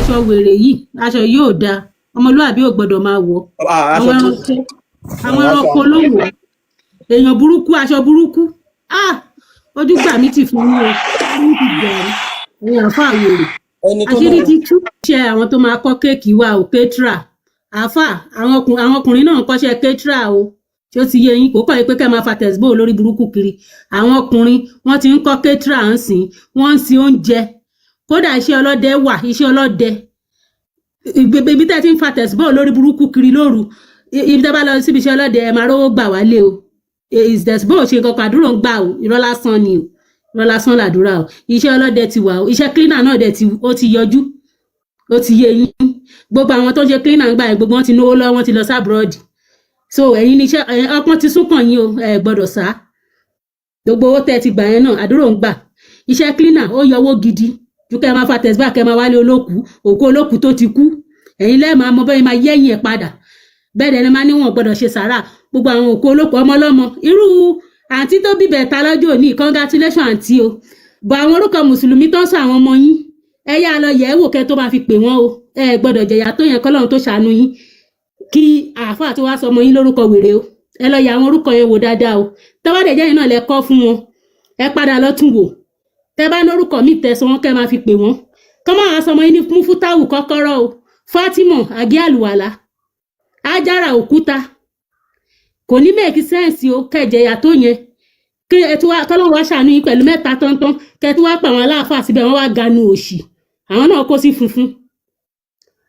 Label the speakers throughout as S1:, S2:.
S1: Aṣọ wèrè yìí, aṣọ yìí ò dáa, ọmọlúwàbí ò gbọ́dọ̀ máa wọ̀.
S2: Ah, aṣọ
S1: Àwọn
S2: tó
S1: ẹranko, àwọn
S2: aṣọ
S1: ẹranko ló wọ̀, èèyàn burúkú, aṣọ burúkú. Ah, ojú gbà mí ti fún yín o, ojú ti bẹ̀rẹ̀ ẹ̀yin àáfàá wèrè.
S2: Ẹni tó
S1: Àṣírí
S2: náà
S1: ti tú. Ṣe àwọn tó máa kọ́ cake wa ò caterer, àáfàá, àwọn ọkùnrin náà ń kọ́ṣẹ́ caterer o. Tí ó ti yé yín, kò kọ́ yín pé kẹ́ máa fa tẹ̀síbò lórí burúkú kiri. Àwọn ọkùnrin, wọ́n ti ń kọ́ caterer ń sìn, wọ́n ń sin oúnjẹ. Kódà iṣẹ́ ọlọ́dẹ wà, iṣẹ́ ọlọ́dẹ. Ibi tẹ́ ti ń fa tẹ̀síbò lórí burúkú kiri lóru, ibi tẹ́ bá lọ síbi iṣẹ́ ọlọ́dẹ, ẹ máa rówó gbà wálé o. Tẹ̀síbò ṣe nǹkan kan, àdúrà ń gbà o. Irọ́ lásán ni o, irọ́ lásán làdúrà o. Iṣẹ́ ọlọ́dẹ ti wà o, iṣẹ́ cleaner náà dẹ̀ ti, ó ti yọjú. Ó ti yé yín, gbogbo àwọn tó ń ṣe cleaner ń gbà yẹn, gbogbo wọn ti náwó lọ́wọ́, wọn ti lọ sí abroad. So ẹ̀yin ní iṣẹ́ ọpọ́n ti sún kàn yín o, ẹ gbọ́dọ̀ sá. Gbogbo owó tẹ́ ẹ ti gbà yẹn náà, àdúrà ń gbà. Iṣẹ́ cleaner, ó yọ owó gidi ju kẹ́ ẹ máa fa tẹ̀síbà, kẹ́ ẹ máa wálé olókùú, òkú olókùú tó ti kú. Ẹ̀yin lẹ́ẹ̀ máa mọ bẹ́ẹ̀ máa yẹ́yìn ẹ̀ padà. Bẹ́ẹ̀ dẹ̀ ni máa níwọ̀n gbọ́dọ̀ ṣe sàrà gbogbo àwọn òkú olókùú, ọmọ ọlọ́mọ. Irú àǹtí tó bíbẹ̀ ta lọ́jọ́ òní, congratulation, àǹtí o. Bọ̀ àwọn orúkọ mùsùlùmí tó ń sọ àwọn ọmọ yín, ẹ yá lọ yẹ̀ ẹ́ wò kẹ́ tó máa fi pè wọ́n o. Ẹ gbọ́dọ̀ jẹ̀yà tó yẹn kọ́lọ́run tó ṣàánú yín, kí àáfàá tó wá sọ ọmọ yín lórúkọ wèrè o. Ẹ lọ yẹ̀ àwọn orúkọ yẹn wò dáadáa o. Tọ́wọ́ dẹ̀ jẹ́ yín náà lẹ kọ́ fún wọn, ẹ padà lọ tún wò. Tẹ bá lórúkọ míì tẹsán wọn kẹ́ máa fi pè wọ́n, kọ́ máa sọ ọmọ yín ní Mufutawu Kọ́kọ́rọ́ o, Fatima Àgé Àlùwàlà, Ájára Òkúta, kò ní make sense o. Kẹjẹyà tó yẹn, kí ẹ tún wá kọ́lọ́run wá ṣàánú yín pẹ̀lú mẹ́ta tọ́ntọ́n, kẹ tún wá pa àwọn aláàfáà síbẹ̀, wọ́n wá ganu òṣì, àwọn náà kó sí funfun.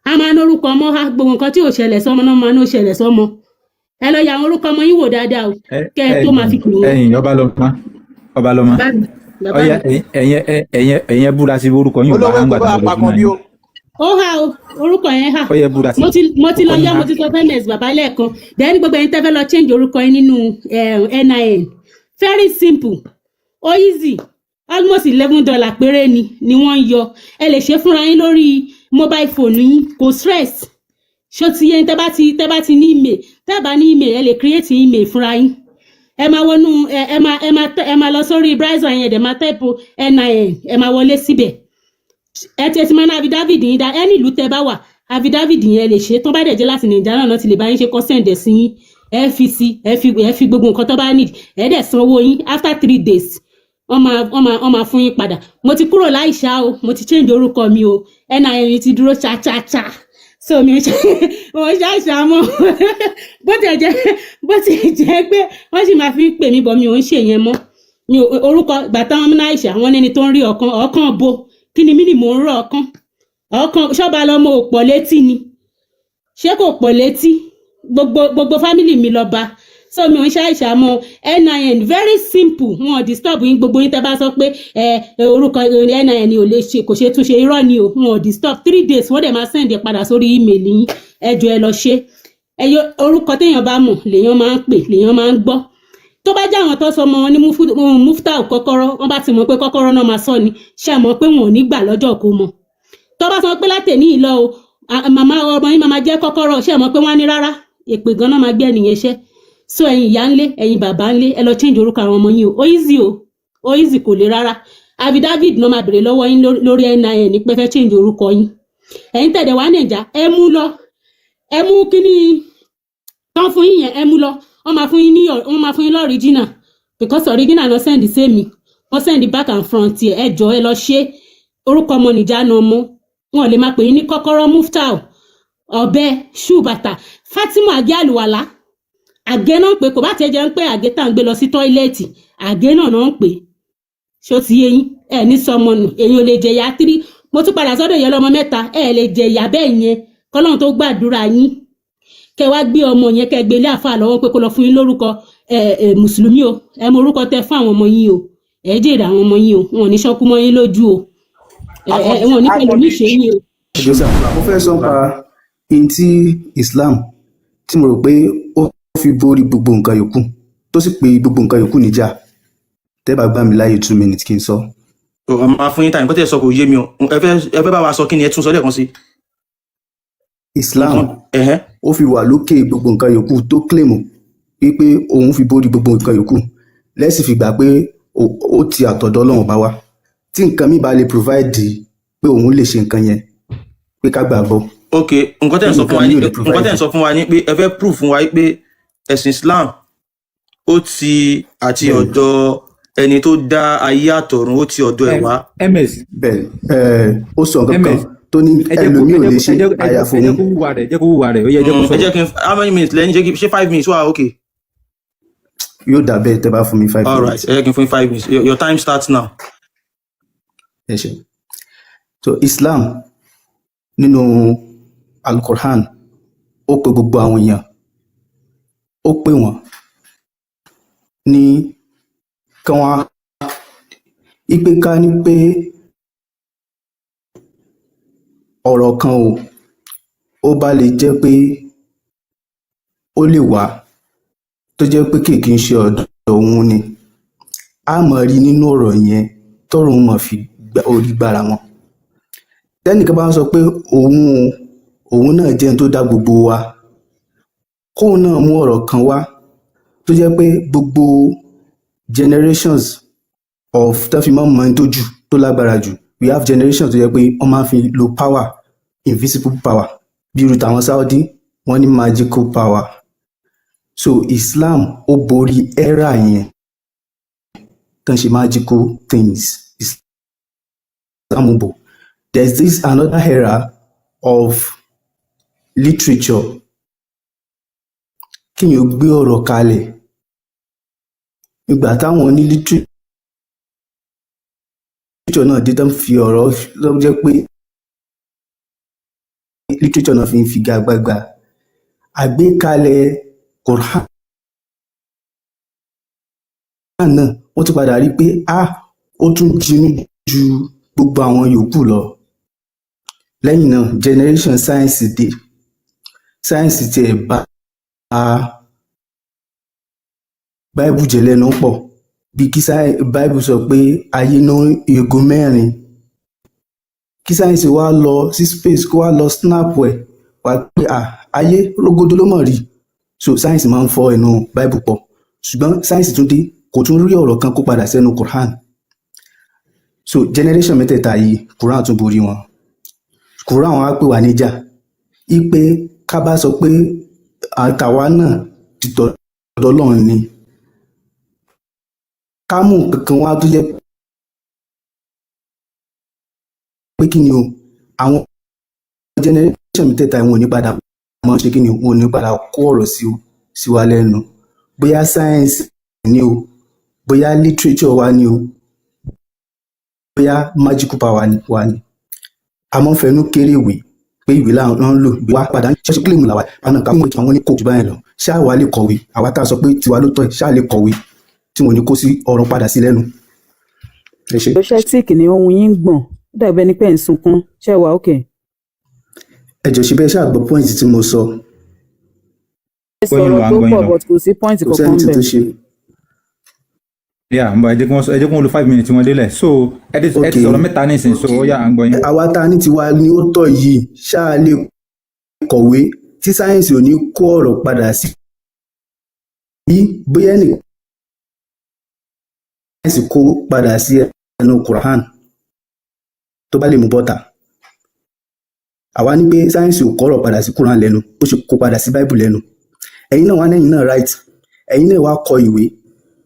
S1: A máa ń orúkọ ọmọ ha, gbogbo nǹkan tí ò ṣẹlẹ̀ sọ́mọ náà máa ń ṣẹlẹ̀ sọ́mọ. Ẹ lọ ya àwọn orúkọ ọmọ yín wò dáadáa o, kẹ ẹ tó máa fi pè wọ́n.
S3: Ẹ̀yin ọba lọmọ, ọba lọmọ.
S1: Bàbá mi, bàbá
S3: Ọyá.
S1: mi.
S3: Ẹ̀yin ẹ búra sí orúkọ yín ò bá
S2: Olówó
S3: ń
S2: kó
S3: gbà
S2: bá
S3: tó lọ
S2: pa kan
S3: sí
S2: bí
S3: náà.
S2: o.
S1: Ó há o, orúkọ yẹn há.
S3: Ọyá, búra sí.
S1: Mo ti lọ
S3: Orúkọ
S1: yá
S3: yín
S1: mo
S3: há.
S1: ti sọ fẹ́nẹ̀s bàbá lẹ́ẹ̀kan. Then gbogbo ẹ̀yin tẹ́ fẹ́ lọ change orúkọ yín nínú NIN, very simple, ó easy, almost $11 péré ni wọ́n ń yọ. Ẹ lè ṣe fúnra yín lórí mobile phone yín, kò stress. Ṣó ti yé yín? Tẹ́ bá ti ní email, tẹ́ bá ní email, ẹ lè create email fúnra yín. Ẹ máa wọnú ẹ máa lọ sórí browser yẹn, dẹ̀ máa type NIN, ẹ máa wọlé síbẹ̀. Ẹ ti máa ní affidavit yín dá ẹni ìlú tẹ́ bá wà, affidavit yẹn lè ṣe. Tó bá dẹ̀ jẹ́ láti Nàìjíríà náà ti lè bá yín ṣe, kó send ẹ̀ sí yín. Ẹ fi sí, ẹ fi gbogbo nǹkan tó bá need, ẹ dẹ̀ sanwó yín. After 3 days, wọ́n máa fún yín padà. Mo ti kúrò láìṣá o, mo ti change orúkọ mi o. NIN ti dúró cha cha cha, so mi ò ṣe mo ṣàìṣà mọ́. Bó tiẹ̀ jẹ́ pé wọ́n sì máa fi ń pè mí bọ̀, mi ò ń ṣe yẹn mọ́. Mi ò orúkọ ìgbà táwọn náà ṣà wọ́n ní ẹni tó ń rí ọ̀kan ọ̀kan bo kí ni mí ni mò ń rọ ọ̀kan ọ̀kan ṣọ́ba lọ́mọ ò pọ̀ létí ni, ṣé kò pọ̀ létí? Gbogbo family mi lọ bá, so mi ò ń ṣàìṣà mọ́. NIN, very simple, wọn ò disturb yín. Gbogbo yín tẹ́ bá sọ pé ẹ orúkọ NIN ò lè ṣe, kò ṣe túnṣe, irọ́ ni o. Wọn ò disturb. 3 days, wọ́n dẹ̀ máa send ẹ padà sórí email yín. Ẹ jọ̀ọ́, ẹ lọ ṣe. Ẹ yọ orúkọ téèyàn bá mọ̀ lèèyàn máa ń pè, lèèyàn máa ń gbọ́. Tó bá jẹ́ àwọn tó sọ ọmọ wọn ní Muftau Kọ́kọ́rọ́, wọ́n bá ti mọ̀ pé kọ́kọ́rọ́ náà máa sọ ni, ṣe mọ̀ pé wọn ò ní gbà lọ́jọ́ kó mọ̀? Tó bá sọ pé látẹ̀ní ìlọ o, màmá ọmọ yín máa jẹ́ kọ́kọ́rọ́, ṣe mọ̀ pé wọ́n á ní rárá, èpè gan-an máa gbé ẹnìyẹn ṣẹ́. So ẹ̀yin ìyá ńlé, ẹ̀yin bàbá ńlé, ẹ lọ change orúkọ àwọn ọmọ yín o. Ó easy o, ó easy, kò le rárá. Affidavit náà máa bèrè lọ́wọ́ yín lórí NIN ní pé fẹ́ change orúkọ yín. Ẹ̀yin tẹ̀dẹ̀ wá Nàìjà, ẹ mú lọ, ẹ mú kíní tán fún yín yẹn, ẹ mú lọ. Wọ́n máa fún yín l'original, because original náà send sí mi, wọ́n send back and front ẹ̀. Ẹ jọ, ẹ lọ ṣe orúkọ ọmọ nìjánu ọmọ. Wọn ò lè máa pè yín ní Kọ́kọ́rọ́, Muftau, ọ̀bẹ, ṣú bàtà, Fatima Àgé Àlùwàlá. Àgé náà ń pè, kò bá tiẹ̀ jẹ́ ń pé àgé tá à ń gbé lọ sí toilet, àgé náà náà ń pè. Ṣó ti yé yín? Ẹ ní sọmọ nù, èyàn ò lè jẹ̀yà tírí. Mo tún padà sọ́dọ̀ ìyá ọlọ́mọ mẹ́ta. Ẹ lè jẹ̀yà bẹ́ẹ̀ yẹn kọ́lọ́run tó gbàdúrà yín, kẹ wá gbé ọmọ yẹn, kẹ gbé ilé àfa lọ́wọ́ pé kó lọ fún yín lórúkọ ẹ ẹ mùsùlùmí o. Ẹ mọ orúkọ tẹ fún àwọn ọmọ yín o. Ẹ jèrè àwọn ọmọ yín o. Wọn ò ní ṣọ́kú mọ́ yín lójú o. Ẹ ẹ wọn ò ní pẹ̀lú ní ìṣe yín o.
S4: Ẹjọ́ sà, mo fẹ́ sọ nípa in tí Islam tí mo rò pé ó fi borí gbogbo nǹkan yòókù, tó sì pé gbogbo nǹkan yòókù níjà. Tẹ́ bá gbà mí láàyè 2 minutes kí n sọ.
S2: Ọ máa fún yín táyì. Nǹkan tí ẹ sọ kò yé mi o. Ẹ fẹ́ bá wa sọ kí ni? Ẹ tún sọ lẹ́ẹ̀kan sí.
S4: Islam
S2: Ẹ̀hẹ́.
S4: ó fi wà lókè gbogbo nǹkan yòókù, tó claim wípé òun fi borí gbogbo nǹkan yòókù, lẹ́sìn fi gbà pé ó ti àtọ̀dọ̀ Ọlọ́run bá wá. Tí nǹkan mi bá lè provide pé òun lè ṣe nǹkan yẹn, pé pé ká gbàgbọ́.
S2: Ok, nǹkan tẹ́ ń sọ fún
S4: Nǹkan
S2: wa ní
S4: mi ò lè
S2: nǹkan tẹ́
S4: provide.
S2: ń sọ fún wa ní pé ẹ fẹ́ proof fún wa pé ẹ̀sìn Islam ó ti àti ọ̀dọ̀ ẹni tó dá ayé àtọ̀run, ó ti ọ̀dọ̀ ẹ̀ wá.
S3: Ms.
S4: Bẹ́ẹ̀, ó sọ nǹkan kan
S3: Ms.
S4: tó ní
S3: Ẹ jẹ́ kó
S4: ẹlòmíì
S3: ẹ
S4: ò
S3: jẹ́
S4: lè
S3: kó
S4: ṣe
S3: ẹ jẹ́ ẹ jẹ́
S4: àyàfò
S3: ẹ jẹ́
S4: òun.
S3: Kó wúwa rẹ̀, jẹ́ kó wúwa rẹ̀, ó yẹ, jẹ́ kó
S2: Ẹ
S3: sọ̀rọ̀.
S2: jẹ́ kí n, how many minutes lẹ́yìn? Ṣé ṣé 5 minutes wà okay?
S4: Yóò dà bẹ́ẹ̀ tẹ́ bá fún mi five
S2: All right,
S4: minutes.
S2: ẹ jẹ́ kí n fún yín 5 minutes. Your time starts now.
S4: Ẹ ṣé. So Islam, nínú Al-Qur'an, ó pe gbogbo àwọn èèyàn, ó pè wọ́n ní kí wọ́n ipe ká ní pé ọ̀rọ̀ kan o, ó bá lè jẹ́ pé ó lè wá tó jẹ́ pé kì í ṣe ọ̀dọ̀ òun ni, a máa rí nínú ọ̀rọ̀ yẹn tọ́rọ̀ òun máa fi orí gbára wọn. Tẹ́nìkan bá ń sọ pé òun o, òun náà jẹ́ ẹni tó dá gbogbo wa, kóun náà mú ọ̀rọ̀ kan wá tó jẹ́ pé gbogbo generations of tó fi máa ń mọ ẹni tó jù, tó lágbára jù. We have generations tó jẹ́ pé wọ́n máa ń fi lo power, invisible power, bí irú tàwọn Saudi, wọ́n ní magical power. So Islam ó borí era yẹn tán ṣe magical things. Islam bò. There's this another era of literature, kíyàn gbé ọ̀rọ̀ kalẹ̀. Ìgbà táwọn ní literature náà dé, tán fi ọ̀rọ̀ tó jẹ́ pé literature náà fi ń figagbága, àgbékalẹ̀ Quran náà, wọ́n tún padà rí pé ah, ó tún jinú ju gbogbo àwọn yòókù lọ. Lẹ́yìn náà, generation science dé. Science tiẹ̀ bá Bible jẹ́ lẹ́nu pọ̀, bí kí Bible sọ pé ayé ní igun mẹ́rin, kí science wá lọ sí space, kó wá lọ snap ẹ̀ wá pé ah, ayé rógódó ló mọ̀ rí. So science máa ń fọ́ ẹnu Bible pọ̀, ṣùgbọ́n science tún dé, kò tún rí ọ̀rọ̀ kan kó padà sẹ́nu Quran. So generation mẹ́tẹ̀ẹ̀ta yìí, Quran tún borí wọn. Quran wá pè wá níjà ipe ká bá sọ pé àtàwa náà ti tọ̀dọ̀ Ọlọ́run ni, ká mú nǹkan kan wá tó jẹ́ pé kí ni o, àwọn generation mẹ́tẹ̀ẹ̀ta wọn ò ní padà mọ̀ ṣe kí ni o, wọn ò ní padà kó ọ̀rọ̀ sí wa lẹ́nu, bóyá science ni o, bóyá literature wa ni o, bóyá magical power ni wa ni. A máa ń fẹnu kéré ìwé pé ìwé làwọn ń lò, ìwé wa padà ṣọ́ọ̀ṣì kílèmù làwà àná ká mú àwọn ní kò jù báyìí lọ. Ṣáà wà lè kọ̀wé? Àwa tá a sọ pé tiwa ló tọ́ ẹ̀, ṣáà lè kọ̀wé tí wọn ò ní kó sí ọ̀rọ̀ padà sí lẹ́nu? Ẹ ṣé.
S5: Ṣé tíìkì ni ohun yín ń gbọ̀n? Ó dàbí ẹni pé ẹ̀ ń sunkún. Ṣé ẹ wà okay?
S4: Ẹ jọ̀ọ́, ṣe bẹ́ẹ̀ ṣáà gbọ́ point tí mo sọ?
S5: Ẹ
S3: Gbọ́ yín lọ,
S5: sọ̀rọ̀
S3: à ń
S5: tó
S3: gbọ́ yín
S5: pọ̀
S3: lọ.
S5: but kò sí point
S4: Kò
S5: kankan
S4: sẹ́ni
S5: bẹ̀.
S4: tó ṣe.
S3: Yà ń bọ̀, ẹ jẹ́ kí wọ́n lo 5 minutes wọn délẹ̀. So ẹ ti
S4: Ok.
S3: sọ̀rọ̀ mẹ́ta nísìnyí, so ó yá, à ń gbọ́ yín.
S4: Àwa tá a ní tiwa ni ó tọ́ yìí, ṣáà lè kọ̀wé tí sáyẹ́ǹsì ò ní kó ọ̀rọ̀ padà sí, bí bóyá ẹnì sáyẹ́ǹsì kó padà sí ẹnu Quran tó bá lè mú bọ́tà. Àwa ní pé sáyẹ́ǹsì ò kọ́rọ̀ padà sí Quran lẹ́nu, ó ṣe kó padà sí Bible lẹ́nu. Ẹ̀yin náà wá lẹ́yìn náà right, ẹ̀yin náà wá kọ ìwé,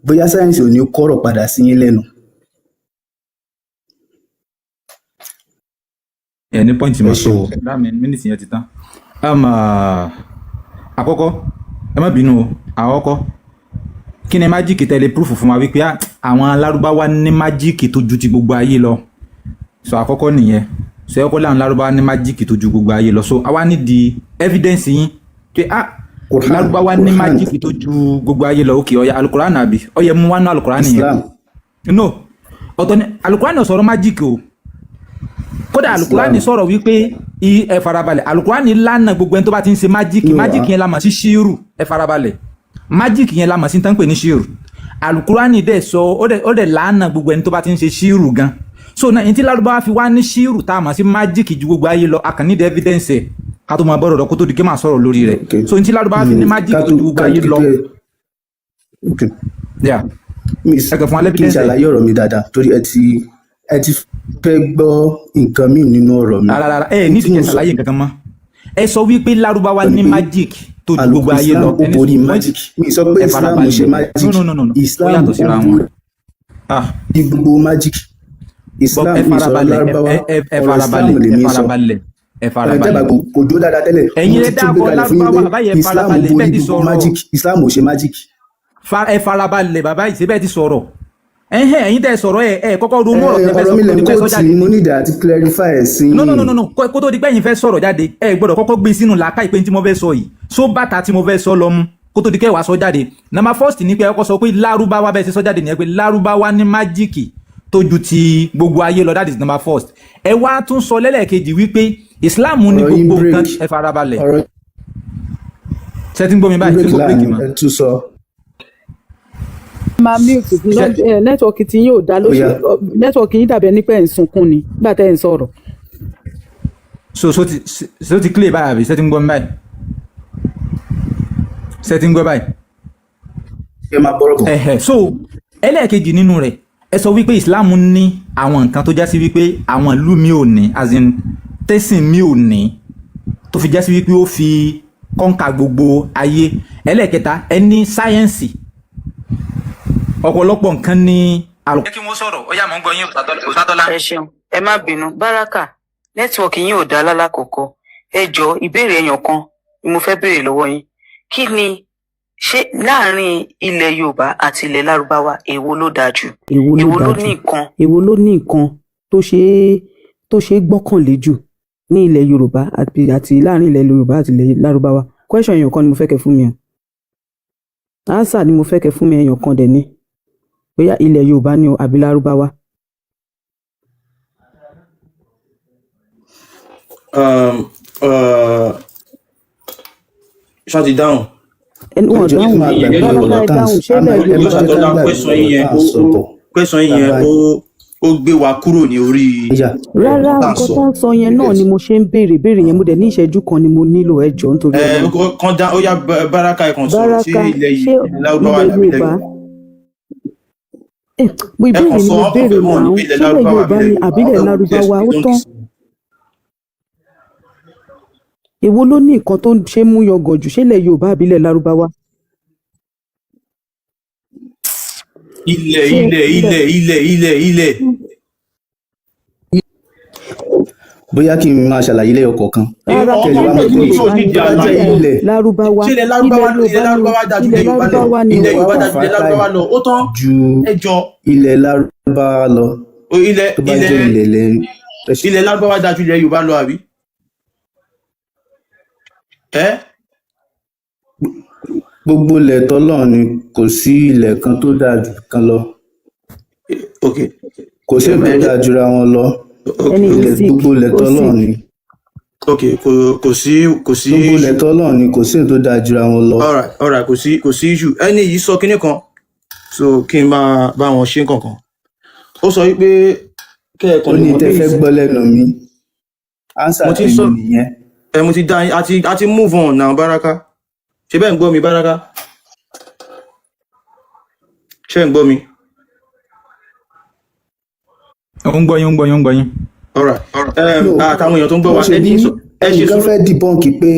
S4: bóyá sáyẹ́ǹsì ò ní kọ́rọ̀ padà sí yín lẹ́nu.
S3: Ẹ ní point
S4: Ẹ
S3: mọ́ so
S4: ṣeun.
S3: Dáàmì minute yẹn ti tán. Àkọ́kọ́, ẹ má bínú o, àkọ́kọ́, kí ni magic tẹ́lẹ̀ proof fún wa wípé ah, àwọn alárúbáwá ní magic tó ju ti gbogbo ayé lọ? So àkọ́kọ́ nìyẹn. So ẹ kọ́ láwọn lárúbáwá ní magic tó ju gbogbo ayé lọ, so àwa ní di evidence yín pé ah,
S4: Quran.
S3: lárúbáwá ní
S4: Quran.
S3: magic tó ju gbogbo ayé lọ. Òkè ọ̀ya alukuran àbí ọ̀yẹ mú wánú alukuran nìyẹn.
S4: Islam.
S3: No, ọ̀tọ̀ ni. Alukuran ò sọ̀rọ̀ magic o. Kódà alukurani
S4: Islam.
S3: sọ̀rọ̀ wípé ẹ farabalẹ̀, alukurani lánàá gbogbo ẹni tó bá ti ń ṣe magic.
S4: No,
S3: Magic yẹn la mọ̀ sí ṣíírù. Ẹ farabalẹ̀, magic yẹn la mọ̀ sí tán pè ní ṣíírù. Alukurani dẹ̀ sọ, ó dẹ̀ lánàá gbogbo ẹni tó bá ti ń ṣe ṣíírù gan. So náà ní tí lárúbáwá fi wá ní ṣíírù tá a mọ̀ sí magic ju gbogbo ayé lọ, a kàn ní evidence ẹ̀ ká tó máa bọ̀rọ̀ lọ, kó tó di kí máa sọ̀rọ̀ lórí rẹ̀.
S4: Okay.
S3: So ní tí lárúbáwá fi ní magic
S4: ká
S3: tó
S4: tó
S3: ju gbogbo
S4: ká
S3: ayé lọ.
S4: Okay.
S3: Yeah.
S4: Mi
S3: Ẹ kàn fún wa
S4: kí n
S3: l'evidence ẹ̀.
S4: ṣàlàyé ọ̀rọ̀ mi dáadáa torí ẹ ti Fẹ́ gbọ́ nǹkan míì nínú ọ̀rọ̀ mi.
S3: Rárá, rárá, ẹ
S4: N
S3: ní
S4: tí
S3: ìdíkẹ́
S4: mo sọ
S3: ṣàlàyé nǹkan kan mọ́. Ẹ sọ wípé Lárúbáwá
S4: ni
S3: ní
S4: pé
S3: magic tó ju gbogbo ayé
S4: Islam
S3: lọ.
S4: ó
S3: Ẹni
S4: borí
S3: sùúrù,
S4: magic. Mi ì sọ pé
S3: ẹ
S4: Islam ò ṣe
S3: farabalẹ̀.
S4: magic.
S3: No, no, no, no, no. Ó
S4: Islam
S3: yàtọ̀
S4: ó
S3: síra wọn.
S4: borí
S3: Ah,
S4: gbogbo magic.
S3: Bọ́
S4: Islam,
S3: ẹ
S4: mi ì sọ̀rọ̀
S3: farabalẹ̀, ẹ
S4: Lárúbáwá,
S3: ẹ ẹ ẹ
S4: ọ̀rọ̀ Islam
S3: farabalẹ̀, ẹ
S4: lèmi sọ.
S3: farabalẹ̀, ẹ
S4: Ẹ
S3: farabalẹ̀.
S4: tẹ́bà kò dúró dáadáa tẹ́lẹ̀.
S3: Ẹ̀yin
S4: Mo
S3: lẹ
S4: ti tún gbé
S3: dákọ
S4: kalẹ̀ fún yín
S3: Lárúbáwá
S4: pé
S3: báyìí, ẹ
S4: Islam
S3: farabalẹ̀,
S4: borí
S3: bẹ́ẹ̀ ti
S4: gbogbo
S3: sọ̀rọ̀.
S4: magic. Islam ò ṣe magic.
S3: Ẹ farabalẹ̀ bàbá yìí, ṣe bẹ́ẹ̀ ti sọ̀rọ̀. Ẹ̀hẹ́n, ẹ̀yin tẹ́ ẹ sọ̀rọ̀, ẹ kọ́kọ́ ronú ọ̀rọ̀ tẹ́ fẹ́
S4: Ọ̀rọ̀
S3: sọ
S4: mi
S3: kó
S4: lẹ̀
S3: tó
S4: ń
S3: di pé
S4: kó
S3: sọ
S4: tì
S3: jáde.
S4: í, mo ní ìdá àti clarify ẹ̀ sí
S3: No, no, no,
S4: yín.
S3: no, no, kó tó di pé ẹ̀yin fẹ́ sọ̀rọ̀ jáde, ẹ gbọ́dọ̀ kọ́kọ́ gbé sínú làákàyè pé tí mo fẹ́ sọ yìí só bàtà tí mo fẹ́ sọ lọ mú kó tó di kẹ́ wàá sọ jáde. Number first ni pé ẹ kọ́kọ́ sọ pé Lárúbáwá, bẹ́ẹ̀ ṣe sọ jáde nìyẹn, pé Lárúbáwá ní magic tó ju ti gbogbo ayé lọ. That is number first. Ẹ wá tún sọ lẹ́lẹ́kejì wípé Islam ní
S4: Ọ̀rọ̀ yín
S3: gbogbo nǹkan.
S4: break.
S3: Ẹ farabalẹ̀.
S4: Ọ̀rọ̀
S3: Ṣé ti ń gbọ́ mi
S4: yín
S3: báyìí?
S4: break
S3: Tí kò break
S4: láàrin
S3: mọ́?
S4: ẹ tún sọ.
S5: Máa mute.
S3: Ṣé
S5: Network tí yín ò dá ló
S4: Ó
S5: ṣe
S4: yá.
S5: Network yín dàbí ẹni pé ẹ̀ ń sunkún ni nígbà tẹ́ ẹ̀ ń sọ̀rọ̀.
S3: So ti clear báyìí àbí? Ṣé ti ń gbọ́ mi báyìí? Ṣé ti ń gbọ́ báyìí?
S4: Ẹ máa bọ́rọ̀ bọ̀.
S3: Ẹ̀hẹ̀, so ẹlẹ́ẹ̀kejì nínú rẹ̀, ẹ sọ wípé Islam ní àwọn nǹkan tó já sí wípé àwọn ìlú mi ò ní, as in tẹ́sìn mi ò ní, tó fi já sí wípé ó fi conquer gbogbo ayé. Ẹlẹ́ẹ̀kẹta, ẹ ní sáyẹ́ǹsì, ọ̀pọ̀lọpọ̀ nǹkan ní àlọ́. Jẹ́ kí wọ́n sọ̀rọ̀, ó yá, mò ń gbọ́ yín, Òsátọ́lá.
S6: Ẹ ṣeun, ẹ má bínú, Báràkà, network yín ò dá lálákọ̀ọ́kọ́. Ẹ jọ, ìbéèrè èèyàn kan ni mo fẹ́ béèrè lọ́wọ́ yín. Kí ni ṣé láàrin ilẹ̀ Yorùbá àti ilẹ̀ Lárúbáwá, èwo ló dáa jù?
S5: Èwo ló
S6: Èwo
S5: dáa
S6: ló
S5: jù?
S6: ní nǹkan?
S5: Èwo ló ní nǹkan tó ṣe é gbọ́kànlé jù ní ilẹ̀ Yorùbá àti láàrin ilẹ̀ Yorùbá àti ilẹ̀ Lárúbáwá? Question èèyàn kan ni mo fẹ́ kẹ́ fún mi o. Answer ni mo fẹ́ kẹ́ fún mi, èèyàn kan dẹ̀ ni, bóyá ilẹ̀ Yorùbá ni o àbí Lárúbáwá.
S2: Ṣáà ti dáhùn?
S5: Ẹni
S4: Ẹ
S5: wọn
S4: jọ̀ọ́, ẹ
S5: dáhùn.
S4: má gbàgbé
S5: Báràkà,
S4: ọ̀rọ̀
S5: ẹ
S4: tá à ń
S5: dáhùn.
S4: sọ.
S5: Ṣé ilẹ̀
S4: Ẹ má jẹ́ ká
S2: Òsátọ́lá,
S4: gbàgbé
S2: question
S4: ọ̀rọ̀
S2: yín yẹn
S4: tá à ń
S2: ó
S4: sọ
S2: ó
S4: bọ̀.
S2: question yín yẹn
S4: Bàbá
S2: ó gbé wa kúrò ní orí
S4: yà.
S5: Rárá,
S2: ọ̀rọ̀ tá à ń
S5: nǹkan
S2: sọ.
S5: tó ń sọ yẹn náà ni mo ṣe ń béèrè béèrè yẹn. Mo dẹ̀ ní ìṣẹ́jú kan ni mo nílò, ẹ jọ̀ọ́, nítorí
S2: Ẹ
S5: Ọlọ́run.
S2: kàn dá, ó yá, Báràkà, ẹ kàn sọ̀rọ̀ sí
S5: Báràkà,
S2: ilẹ̀ yìí,
S5: ṣé
S2: ilẹ̀ Lárúbáwá
S5: ilẹ̀
S2: àbí ilẹ̀
S5: Yorùbá?
S2: Yorùbá?
S5: Ẹ mo
S2: Ẹ
S5: ìbéèrè
S2: kàn
S5: ni
S2: sọ
S5: mo
S2: ọ́ kàn
S5: béèrè
S2: fẹ́ mọ̀ ní
S5: náà.
S2: pé ilẹ̀
S5: Ṣé ilẹ̀
S2: Lárúbáwá àbí
S5: Yorùbá
S2: ilẹ̀
S5: ni
S2: Yorùbá?
S5: àbí ilẹ̀
S2: Wọ́n fẹ́ wò
S5: Lárúbáwá? Ó
S2: yes,
S5: tán. Èwo ló ní nǹkan tó ń ṣe é mú yangàn jù, ṣé ilẹ̀ Yorùbá àbí ilẹ̀ Lárúbáwá?
S2: Ilẹ̀
S5: Ṣé
S2: ilẹ̀
S5: ilẹ̀
S2: ilẹ̀ ilẹ̀ ilẹ̀ ilẹ̀.
S4: Bóyá kí n máa ṣàlàyé lẹ́yọ kọ̀ọ̀kan.
S5: Rárá,
S2: Ọmọ
S4: Kẹ́ lè
S5: ṣé
S4: wá
S5: ilẹ̀
S4: mọ̀ pé
S2: ọmọ tí ò
S5: Yorùbá
S2: ní
S5: ni
S2: di
S4: tó bá
S5: àbí
S4: jẹ́
S2: àlàyé
S5: ilẹ̀
S4: ilẹ̀
S5: Lárúbáwá?
S2: Ṣé ilẹ̀
S5: Ilẹ̀
S2: Lárúbáwá ilẹ̀
S5: Yorùbá ni
S2: Lárúbáwá dájú
S5: ilẹ̀
S2: ilẹ̀ Yorùbá lọ?
S5: Lárúbáwá ni
S2: Ilẹ̀
S5: o.
S4: wá
S2: Yorùbá
S4: wà
S2: dájú ilẹ̀
S4: fertile
S2: Lárúbáwá lọ, ó tán.
S4: ju
S2: Ẹ jọ
S4: ilẹ̀ Lárúbáwá lọ.
S2: Ilẹ̀
S4: Tó bá jẹ́
S2: ilẹ̀
S4: ilẹ̀ lẹ ẹ ṣe.
S2: Ilẹ̀ Lárúbáwá dájú ilẹ̀ Yorùbá lọ, àbí? Ẹ
S4: Gbogbo ilẹ̀ tọ́lọ́run ni, kò sí ilẹ̀ kan tó dáa jù kan lọ.
S2: Ok.
S4: Kò sí èyí tó dáa jura wọn lọ.
S2: Ok.
S5: Ẹni yìí
S4: Ilẹ̀
S5: sick,
S4: gbogbo ilẹ̀
S5: ó
S4: tọ́lọ́run
S5: sick.
S4: ni.
S2: Ok, kò sí
S4: Gbogbo ilẹ̀
S2: issue.
S4: tọ́lọ́run ni, kò sí èyí tó dáa jura wọn lọ.
S2: Alright, kò sí issue. Ẹni yìí sọ kinní kan, so kí n máa bá wọn ṣe nǹkan kan. Ó sọ wípé
S4: Ó
S2: kẹ́ẹ̀kan lè
S4: ní
S2: mọ̀
S4: tẹ́
S2: pé
S4: fẹ́ gbọ́ lẹ́nu mi. Answer
S2: Mo ti
S4: tèmi
S2: sọ
S4: nìyẹn.
S2: Ẹ mo ti dá yín, àti move on now. Baraka, ṣe bẹ́ẹ̀ ń gbọ́ mi? Baraka, ṣé ń gbọ́ mi?
S3: Ó ń gbọ́ yín, ó ń gbọ́ yín, ó ń gbọ́ yín.
S2: Alright,
S4: No,
S2: àtàwọn èèyàn tó ń gbọ́ wa
S4: wọ́n ṣe
S2: ẹ
S4: bí
S2: ní ẹ ṣe
S4: ẹnìkan
S2: sùúrù.
S4: fẹ́ debunk pé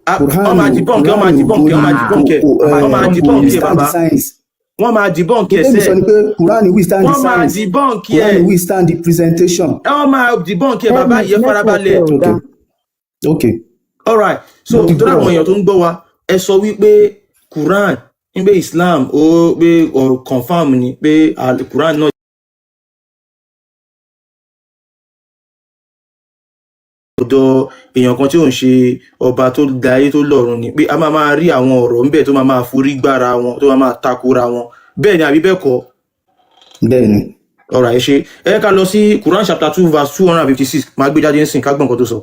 S2: Wọ́n máa
S4: Quran
S2: debunk, wọ́n máa
S4: Quran ò
S2: debunk, wọ́n máa
S4: borí
S2: debunk ẹ̀,
S4: kò
S2: wọ́n máa
S4: kò
S2: debunk ẹ̀
S4: withstand
S2: bàbá.
S4: science.
S2: Wọ́n máa debunk ẹ̀
S4: Tèmi
S2: sẹ́
S4: sọ ni pé Quran withstand the
S2: Wọ́n máa
S4: science.
S2: debunk ẹ̀.
S4: Quran withstand the presentation.
S2: Wọ́n máa debunk ẹ̀, bàbá
S5: Ahmed,
S2: yìí, ẹ
S5: network
S2: farabalẹ̀.
S5: ẹ ò
S4: Okay,
S5: dáa.
S4: okay.
S2: Alright, so
S4: Mo ti
S2: torí
S4: gbọ́.
S2: àwọn èèyàn tó ń gbọ́ wa, ẹ sọ wípé Quran ń pé Islam ó pé ọ̀rọ̀ confam ni pé Quran náà ọ̀dọ̀ èèyàn kan tí ò ń ṣe ọba tó da ayé tó lọ́run ni, pé a máa máa rí àwọn ọ̀rọ̀ ńbẹ̀ tó máa máa forí gbára wọn, tó máa máa takora wọn. Bẹ́ẹ̀ ni àbí bẹ́ẹ̀ kọ́?
S4: Bẹ́ẹ̀ ni.
S2: Ọ̀rọ̀ ẹ ṣe, ẹ ká lọ sí Quran chapter 2 verse 256. Máa gbé jáde ńsìn, ká gbọ́ nǹkan tó sọ.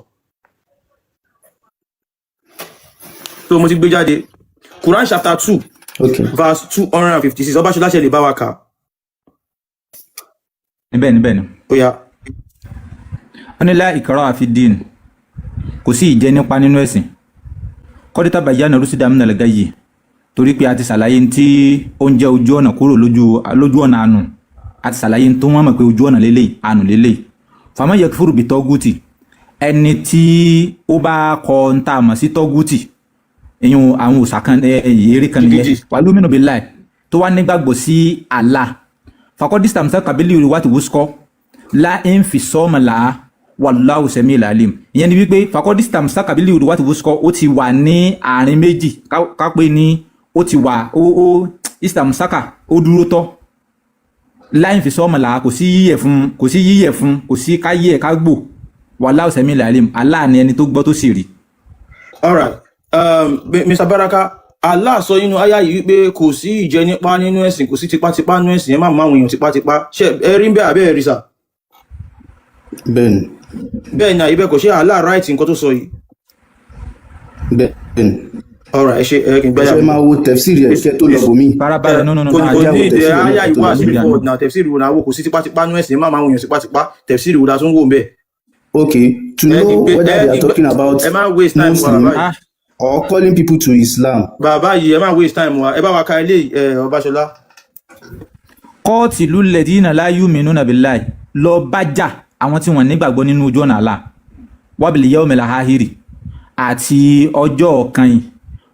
S2: Tó mo ti gbé jáde, Quran chapter 2
S4: Okay.
S2: verse 256. Ọbaṣọlá, ṣe lè bá wa kà?
S3: Níbẹ̀ níbẹ̀ ni.
S2: Ó yá.
S3: Wọ́n ní la ikraha fi din, kò sí ìjẹ nípa nínú ẹ̀sìn. Kọ́dítà bayyana rusida minal gayyi, torí pé a ti ṣàlàyé ní tí ó ń jẹ́ ojú ọ̀nà kúrò lójú ọ̀nà àánú. A ti ṣàlàyé ní tó wọ́n mọ̀ pé ojú ọ̀nà lélẹ̀, àánú lélẹ̀. Faman yakfuru bi tọ́gùtì, ẹni tí ó bá kọ ń tà mọ̀ sí tọ́gùtì, ìyún àwọn òòṣà kan, eré kan nìyẹn.
S2: Jìgìjì.
S3: Wal yu'minu billahi, tó wá nígbàgbọ́ sí Allah, faqad istamsaka bil urwati wusqa la infisama laha wallahu sami'ul alim. Ìyẹn ni wípé faqad istamsaka bil urwati wusqa, ó ti wà ní àárín méjì, ká pé ní ó ti wà, ó istamsaka, ó dúró tọ́, la infisama laha, kò sí yíyẹ fún, kò sí yíyẹ fún, kò sí ká yẹ ká gbò. Wallahu sami'ul alim, Allah ni ẹni tó gbọ́ tó sì rí.
S2: Alright, Mr. Baraka, Allah sọ nínú àyá yìí wípé kò sí ìjẹnipa nínú ẹ̀sìn, kò sí tipátipá nínú ẹ̀sìn, ẹ má mú àwọn èèyàn tipátipá. Ṣé ẹ rí bẹ́ẹ̀ àbẹ́ ẹ rí sà?
S4: Bẹ́ẹ̀ ni.
S2: Bẹ́ẹ̀ ni àyíbẹ̀ kò ṣe Allah right nǹkan tó sọ yìí?
S4: Bẹ́ẹ̀ ni.
S2: Alright, ẹ ṣe, ẹ kì í
S4: Ẹ
S2: gbáyà
S4: fẹ́
S2: mi.
S4: máa wo tẹ̀fsìrì ẹ̀ kẹ́ tó lọ bòmí.
S3: Farabalẹ̀, no, no, no.
S2: Kò
S3: No.
S2: kò
S4: Ajá
S2: ní
S4: wo
S2: ìdẹ
S4: tẹ̀fsìrì ẹ̀
S2: àyá
S4: kẹ́ tó
S2: ìwà
S4: lọ bòmí.
S2: straight forward náà. Tẹ̀fsíìrì wo náà wò? Kò sí tipátipá nínú ẹ̀sìn, ẹ má mú àwọn èèyàn tipátipá. Tẹ̀fsíìrì wo la tún wò ń bẹ́ẹ̀?
S4: Okay, to
S2: Ẹ kì í
S4: know
S2: gbé
S4: whether
S2: ẹ
S4: they
S2: kì
S4: are
S2: í gbé
S4: talking about
S2: ẹ má waste time wa,
S4: Muslim
S2: bàbá yìí.
S3: Ah.
S4: or calling people to Islam.
S2: Bàbá yìí, ẹ má waste time wa. Ẹ bá wa ka ilé ẹ, Ọbaṣọlá.
S3: Qatilul ladina la yu'minuna billahi, lọ bá jà àwọn tí wọ́n nígbàgbọ́ nínú ojú ọ̀nà Allah, wabil yawmil akhiri, àti ọjọ́ kan yìí,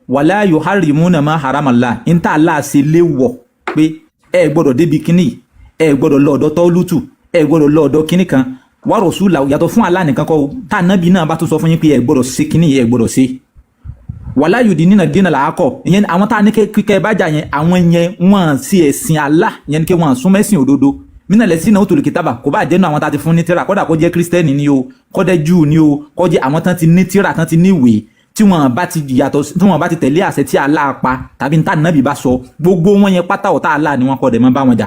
S3: wala yuharrimuna ma haramallah, níta Allah ṣe léwọ̀ pé ẹ gbọ́dọ̀ débi kínní yìí, ẹ gbọ́dọ̀ lọ ọ̀dọ̀ tọ́lútù, ẹ gbọ́dọ̀ lọ ọ̀dọ̀ kínní kan, wa rasulahu, yàtọ̀ fún Allah nìkan kọ́ o, tá ànábì náà bá tún sọ fún yín pé ẹ gbọ́dọ̀ ṣe kínní yìí, ẹ gbọ́dọ̀ ṣe. Wàlá yòdì nínà dínà làákọ, ìyẹn àwọn tá a ní kíkẹ́ bá jà yẹn, àwọn yẹn wọ́n sí ẹ̀sìn Allah, ìyẹn ni kí wọ́n sún mẹ́sìn òdodo. Mínà lẹ́sìn náà ó tòlù kìtàbà, kò bá jẹ́nu àwọn tá a ti fún ní tíra, kódà kó jẹ́ kírísítẹ́nì ni o, kó jẹ́ júù ni o, kó jẹ́ àwọn tán ti ní tíra, tán ti ní ìwé, tí wọ́n bá ti yàtọ̀, tí wọ́n bá ti tẹ̀lé àṣẹ tí Allah pa tàbí níta nàbì bá sọ, gbogbo wọn yẹn pátá ọ̀tá Allah ni wọ́n, kọ́ dẹ̀ mọ́ bá wọn jà.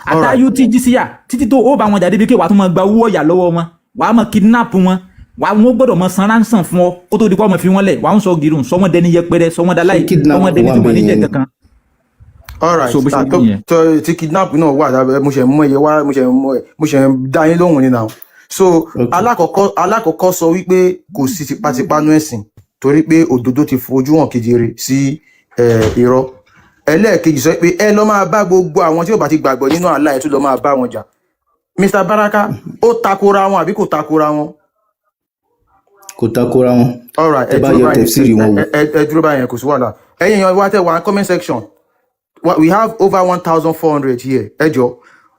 S3: Àtàyò tí jísíyà títí tó ó bá wọn jà débi pé wàá tún máa gba owó ọ̀yà lọ́wọ́ wọn, wàá máa kidnap wọn, wàá wọn gbọ́dọ̀ máa san ransom fún ọ kó tó di kó máa fi wọn lẹ̀, wàá ń sọ gírun, sọ wọn dẹni yẹpẹrẹ, sọ wọn daláì,
S4: Ṣé kidnap
S3: sọ wọn dẹni
S4: wà
S3: tí wọn ní
S4: bẹ́ẹ̀
S3: jẹ
S4: yẹn?
S3: kankan.
S2: Alright.
S3: So bó ṣe
S2: Ah,
S3: rí
S2: tó
S3: nìyẹn.
S2: tó ti kidnap náà wà lábẹ́, mo ṣe mú ẹyẹ wá, mo ṣe ń dá yín lóhùn ní now. So
S4: Okay.
S2: alákọ̀ọ́kọ́ sọ wípé kò sí tipátipá nú ẹ̀sìn torí pé òdodo ti fojú hàn kedere sí irọ́. Ẹlẹ́ẹ̀kejì sọ pé ẹ lọ máa bá gbogbo àwọn tí ò bá ti gbàgbọ́ nínú Allah, ẹ tún lọ máa bá wọn jà. Mr. Baraka, ó takora wọn àbí kò takora wọn?
S4: Kò takora wọn.
S2: Alright.
S4: Tẹ́
S2: Ẹ
S4: bá
S2: dúró
S4: yọ
S2: báyẹn.
S4: tẹ̀fsìrì wọn wò.
S2: Ẹ dúró báyẹn, kò sí wàhálà. Ẹ̀yin èèyàn wa tẹ́ wà ní comment section, we have over 1,400 here. Ẹ jọ,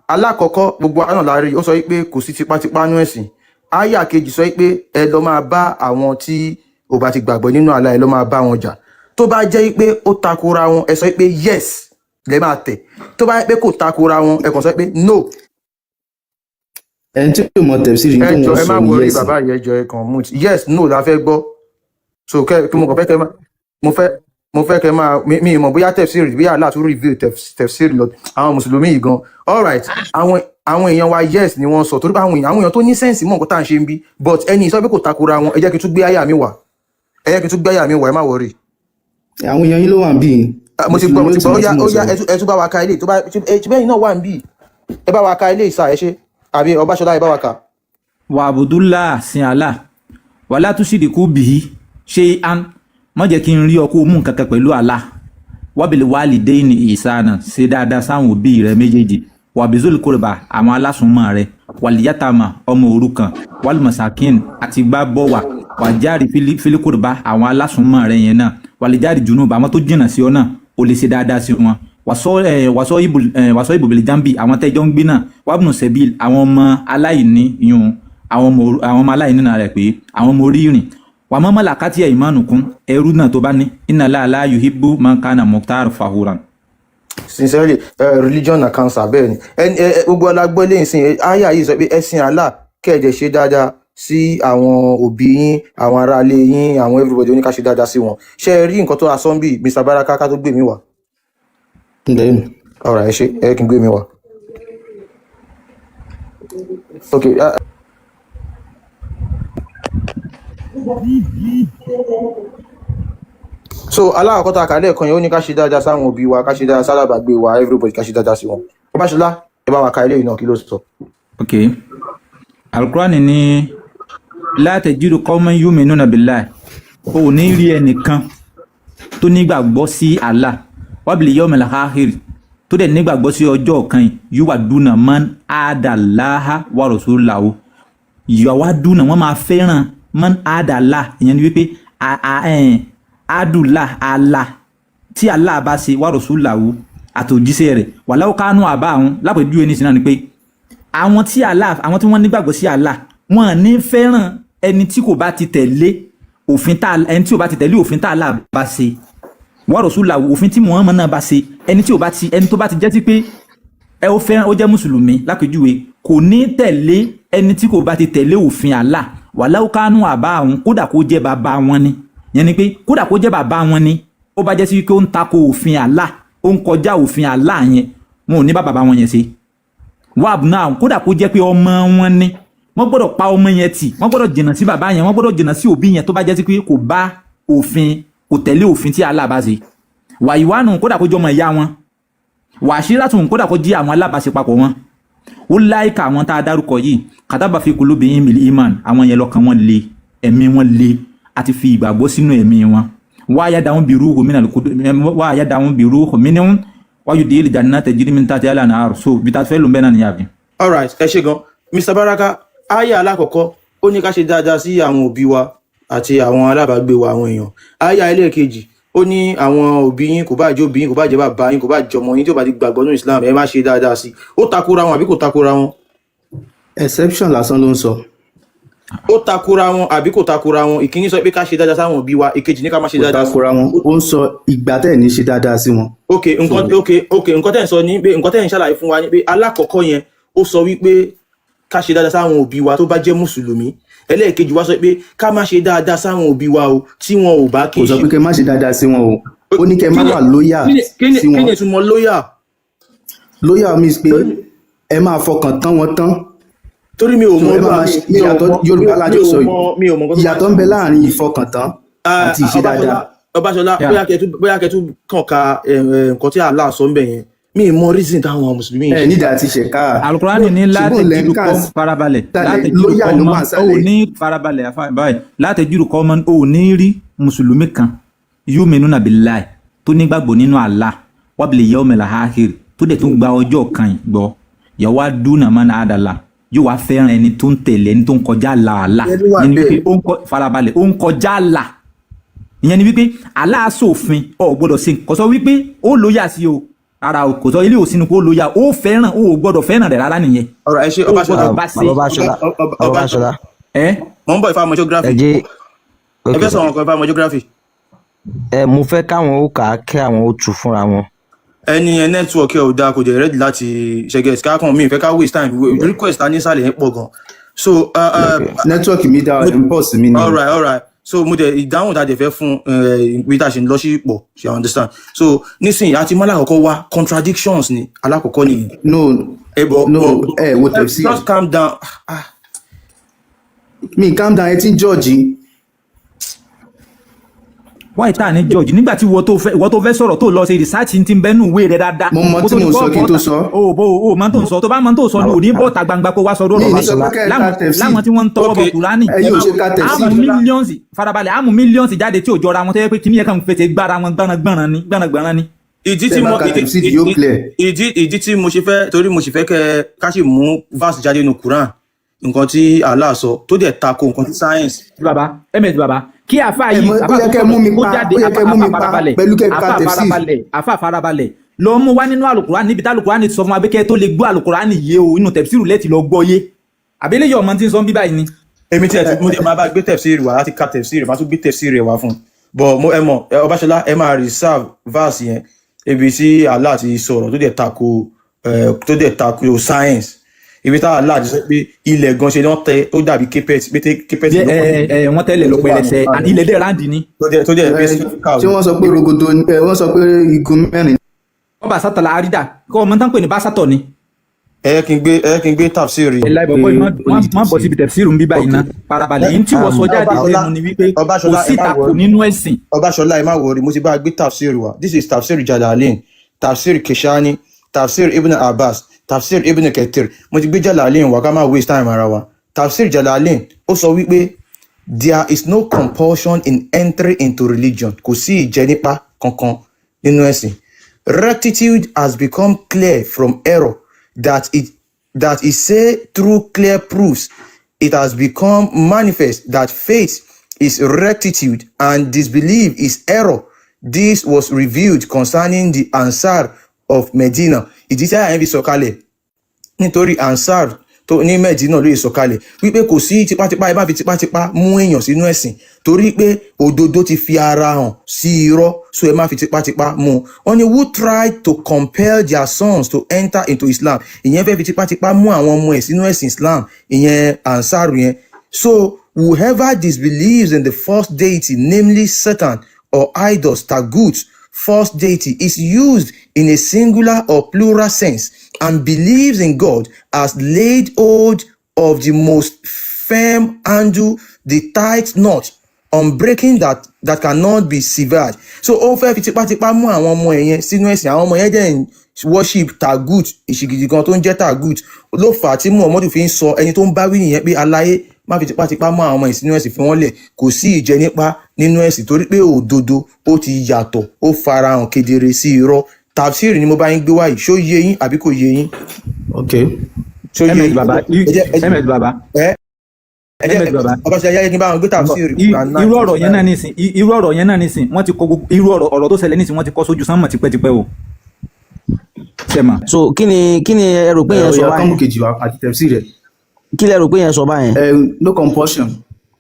S2: alákọ̀ọ́kọ́, gbogbo àná la rí, ó sọ pé kò sí tipátipá nú ẹ̀sìn. Áyà kejì sọ pé ẹ lọ máa bá àwọn tí ò bá ti gbàgbọ́ nínú Allah, ẹ lọ máa bá wọn jà. Tó bá jẹ́ pé ó takora wọn, ẹ sọ pé yes lẹ máa tẹ̀. Tó bá jẹ́ pé kò takora wọn, ẹ kàn sọ pé no.
S4: Ẹni tí yóò mọ tẹ̀fsìrì
S2: Ẹ
S4: tó
S2: jọ,
S4: wọ́n
S2: ẹ
S4: sọ
S2: má
S4: ní
S2: worry.
S4: yes.
S2: Bàbá yìí, ẹ jọ, ẹ kàn mute. Yes, no la fẹ́ gbọ́. So kẹ kí mo kàn fẹ́ kẹ má mo fẹ́ kẹ máa mi mọ̀ bóyá tẹ̀fsíìrì, bóyá Allah tún reveal tẹ̀fsíìrì lọ àwọn mùsùlùmí yìí gan. Alright, àwọn èèyàn wa, yes ni wọ́n sọ, torí pé àwọn èèyàn tó ní sense mọ̀ nǹkan tá à ń ṣe ń bí. But ẹni sọ pé kò takora wọn. Ẹ jẹ́ kí n tún gbé àyà mi wá, ẹ jẹ́ kí n tún gbé àyà mi wá, ẹ má worry.
S4: Àwọn èèyàn yín ló wà ń bí.
S2: Ah, mo ti gbọ́, mo
S4: Mùsùlùmí
S2: ti
S4: ó ti
S2: gbọ́.
S4: mọ
S2: Ó yá,
S4: tí mo
S2: ó yá.
S4: sọ.
S2: Ẹ tún bá wa ka ilé tó bá ẹ bẹ́ẹ̀ náà wà ń bí. Ẹ bá wa ka ilé ìsà, ẹ ṣe àbí Ọbaṣọlá, ẹ bá wa kà.
S3: Wà abudullah, sin Allah, wala tushriku bihi shay'an, má jẹ́ kí n rí ọ kó o mú nǹkan kan pẹ̀lú Allah, wabil walidayni ihsana, ṣe dáadáa sáwọn òbí rẹ méjèèjì, wabizul qurba, àwọn alásùnmọ́ rẹ, wàlíyàtàmà, ọmọ òrukàn, wal masakin, àti gbábọ́wà, wàjáàrí fil qurba, àwọn alásùnmọ́ rẹ yẹn náà, wàlíjáàrí junub, àwọn tó jìnnà sí ọ náà, o lè ṣe dáadáa sí wọn, wàsọ ibùbìlì jambi, àwọn tẹ́jọ́ ń gbé náà, wabnu sabil, àwọn ọmọ aláìní yun, àwọn ọmọ aláìní náà rẹ̀ pé àwọn ọmọ orí ìrìn, wà mọ́ mọ́làkátì ẹ̀ ìmánu kún ẹrú náà tó bá ní, inna Allaha la yuhibbu man kana mukhtalan fakhuran.
S2: Sincerely, religion na cancer. Bẹ́ẹ̀ ni. Ẹni ẹ gbogbo alágbọ́ ilé ìsìn àyà yìí sọ pé ẹ̀sìn Allah, kẹ̀dẹ̀ ṣe dáadáa sí àwọn òbí yín, àwọn aráalé yín, àwọn everybody, oníká ṣe dáadáa sí wọn. Ṣé ẹ rí nǹkan tó asán bí, Mr. Baraka, ká tó gbé mi wá?
S4: Bẹ́ẹ̀ ni.
S2: Ọ̀rọ̀ ẹ ṣe, ẹ kí n gbé mi wá. Ok, so alákọ̀ọ́kọ́ tá a kà lẹ́ẹ̀kan yẹn, ó ní ká ṣe dáadáa sáwọn òbí wa, ká ṣe dáadáa sálábàgbé wa, everybody, ká ṣe dáadáa sí wọn. Ọbaṣọlá, ẹ bá wa ka eléyìí náà, kí ló sọ?
S3: Ok, alukurani ní la tajidu qawman yu'minuna billahi, o ò ní rí ẹnìkan tó nígbàgbọ́ sí Allah, wabil yawmil akhir, tó dẹ̀ nígbàgbọ́ sí ọjọ́ kan yìí, yuwaduna man adallaha wa rasulahu. Yawaduna, wọ́n máa fẹ́ràn man adala. Ìyẹn ni wípé adula Allah tí Allah bá ṣe, wa rasulahu, àtòjíṣẹ́ rẹ̀, walau kanu àbá àwọn. Lápèjúwe ní sinna ni pé àwọn tí Allah, àwọn tí wọ́n nígbàgbọ́ sí Allah, wọ́n ní fẹ́ràn ẹni tí kò bá ti tẹ̀lé òfin tá, ẹni tí ò bá ti tẹ̀lé òfin tá Allah bá ṣe, wa rasulahu, òfin tí Muhammad náà bá ṣe. Ẹni tí ò bá ti, ẹni tó bá ti jẹ́ sí pé ẹ ó fẹ́ràn, ó jẹ́ mùsùlùmí lápèjúwe, kò ní tẹ̀lé ẹni tí kò bá ti tẹ̀lé òfin Allah, walau kanu àbá àwọn, kódà kó jẹ́ bàbá wọn ni. Yẹn ni pé kódà kó jẹ́ bàbá wọn ni, ó bá jẹ́ sí pé ó ń tako òfin Allah, ó ń kọjá òfin Allah yẹn, wọn ò ní bá bàbá wọn yẹn ṣe. Wáàbù náà, kódà kó jẹ́ pé ọmọ wọn ni, wọ́n gbọ́dọ̀ pa ọmọ yẹn tì, wọ́n gbọ́dọ̀ jìnnà sí bàbá yẹn, wọ́n gbọ́dọ̀ jìnnà sí òbí yẹn, tó bá jẹ́ sí pé kò bá òfin, kò tẹ̀lé òfin tí Allah bá ṣe. Wàyíwánu, kódà kó jẹ́ ọmọ ìyá wọn. Wàṣírátùn, kódà kó jẹ́ àwọn alábàáṣepapọ̀ wọn. Ó láìka àwọn tá a dárúkọ yìí, kataba fi kulubihimil iman, àwọn yẹn lọ́kàn wọn le, ẹ̀mí wọn le, àti fi ìgbàgbọ́ sínú ẹ̀mí wọn. Wáyà dáhùn bìrú wáyà dáhùn bìrú minhum wáyù dìílì jannati tajri min tahtiha al-anhar. So bí ta fẹ́ lò ń bẹ́ẹ̀ náà nìyà bí.
S2: Alright, ẹ ṣe gan, Mr Baraka. Aya alákọ̀ọ́kọ́, ó ní ká ṣe dáadáa sí àwọn òbí wa àti àwọn alábàágbé wa, àwọn èèyàn. Aya ẹlẹ́ẹ̀kejì, ó ní àwọn òbí yín, kò bá jẹ́ òbí yín, kò bá jẹ́ bàbá yín, kò bá jọmọ yín, tí ó bá ti gbàgbọ́ nínú Islam, ẹ má ṣe dáadáa sí. Ó takora wọn àbí kò takora wọn?
S4: Exception lásán ló ń sọ.
S2: Ó takora wọn àbí kò takora wọn? Ìkíní sọ pé ká ṣe dáadáa sáwọn òbí wa, ìkejì ní ká má ṣe
S4: Kò
S2: dáadáa sí.
S4: takora wọn. Ó ń sọ ìgbà tẹ́ ẹ̀ ní ṣe dáadáa sí wọn.
S2: Ok, nǹkan, ok, nǹkan tẹ́ ń sọ ní pé, nǹkan tẹ́ ń ṣàlàyé fún wa ní pé alákọ̀ọ́kọ́ yẹn, ó sọ wípé ká ṣe dáadáa sáwọn òbí wa tó bá jẹ́ mùsùlùmí. Ẹlẹ́ẹ̀kejì wá sọ pé ká má ṣe dáadáa sáwọn òbí wa o, tí wọn ò bá kí
S4: Kò sọ
S2: ṣe.
S4: pé kẹ́ má ṣe dáadáa sí wọn o. Ó ní kẹ́ má wà loyal
S2: Kí ni
S4: sí
S2: kí
S4: wọn.
S2: ni ìtumọ̀ loyal?
S4: Loyal means pé ẹ máa fọkàn tán wọn tán.
S2: Torí mi ò
S4: So
S2: mọ
S4: ẹ máa ṣe
S2: mi ò
S4: ìyàtọ̀
S2: mọ
S4: Yorùbá lájọ sọ
S2: mi ò mọ
S4: yìí.
S2: nǹkan tó máa
S4: Ìyàtọ̀ ń bẹ láàrin ìfọkàntán àti ìṣe dáadáa.
S2: Ọbaṣọlá,
S3: Yeah.
S2: bóyá kẹtù kàn ka nǹkan tí Allah sọ ń bẹ yẹn. Mi ì mọ reason táwọn mùsùlùmí
S4: Ẹ
S2: yìí ṣe.
S4: nídàá ti ṣẹ̀ka.
S3: Alukurani ní
S4: Ṣùgbọ́n
S3: látẹ̀júrù
S4: lẹ́ńkà
S3: kọ́ farabalẹ̀
S4: sálẹ̀
S3: látẹ̀júrù
S4: lóyà
S3: kọ́
S4: ló
S3: mọ́
S4: wà
S3: ó
S4: sálẹ̀.
S3: ní farabalẹ̀ afa báyìí, látẹ̀júrù kọ́ mọ́ ó ní rí mùsùlùmí kan yu'minuna billahi, tó nígbàgbọ́ nínú Allah, wabil yawmil akhir, tó dẹ̀ tún gba ọjọ́ kan yìí gbọ́, yawaduna man adala, yóò wá fẹ́ràn ẹni tó ń tẹ̀lé ẹni tó ń kọjá làálà.
S4: Ìyẹn ló wà
S3: Ìyẹn ni wípé
S4: bẹ́ẹ̀.
S3: ó ń kọ farabalẹ̀, ó ń kọjá là. Ìyẹn ni wípé aláàsòfin ò gbọ́dọ̀ ṣe. Kò sọ wípé ó lóyà sí o rárá o. Kò sọ ilé òsínú kó lóyà ó fẹ́ràn, ó gbọ́dọ̀ fẹ́ràn rẹ̀ rárá nìyẹn.
S2: Ọ̀rọ̀ ẹ ṣe.
S3: Ó
S2: Ọbaṣọlá.
S3: gbọ́dọ̀ bá ṣe.
S7: Bàbá Ṣọlá, Bàbá Ṣọlá.
S3: Ẹ
S2: Mò ń bọ̀, Ifá mọ geography.
S7: Ẹ jẹ́
S2: Ẹ
S7: ok
S2: fẹ́ sọ̀rọ̀ nǹkan, Ifá mọ geography.
S7: Ẹ mo fẹ́ káwọn ó kà á, kí àwọn ó tu fúnra wọn.
S2: Ẹni ẹ, network ẹ ò dáa, kò dẹ̀ ready láti ṣẹgẹ kákan. Mi ì fẹ́ ká waste time. Request ta nísàlẹ̀ yẹn pọ̀ gan, so
S4: Network mi dá impulse mi ni.
S2: Alright, so mo dẹ̀ ìdáhùn tá a dẹ̀ fẹ́ fún ibi tá a ṣe ń lọ sí pọ̀ ṣe, understand? So nísìnyí àti mọ́ alákọ̀ọ́kọ́ wá, contradictions ni alákọ̀ọ́kọ́ nìyẹn.
S4: No.
S2: Ẹ bọ̀
S4: No.
S2: bọ̀.
S4: Ẹ wo tẹ̀sí.
S2: Just calm down. Ah.
S4: Mi calm down, ẹ ti ń judge.
S3: Wáyé tá à ní George nígbà tí ìwọ tó fẹ́ sọ̀rọ̀, tó lọ ṣe research ti ń bẹ́nu ìwé rẹ dáadáa.
S4: Mo mọ
S3: Kó
S4: tí
S3: tó
S4: mò
S3: di
S4: ń sọ
S3: pọ́
S4: kí n tó
S3: bọ́ta.
S4: sọ.
S3: O bó o máa tó ń sọ, tó bá máa tó ń sọ ní òní bọ́ta gbangba kó wá sọ
S4: Mi
S3: lọ́rọ̀
S4: ní sọ pé kẹ́ ẹ ka tẹ̀sí.
S3: láwọn tí wọ́n ń tọwọ́ bọ Kùránì.
S4: Ẹ yóò ṣe ka tẹ̀sí.
S3: Àmú millions, farabalẹ̀, àmú millions jáde tí ò jọra wọn, tó yẹ pé kíní yẹn kàn fẹsẹ̀ gbára wọn gbọ́nrangbọ́nran ni, gbọ́nrangbọ́nran ni.
S2: Ìdí tí
S4: Tẹ́ bá
S2: mo
S4: ka
S2: ìdí
S4: tẹ̀sí yóò clear.
S2: Ìdí tí mo ṣe fẹ́, torí mo sì fẹ́ kẹ́ ká sì mú verse jáde nínú Quran, nǹkan tí Allah sọ tó dẹ̀ tako nǹkan tí science.
S3: Baba ms, baba, kí àfa
S4: Ẹ
S3: yìí
S4: mọ ó
S3: àfa
S4: yẹ
S3: tó
S4: kẹ́ mú
S3: sọ̀rọ̀
S4: mi
S3: kó
S4: pa
S3: jáde.
S4: Ó yẹ
S3: Àfa
S4: kẹ́ mú
S3: àfa
S4: mi pa
S3: farabalẹ̀.
S4: pẹ̀lú kẹ́ ka
S3: Àfa
S4: tẹ̀sí.
S3: farabalẹ̀, àfa farabalẹ̀, lọ mú wá nínú àlùkùránì níbi tí àlùkùránì ti sọ fún wa pé kẹ́ ẹ tó lè gbọ́ àlùkùránì yé o, inú tẹ̀síìrù lẹ́tì lọ gbọ́ yé. Àbílẹ̀ yìí ọmọ tí ń sọ bí báyìí ni.
S2: Èmi tí ẹ ti mo ti máa bá gbé tẹ̀síìrì wá láti ka tẹ̀síìrì, máa tún gbé tẹ̀síìrì wá fún un, but mo ẹ mọ̀ ẹ, Ọbaṣọlá, ẹ máa reserve verse yẹn, ibi tí Allah ti sọ̀rọ̀ tó dẹ̀ tako tó dẹ̀ tako science, ibi tá Allah ti sọ pé ilẹ̀ gan ṣe ni wọ́n tẹ, ó dàbí carpet pé carpet
S3: ẹ
S2: ló
S3: ẹ ẹ wọ́n tẹ́lẹ̀ lọ pẹlẹsẹ and ilẹ̀ dẹ̀ round ni.
S2: tó dẹ̀ pé
S4: Ẹ,
S2: spherical.
S4: ṣé wọ́n sọ pé rogodo ẹ, wọ́n sọ pé igun mẹ́rin?
S3: Wọ́n bá sátọ̀ la àrídà kọ́ ọmọ tán pè ní bá sátọ̀ ni.
S2: Ẹ kí n gbé tafsiri.
S3: Ẹ láì bọ̀ bọ́, má bọ̀ síbi tẹ̀síìrù ń bí báyìí ná. Farabalẹ̀ yìí tí wọ́n sọ jáde
S2: Ọbaṣọlá,
S3: lẹ́nu ni wípé kò
S2: Ọbaṣọlá,
S3: sí
S2: ẹ má
S3: tako
S2: worry.
S3: nínú ẹ̀sìn.
S2: Ọbaṣọlá, ẹ má worry, mo ti bá a gbé tafsir wá. This is tafsir Jalalain, tafsir Keshani, tafsir Ibn Abbas, tafsir Ibn Kathir. Mo ti gbé Jalalain wá, ká má waste time ara wa. Tafsir Jalalain, ó sọ wípé there is no compulsion in entry into religion, kò sí ìjẹnipa kankan nínú ẹ̀sìn. Rectitude has become clear from error, that it that is say through clear proofs. It has become manifest that faith is rectitude and disbelief is error. This was revealed concerning the Ansar of Medina. Ìdí tí àyà yẹn fi sọ̀kalẹ̀, nítorí Ansar tó ní Medina ló yẹ sọ̀kalẹ̀ wípé kò sí tipátipá, ẹ má fi tipátipá mú èèyàn sínú ẹ̀sìn, torí pé òdodo ti fi ara hàn sí irọ́, so ẹ má fi tipátipá mú un. Wọ́n ní who tried to compel their sons to enter into Islam. Ìyẹn fẹ́ fi tipátipá mú àwọn ọmọ ẹ̀ sínú ẹ̀sìn Islam, ìyẹn Ansar yẹn. So whoever disbelieves in the false deity, namely Satan or idols, tagut, false deity is used in a singular or plural sense, and believes in God, has laid hold of the most firm handle, the tight knot unbreaking that cannot be severed. So ó fẹ́ fi tipátipá mú àwọn ọmọ ẹ̀ yẹn sínú ẹ̀sìn. Àwọn ọmọ yẹn dẹ̀ ń worship tagut, ìṣìgìdì kan tó ń jẹ́ tagut. Ló fà á tí Muhammadu fi ń sọ ẹni tó ń bá wí nìyẹn pé aláyé, má fi tipátipá mú àwọn ọmọ ẹ̀ sínú ẹ̀sìn, fi wọ́n lẹ̀. Kò sí ìjẹnipa nínú ẹ̀sìn, torí pé òdodo ó ti yàtọ̀, ó farahàn kedere sí irọ́. Tafsir ni mo bá yín gbé wáyìí. Ṣó yé yín àbí kò yé yín?
S4: Ok.
S2: Ṣó yé
S3: Ms
S2: yín?
S3: Baba.
S2: Ẹ jẹ́
S3: Ms Baba.
S2: Ẹ jẹ́
S3: Ms Baba.
S2: Ọbaṣẹ́ ayé kí n bá wọn gbé tafsir Quran 9
S3: Irú ọ̀rọ̀ yẹn náà nísìn, irú ọ̀rọ̀ yẹn náà nísìn, wọ́n ti kọ gbogbo irú ọ̀rọ̀ tó ṣẹlẹ̀ nísìn, wọ́n ti kọ sójú sánmọ̀ tipẹ́tipẹ́ o, ṣe mà.
S7: So kí ni ẹ rò pé
S4: Ẹ
S7: yẹn sọ
S4: ọ̀yà
S7: báyẹn?
S4: Kọ́mù kejì wa àti tafsir rẹ̀.
S7: Kí lẹ rò pé yẹn sọ báyẹn?
S4: Ẹ no compulsion.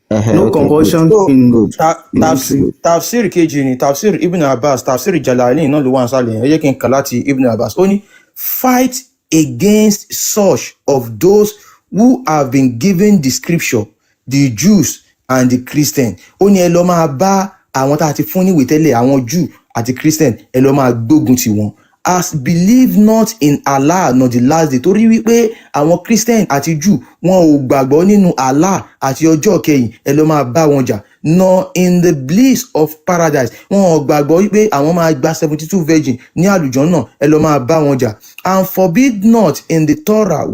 S7: Ẹhẹ,
S4: No
S7: okay, good.
S4: compulsion
S2: So
S4: in
S7: Good.
S4: in
S2: Tafsir kejì ni tafsir Ibn Abbas, tafsir Jalalain náà ló wà nísàlẹ̀ yẹn. Ẹ jẹ́ kí n kà láti Ibn Abbas. Ó ní fight against such of those who have been given the scripture, the Jews and the Christian. Ó ní ẹ lọ máa bá àwọn tá a ti fún níwèé tẹ́lẹ̀, àwọn Jew àti Christian, ẹ lọ máa gbógun tì wọ́n, as believe not in Allah nor the last day, torí wípé àwọn Christian àti Jew, wọn ò gbàgbọ́ nínú Allah àti ọjọ́ kẹyìn. Ẹ lọ máa bá wọn jà. Nor in the bliss of paradise, wọn ò gbàgbọ́ wípé àwọn máa gba 72 virgin ní àlùjànnà. Ẹ lọ máa bá wọn jà. And forbid not in the Torah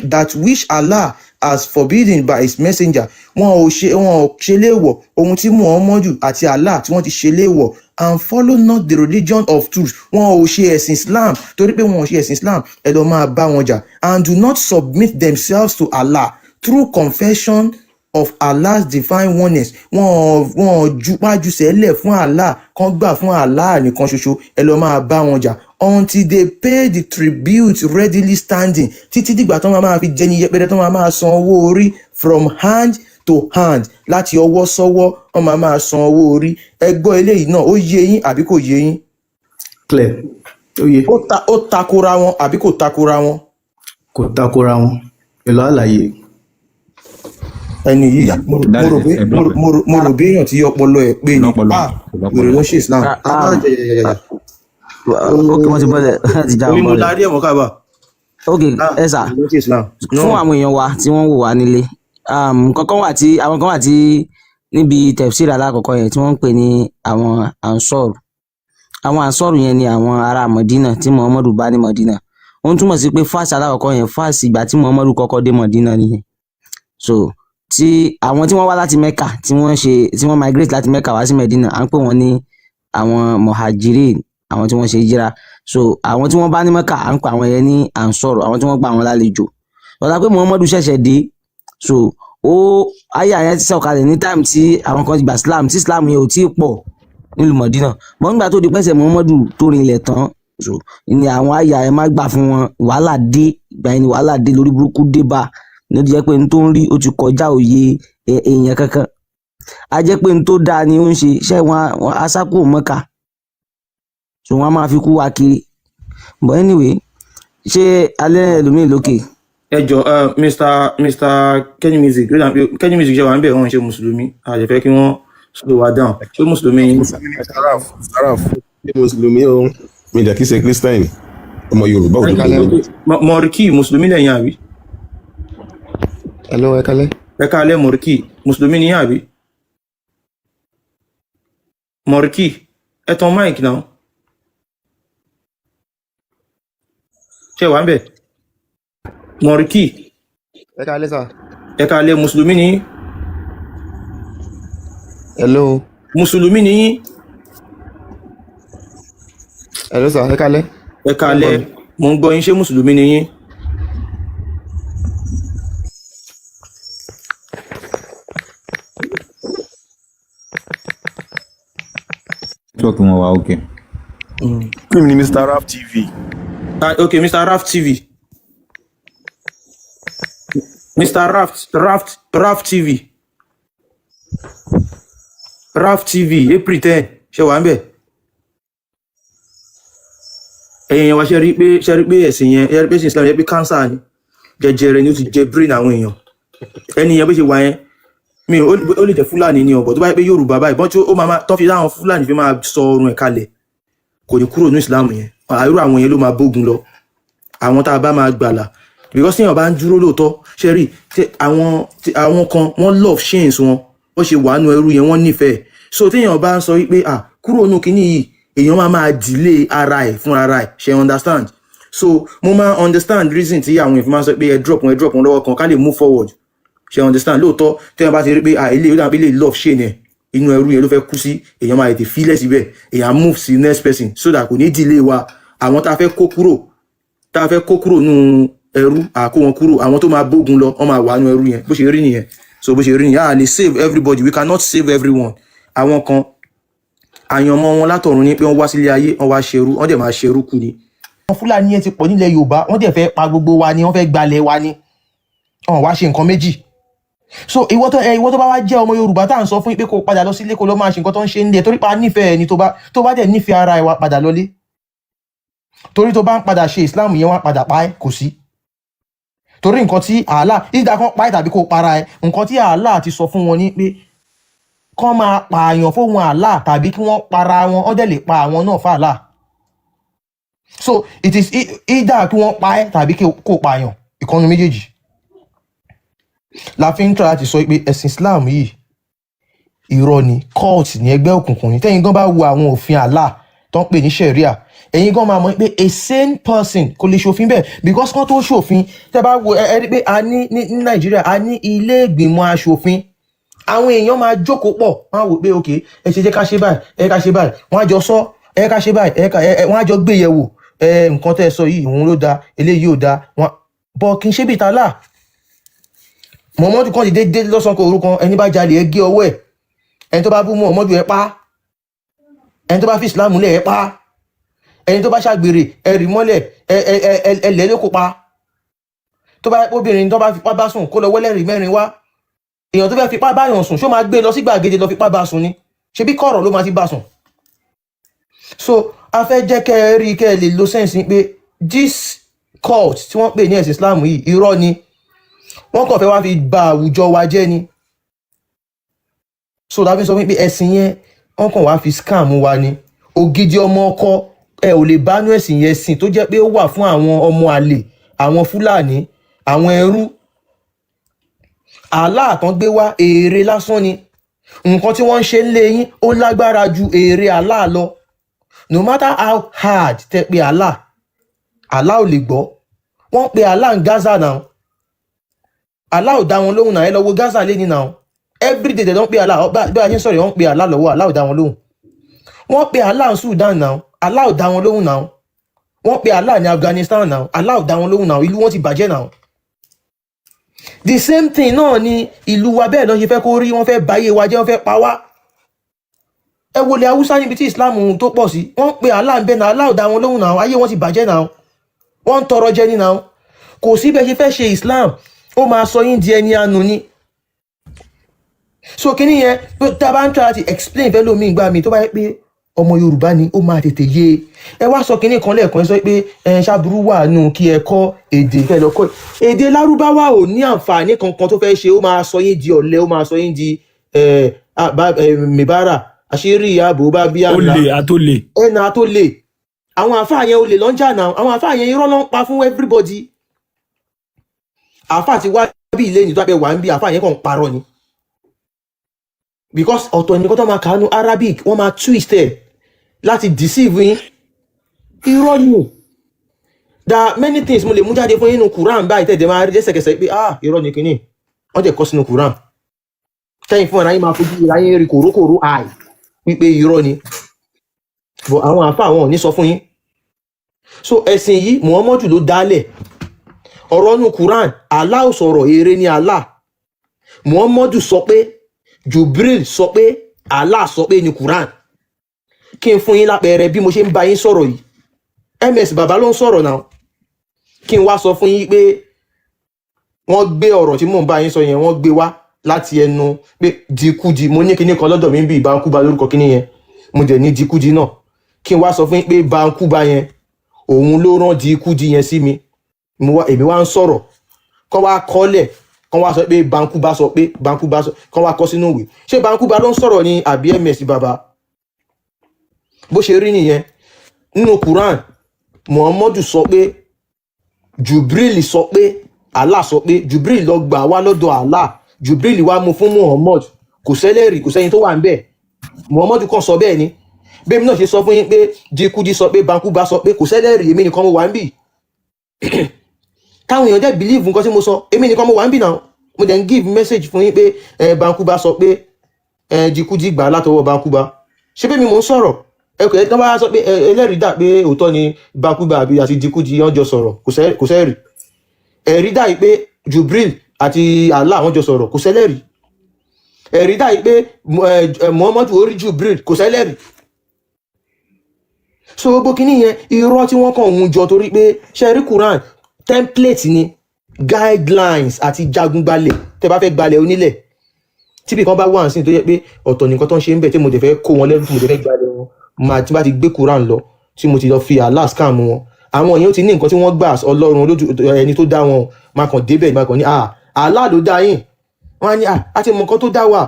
S2: that which Allah has forbidden by his messenger. Wọn ò ṣe léèwọ̀ ohun tí Muhammadu àti Allah tí wọ́n ti ṣe léèwọ̀. And follow not the religion of truth. Wọn ò ṣe ẹ̀sìn Islam. Torí pé wọn ò ṣe ẹ̀sìn Islam, ẹ lọ máa bá wọn jà. And do not submit themselves to Allah through confession of Allah's divine oneness. Wọn ò jupájú sẹ́lẹ̀ fún Allah, kán gbà fún Allah nìkan ṣoṣo. Ẹ lọ máa bá wọn jà until they pay the tribute readily standing, títí dìgbà tó máa fi jẹni yẹpẹrẹ, tó máa san owó orí from hand to hand, láti ọwọ́ sọ́wọ́, wọ́n máa san owó orí. Ẹ gbọ́ eléyìí náà, ó yé yín àbí kò yé yín?
S4: Clear, ó yé.
S2: Ó takora wọn àbí kò takora wọn?
S4: Kò takora wọn pẹ̀lú àlàyé.
S2: Ẹni yìí, mo rò pé mo rò bí èèyàn tí ọpọlọ ẹ̀ pé ni.
S3: Lọ́pọlọ.
S2: Ah, wèrè ló ń ṣe Islam.
S7: Ah,
S2: Ah,
S7: ah.
S2: jẹjẹjẹjẹ.
S7: Ok, wọ́n ti bọ́lẹ̀, wọ́n ti já
S2: Orí
S7: wọn
S2: mo
S7: bọ́lẹ̀.
S2: darí ẹ̀mọ́ kábà.
S7: Ok.
S2: Ah,
S7: Ẹ sà,
S2: wèrè ló ń ṣe Islam.
S7: fún àwọn èèyàn wa tí wọ́n ń wò wá nílé, nǹkan kan wà tí àwọn kan wà tí níbi tafsir alákọ̀ọ́kọ́ yẹn tí wọ́n ń pè ní àwọn ansọ́ọ̀rù. Àwọn ansọ́ọ̀rù yẹn ni àwọn ará Mọ̀dínà tí Muhammadu bá ní Mọ̀dínà. Ó ń túmọ̀ sí pé verse alákọ̀ọ́kọ́ yẹn, verse ìgbà tí Muhammadu kọ́kọ́ dé Mọ̀dínà nìyẹn. So tí àwọn tí wọ́n wá láti Mecca, tí wọ́n ṣe, tí wọ́n migrate láti Mecca wá sí Mẹ̀dínà, à ń pè wọ́n ní àwọn muhajirin, àwọn tí wọ́n ṣe hijira. So àwọn tí wọ́n bá ní Mecca, à ń pè àwọn yẹn ní ansọ́ọ̀rù, àwọn tí wọ́n gba àwọn lálejò lọ́la pé Muhammadu ṣẹ̀ṣẹ̀ dé. So ó ayé yẹn ti sọ̀kalẹ̀ ní time tí àwọn kan ti gba Islam, tí Islam yẹn ò tí ì pọ̀ nílùú Mọ̀dínà mọ́. Nígbà tó di pẹ́sẹ̀ Muhammadu tó rinlẹ̀ tán, so ní àwọn àyà ẹ má gbà fún wọn, wàhálà dé. Ìgbà yẹn ni wàhálà dé, lórí burúkú dé bá ní. Ó ti jẹ́ pé n tó ń rí ó ti kọjá òye èèyàn kankan. A jẹ́ pé n tó dáa ni ó ń ṣe iṣẹ́ wọn asákò Mọ́kà, so wọn á máa fi kú wa kiri. But anyway, ṣé alẹ́ ẹlòmíì lókè?
S2: Ẹ jọ, Mr Kenny Music, Kenny Music ṣe wà ń bẹ̀, wọ́n ń ṣe mùsùlùmí, a lè fẹ́ kí wọ́n slow wa down. Ṣé mùsùlùmí yín?
S8: Mùsùlùmí ni Saraf. Saraf ṣé mùsùlùmí o, mi dẹ̀ kí ṣe Christian, ọmọ Yorùbá òdodo ni mí.
S2: Mọ̀ríkì, mùsùlùmí lẹ́yìn àbí?
S9: Hello, ẹ kálẹ́.
S2: Ẹ káalẹ́. Mọ̀ríkì, mùsùlùmí ni yín àbí? Mọ̀ríkì, ẹ tan mic náà. Ṣé wà ń bẹ̀, Mọ̀ríkì?
S9: Ẹ kálẹ́ sà.
S2: Ẹ káalẹ́. Mùsùlùmí ni yín?
S9: Hello.
S2: Mùsùlùmí ni yín?
S9: Hello sà, ẹ kálẹ́.
S2: Ẹ
S9: Ṣé ń gbọ́
S2: káalẹ́.
S9: mi?
S2: Mò ń gbọ́ yín. Ṣé mùsùlùmí ni yín?
S3: Network wọn wà, okay.
S8: Kí ni Mr. Raf TV?
S2: Ah, okay, Mr. Raf TV. Mr. Raft, Raft, Raf TV. Raf TV, April 10, ṣe wà ń bẹ̀? Ẹ̀yin èèyàn wa, ṣe rí pé ẹ̀sìn yẹn, ṣe rí pé ẹ̀sìn Islam yẹn pé cancer ni, jẹjẹrẹ ni, ó ti jẹ brain àwọn èèyàn. Ẹni yẹn bó ṣe wà yẹn, mi ò ó lè jẹ́ Fúlàní ni ọ̀bọ̀ tó bá yẹ pé Yorùbá báyìí bọ́n tí ó máa tọ́ fi láwọn Fúlàní fi máa sọ ọrùn ẹ̀ kalẹ̀, kò ní kúrò ní Islam yẹn. Irú àwọn yẹn ló máa bógun lọ, àwọn tá a bá máa gbàlà, because téèyàn bá ń dúró lóòótọ́, ṣe rí àwọn kan, wọ́n love chains wọn, wọ́n ṣe wà nù ẹrú yẹn, wọ́n nífẹ̀ẹ́. So téèyàn bá ń sọ wípé, ah, kúrò nù kínní yìí, èèyàn máa máa delay ara ẹ̀ fún ara ẹ̀, ṣe understand? So mo máa understand reason tí àwọn èèyàn fi máa ń sọ pé ẹ drop wọn, ẹ drop wọn lọ́wọ́ kan ká lè move forward, ṣe understand? Lóòótọ́, téèyàn bá ti rí pé, ah, ilé ìlú àbí ilé love chain ẹ̀, inú ẹrú yẹn ló fẹ́ kú sí, èèyàn máa tètè fílẹ̀ síbẹ̀, èèyàn move sí next person so that kò ní delay wa. Àwọn tá a fẹ́ kó kúrò, tá a fẹ́ kó kúrò nù ẹrú, àkó wọn kúrò. Àwọn tó máa bógun lọ, wọ́n máa wà nù ẹrú yẹn. Bó ṣe rí nìyẹn. So bó ṣe rí nìyẹn, a lè save everybody, we cannot save everyone. Àwọn kan, àyànmọ́ wọn látọ̀run ni pé wọ́n wá sílé ayé, wọ́n wá ṣerú, wọ́n dẹ̀ máa ṣerú kú ni. Àwọn Fúlàní yẹn ti pọ̀ nílẹ̀ Yorùbá, wọ́n dẹ̀ fẹ́ pa gbogbo wa ni, wọ́n fẹ́ gbalẹ̀ wa ni, wọ́n wá ṣe nǹkan méjì. So ìwọ tó bá wá jẹ́ ọmọ Yorùbá tá à ń sọ fún yín pé kó padà lọ sílé, kó lọ máa ṣe nǹkan tó ń ṣe nílé, torí pa nífẹ̀ẹ́ ẹni tó bá dẹ̀ nífẹ̀ẹ́ ara ẹ̀, wá padà lọlé, torí tó bá ń padà ṣe Islam yẹn, wá padà pa ẹ́. Kò sí torí nǹkan tí Allah ìdá kan pa ẹ́ tàbí kó para ẹ̀. Nǹkan tí Allah ti sọ fún wọn ni pé kán máa pààyàn fóun Allah tàbí kí wọ́n para wọn, wọ́n dẹ̀ lè pa àwọn náà fún Allah. So it is either kí wọ́n pa ẹ́ tàbí kó pààyàn, ìkànnì méjèèjì. La fi ń try láti sọ pé ẹ̀sìn Islam yìí, irọ́ ni, cult ní, ẹgbẹ́ òkùnkùn ní. Tẹ́yin gan bá wo àwọn òfin Allah tó ń pè ní Sharia, ẹ̀yin gan máa mọ̀ pé a sane person kò lè ṣòfin bẹ́ẹ̀, because kán tó ṣòfin, tẹ́ bá wo, ẹ rí pé a ní Nàìjíríà, a ní ilé ìgbìmọ̀ aṣòfin. Àwọn èèyàn máa jókòó pọ̀, wọ́n á wò pé, ok, ẹ ṣe jẹ́ ká ṣe báyìí, ẹ ká ṣe báyìí. Wọ́n á jọ sọ, ẹ ká ṣe báyìí, ẹ ká ẹ wọ́n á jọ gbé yẹ̀wò. Ẹ nǹkan tẹ́ ẹ sọ yìí, òun ló da, eléyìí ò da. Wọ́n bọ̀ kí n ṣe bíi tálà Muhammadu kan dìde dé lọ́sàn-án kan òru kan, ẹni bá jalè, ẹ gé ọwọ́ ẹ̀, ẹni tó bá bú Muhammadu, ẹ pa, ẹni tó bá fi Islam lẹ̀, ẹ pa, ẹni tó bá ṣàgbèrè, ẹ rì mọ́lẹ̀, ẹ ẹ ẹ ẹ lẹ́ ló kó pa, tó bá yẹ pé obìnrin tó bá fipá bá sùn, kó lọ wẹ́lẹ́rìí mẹ́rin wá. Èèyàn tó fẹ́ fipá báyàn sùn, ṣó máa gbé lọ sí gbàgede lọ fipá bá sùn ni? Ṣebí kọ̀rọ̀ ló máa ti bá sùn? So a fẹ́ jẹ́ kẹ́ ẹ rí, kẹ́ ẹ lè lo sense pé this cult tí wọ́n pè ní ẹ̀sìn Islam yìí, irọ́ ni. Wọ́n kàn fẹ́ wá fi ba àwùjọ wa jẹ́ ni. So tàbí sọ fún mi pé ẹ̀sìn yẹn, wọ́n kàn wá fi scam wa ni. Ògidì ọmọ ọkọ ẹ ò lè bánú ẹ̀sìn yẹn sìn, tó jẹ́ pé ó wà fún àwọn ọmọ àlè, àwọn Fúlàní, àwọn ẹrú. Allah tán gbé wá, èrè lásán ni. Nǹkan tí wọ́n ń ṣe ń lé yín, ó lágbára ju èrè Allah lọ. No matter how hard tẹ pé Allah, Allah ò lè gbọ́. Wọ́n pe Allah ń Gaza náà, Allah ò dá wọn lóhùn náà. Ẹ lọ wo Gaza lé ní náà, everyday they don pe Allah. Bí a ṣe ń sọ̀rọ̀, wọ́n pe Allah lọ́wọ́, Allah ò dá wọn lóhùn. Wọ́n pe Allah ní Sudan náà, Allah ò dá wọn lóhùn náà. Wọ́n pe Allah ní Afghanistan náà, Allah ò dá wọn lóhùn náà. Ìlú wọn ti bàjẹ́ náà. The same thing náà ni ìlú wa, bẹ́ẹ̀ ló ṣe fẹ́ kó rí. Wọ́n fẹ́ báyé wa jẹ́, wọ́n fẹ́ pa wá. Ẹ wo ilẹ̀ Haúsá níbi tí Islam tó pọ̀ sí, wọ́n pe Allah ń bẹ náà, Allah ò dá wọn lóhùn náà. Ayé wọn ti bàjẹ́ náà, wọ́n ń tọrọ jẹ ní náà. Kò sí bẹ́ẹ̀ ṣe fẹ́ ṣe Islam, ó máa sọ yín di ẹni àánú ni. So kíní yẹn, tá a bá ń try láti explain fẹ́ lómi ìgbà mi, tó bá yẹ pé ọmọ Yorùbá ni, ó máa tètè yé e. Ẹ wá sọ kíní kan lẹ́ẹ̀kan, ẹ sọ pé ẹ ṣàbúrú wà nù kí ẹ kọ́ èdè, fẹ́ lọ kọ́ èdè Lárúbáwá, ò ní àǹfààní kankan tó fẹ́ ṣe. Ó máa sọ yín di ọ̀lẹ, ó máa sọ yín di mìbára àṣírí ààbò bá bí àlá.
S10: Olè àtolè.
S2: Ẹnà tó lè àwọn àfáà yẹn, olè ló ń jà náà. Àwọn àfáà yẹn, irọ́ ló ń pa fún everybody. Àfáà ti wá bí ilé ní tó bá wà ń bí, àfáà yẹn kàn ń parọ́ ni, because ọ̀tọ̀ nìkan tó máa kàánú Arabic, wọ́n máa twist ẹ̀ láti deceive yín. Irọ́ ni. There are many things mo lè mú jáde fún yín nínú Quran báyìí, tẹ̀dẹ̀ máa rí lẹ́sẹ̀kẹsẹ̀ pé, ah, irọ́ ni kìíní wọ́n jẹ́ kọ́ sínú Quran. Tẹ́yìn fún ara yín máa fojú ara yín rí kòrókòró àì wípé irọ́ ni, but àwọn àfáà, wọn ò ní sọ fún yín. So ẹ̀sìn yìí, Muhammadu ló dálẹ̀. Ọ̀rọ̀ nù Quran, Allah ò sọ̀rọ̀, èrè ni Allah. Muhammadu sọ pé Jubril sọ pé Allah sọ pé ní Quran. Kí n fún yín lápẹẹrẹ bí mo ṣe ń bá yín sọ̀rọ̀ yìí, ms bàbá ló ń sọ̀rọ̀ náà. Kí n wá sọ fún yín pé wọ́n gbé ọ̀rọ̀ tí mò ń bá yín sọ yẹn, wọ́n gbé wá láti ẹnu pé dikudi. Mo ní kinní kan lọ́dọ̀ mi bí Bankuba lórúkọ kinní yẹn, mo dẹ̀ ní dikudi náà. Kí n wá sọ fún yín pé Bankuba yẹn, òun ló rán dikudi yẹn sí mi. Mo wá, èmi wá ń sọ̀rọ̀, kọ́ wá kọ́lẹ̀, kọ́ wá sọ pé Bankuba sọ pé Bankuba sọ, kọ́ wá kọ́ sínú ìwé. Ṣé Bankuba ló ń sọ̀rọ̀ ni àbí ms bàbá? Bó ṣe rí nìyẹn. Nínú Quran, Muhammadu sọ pé Jubril sọ pé Allah sọ pé. Jubril lọ gbà wá lọ́dọ̀ Allah, Jubril wá mú fún Muhammad. Kò sẹ́lẹ̀rì, kò sẹ́yìn tó wà ń bẹ̀. Muhammad kàn sọ bẹ́ẹ̀ ni. Bẹ́ẹ̀ mi náà ṣe sọ fún yín pé Dikudi sọ pé Bankuba sọ pé, kò sẹ́lẹ̀rì. Èmi nìkan mo wà ń bì táwọn èèyàn dẹ̀ believe nǹkan tí mo sọ. Èmi nìkan mo wà ń bì náà, mo dẹ̀ ń give message fún yín pé ẹ Bankuba sọ pé ẹ Dikudi gbà látọwọ́ Bankuba. Ṣé bẹ́ẹ̀ mi mò ń sọ̀rọ̀? Ẹ kò ẹ tán bá sọ pé ẹ ẹlẹ́rìí dà pé òótọ́ ni Bankuba àbí àti Dikudi wọ́n jọ sọ̀rọ̀, kò sẹ́rì. Ẹ̀rí dà yìí pé Jubril àti Allah wọ́n jọ sọ̀rọ̀, kò sẹ́lẹ̀rì. Ẹ̀rí dà yìí pé Muhammadu orí Jubril, kò sẹ́lẹ̀rì. So gbogbo kínní yẹn, irọ́ tí wọ́n kàn ń jọ, torí pé ṣẹ́rí Quran template ni, guidelines àti jagun gbalẹ̀. Tẹ́ bá fẹ́ gbalẹ̀ onílẹ̀, tíbi kan bá wà sí tó yẹ pé ọ̀tọ̀ nìkan tó ń ṣe ń bẹ̀, tí mo dẹ̀ fẹ́ kó wọn lẹ́rú, tí mo dẹ̀ fẹ́ gbalẹ̀ wọn, máa tí bá ti gbé Quran lọ, tí mo ti lọ fi Allah scam wọn, àwọn èèyàn ti ní nǹkan tí wọ́n gbà Ọlọ́run olójú ẹni tó dá wọn. Máa kàn débẹ̀, máa kàn ní, "Ah, Allah ló dá yín." Wọ́n á ní, "Ah, a ti mọ nǹkan tó dá wa,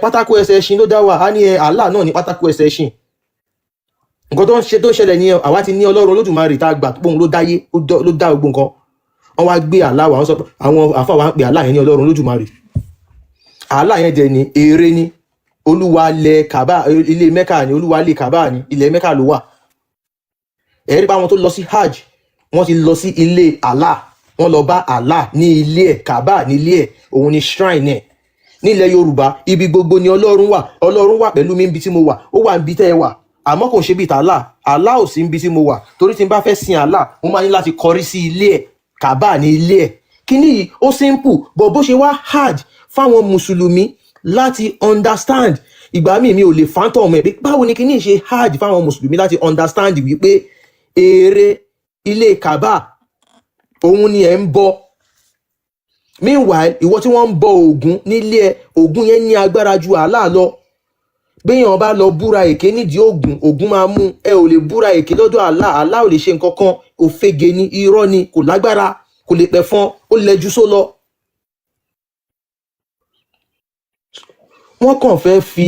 S2: pátákó ẹsẹ̀ ẹṣin ló dá wa." Á ní, "Ẹ Allah náà ní pátákó ẹsẹ̀ ẹṣin." Nǹkan tó ń ṣe tó ń ṣẹlẹ̀ ní, àwa ti ní Ọlọ́run Olódùmarè tá a gbà pé òun ló dáyé, ló dá gbogbo nǹkan. Wọ́n wá gbé Allah wá, wọ́n sọ pé àwọn àfa wa ń pè Allah yẹn ní Ọlọ́run Olódùmarè. Allah yẹn dẹ̀ ní ère ní olúwa lẹ Kàbá, ilé Mẹ́kà ní olúwa lé Kàbá, ní ilẹ̀ Mẹ́kà ló wà. Ẹ̀rí bá wọn tó lọ sí hajj, wọ́n ti lọ sí ilé Allah, wọ́n lọ bá Allah ní ilé ẹ̀, Kàbá ní ilé ẹ̀, òun ni shrine ẹ̀. Nílẹ̀ Yorùbá, ibi gbogbo ni Ọlọ́run wà. Ọlọ́run wà pẹ̀lú mi níbi tí mo wà, ó wà níbi tẹ́ ẹ wà, àmọ́ kò ń ṣe bíi tàlá. Allah ò sí níbi tí mo wà, torí tí n bá fẹ́ sin Allah, mo máa ní láti kọrí sí ilé ẹ̀, Kàbá ní ilé ẹ̀. Kíní yìí ó simple, but bó ṣe wá hard fáwọn mùsùlùmí láti understand, ìgbà míì mi ò lè fathom ẹ̀ pé báwo ni kíní ṣe hard fáwọn mùsùlùmí láti understand wípé ère ilé Kàbá òun ni ẹ̀ ń bọ. Meanwhile, ìwọ tí wọ́n ń bọ Ògún nílé ẹ, Ògún yẹn ní agbára ju Allah lọ. Béèyàn bá lọ búra èké nídìí Ògún, Ògún máa mú ẹ. Ò lè búra èké lọ́dọ̀ Allah. Allah ò lè ṣe nǹkan kan, òfegè ni, irọ́ ni, kò lágbára, kò lè pẹ̀fọn, ó lẹ́jú só lọ. Wọ́n kàn fẹ́ fi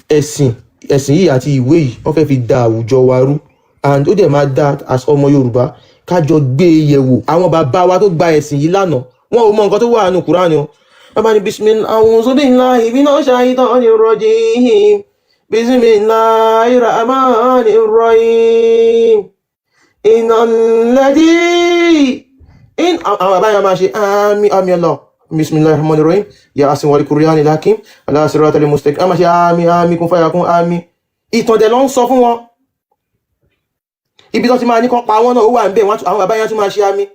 S2: ẹ̀sìn yìí àti ìwé yìí, wọ́n fẹ́ fi da àwùjọ wa rú, and ó dẹ̀ máa da as ọmọ Yorùbá kájọ gbé e yẹ̀wò. Àwọn bàbá wa tó gba ẹ̀sìn yìí lánàá, wọn ò mọ nǹkan tó wà nínú Kúránì o. Wọ́n bá ní bismillah, a'udhu billahi minash shaitani rajim, bismillahir rahmanir rahim, innal ladhi in. Àwọn bàbá yẹn máa ṣe àmì àmì Allah, bismillahir rahmanir rahim, yasin wal qur'anil hakim ala siratal mustaqim. A máa ṣe àmì àmì, kún fàyà kún àmì. Ìtàn dẹ̀ ló ń sọ fún wọn. Ibi tó ti máa ní kán pa wọn náà, ó wà ń bẹ̀. Àwọn bàbá yẹn tún máa ṣe àmì.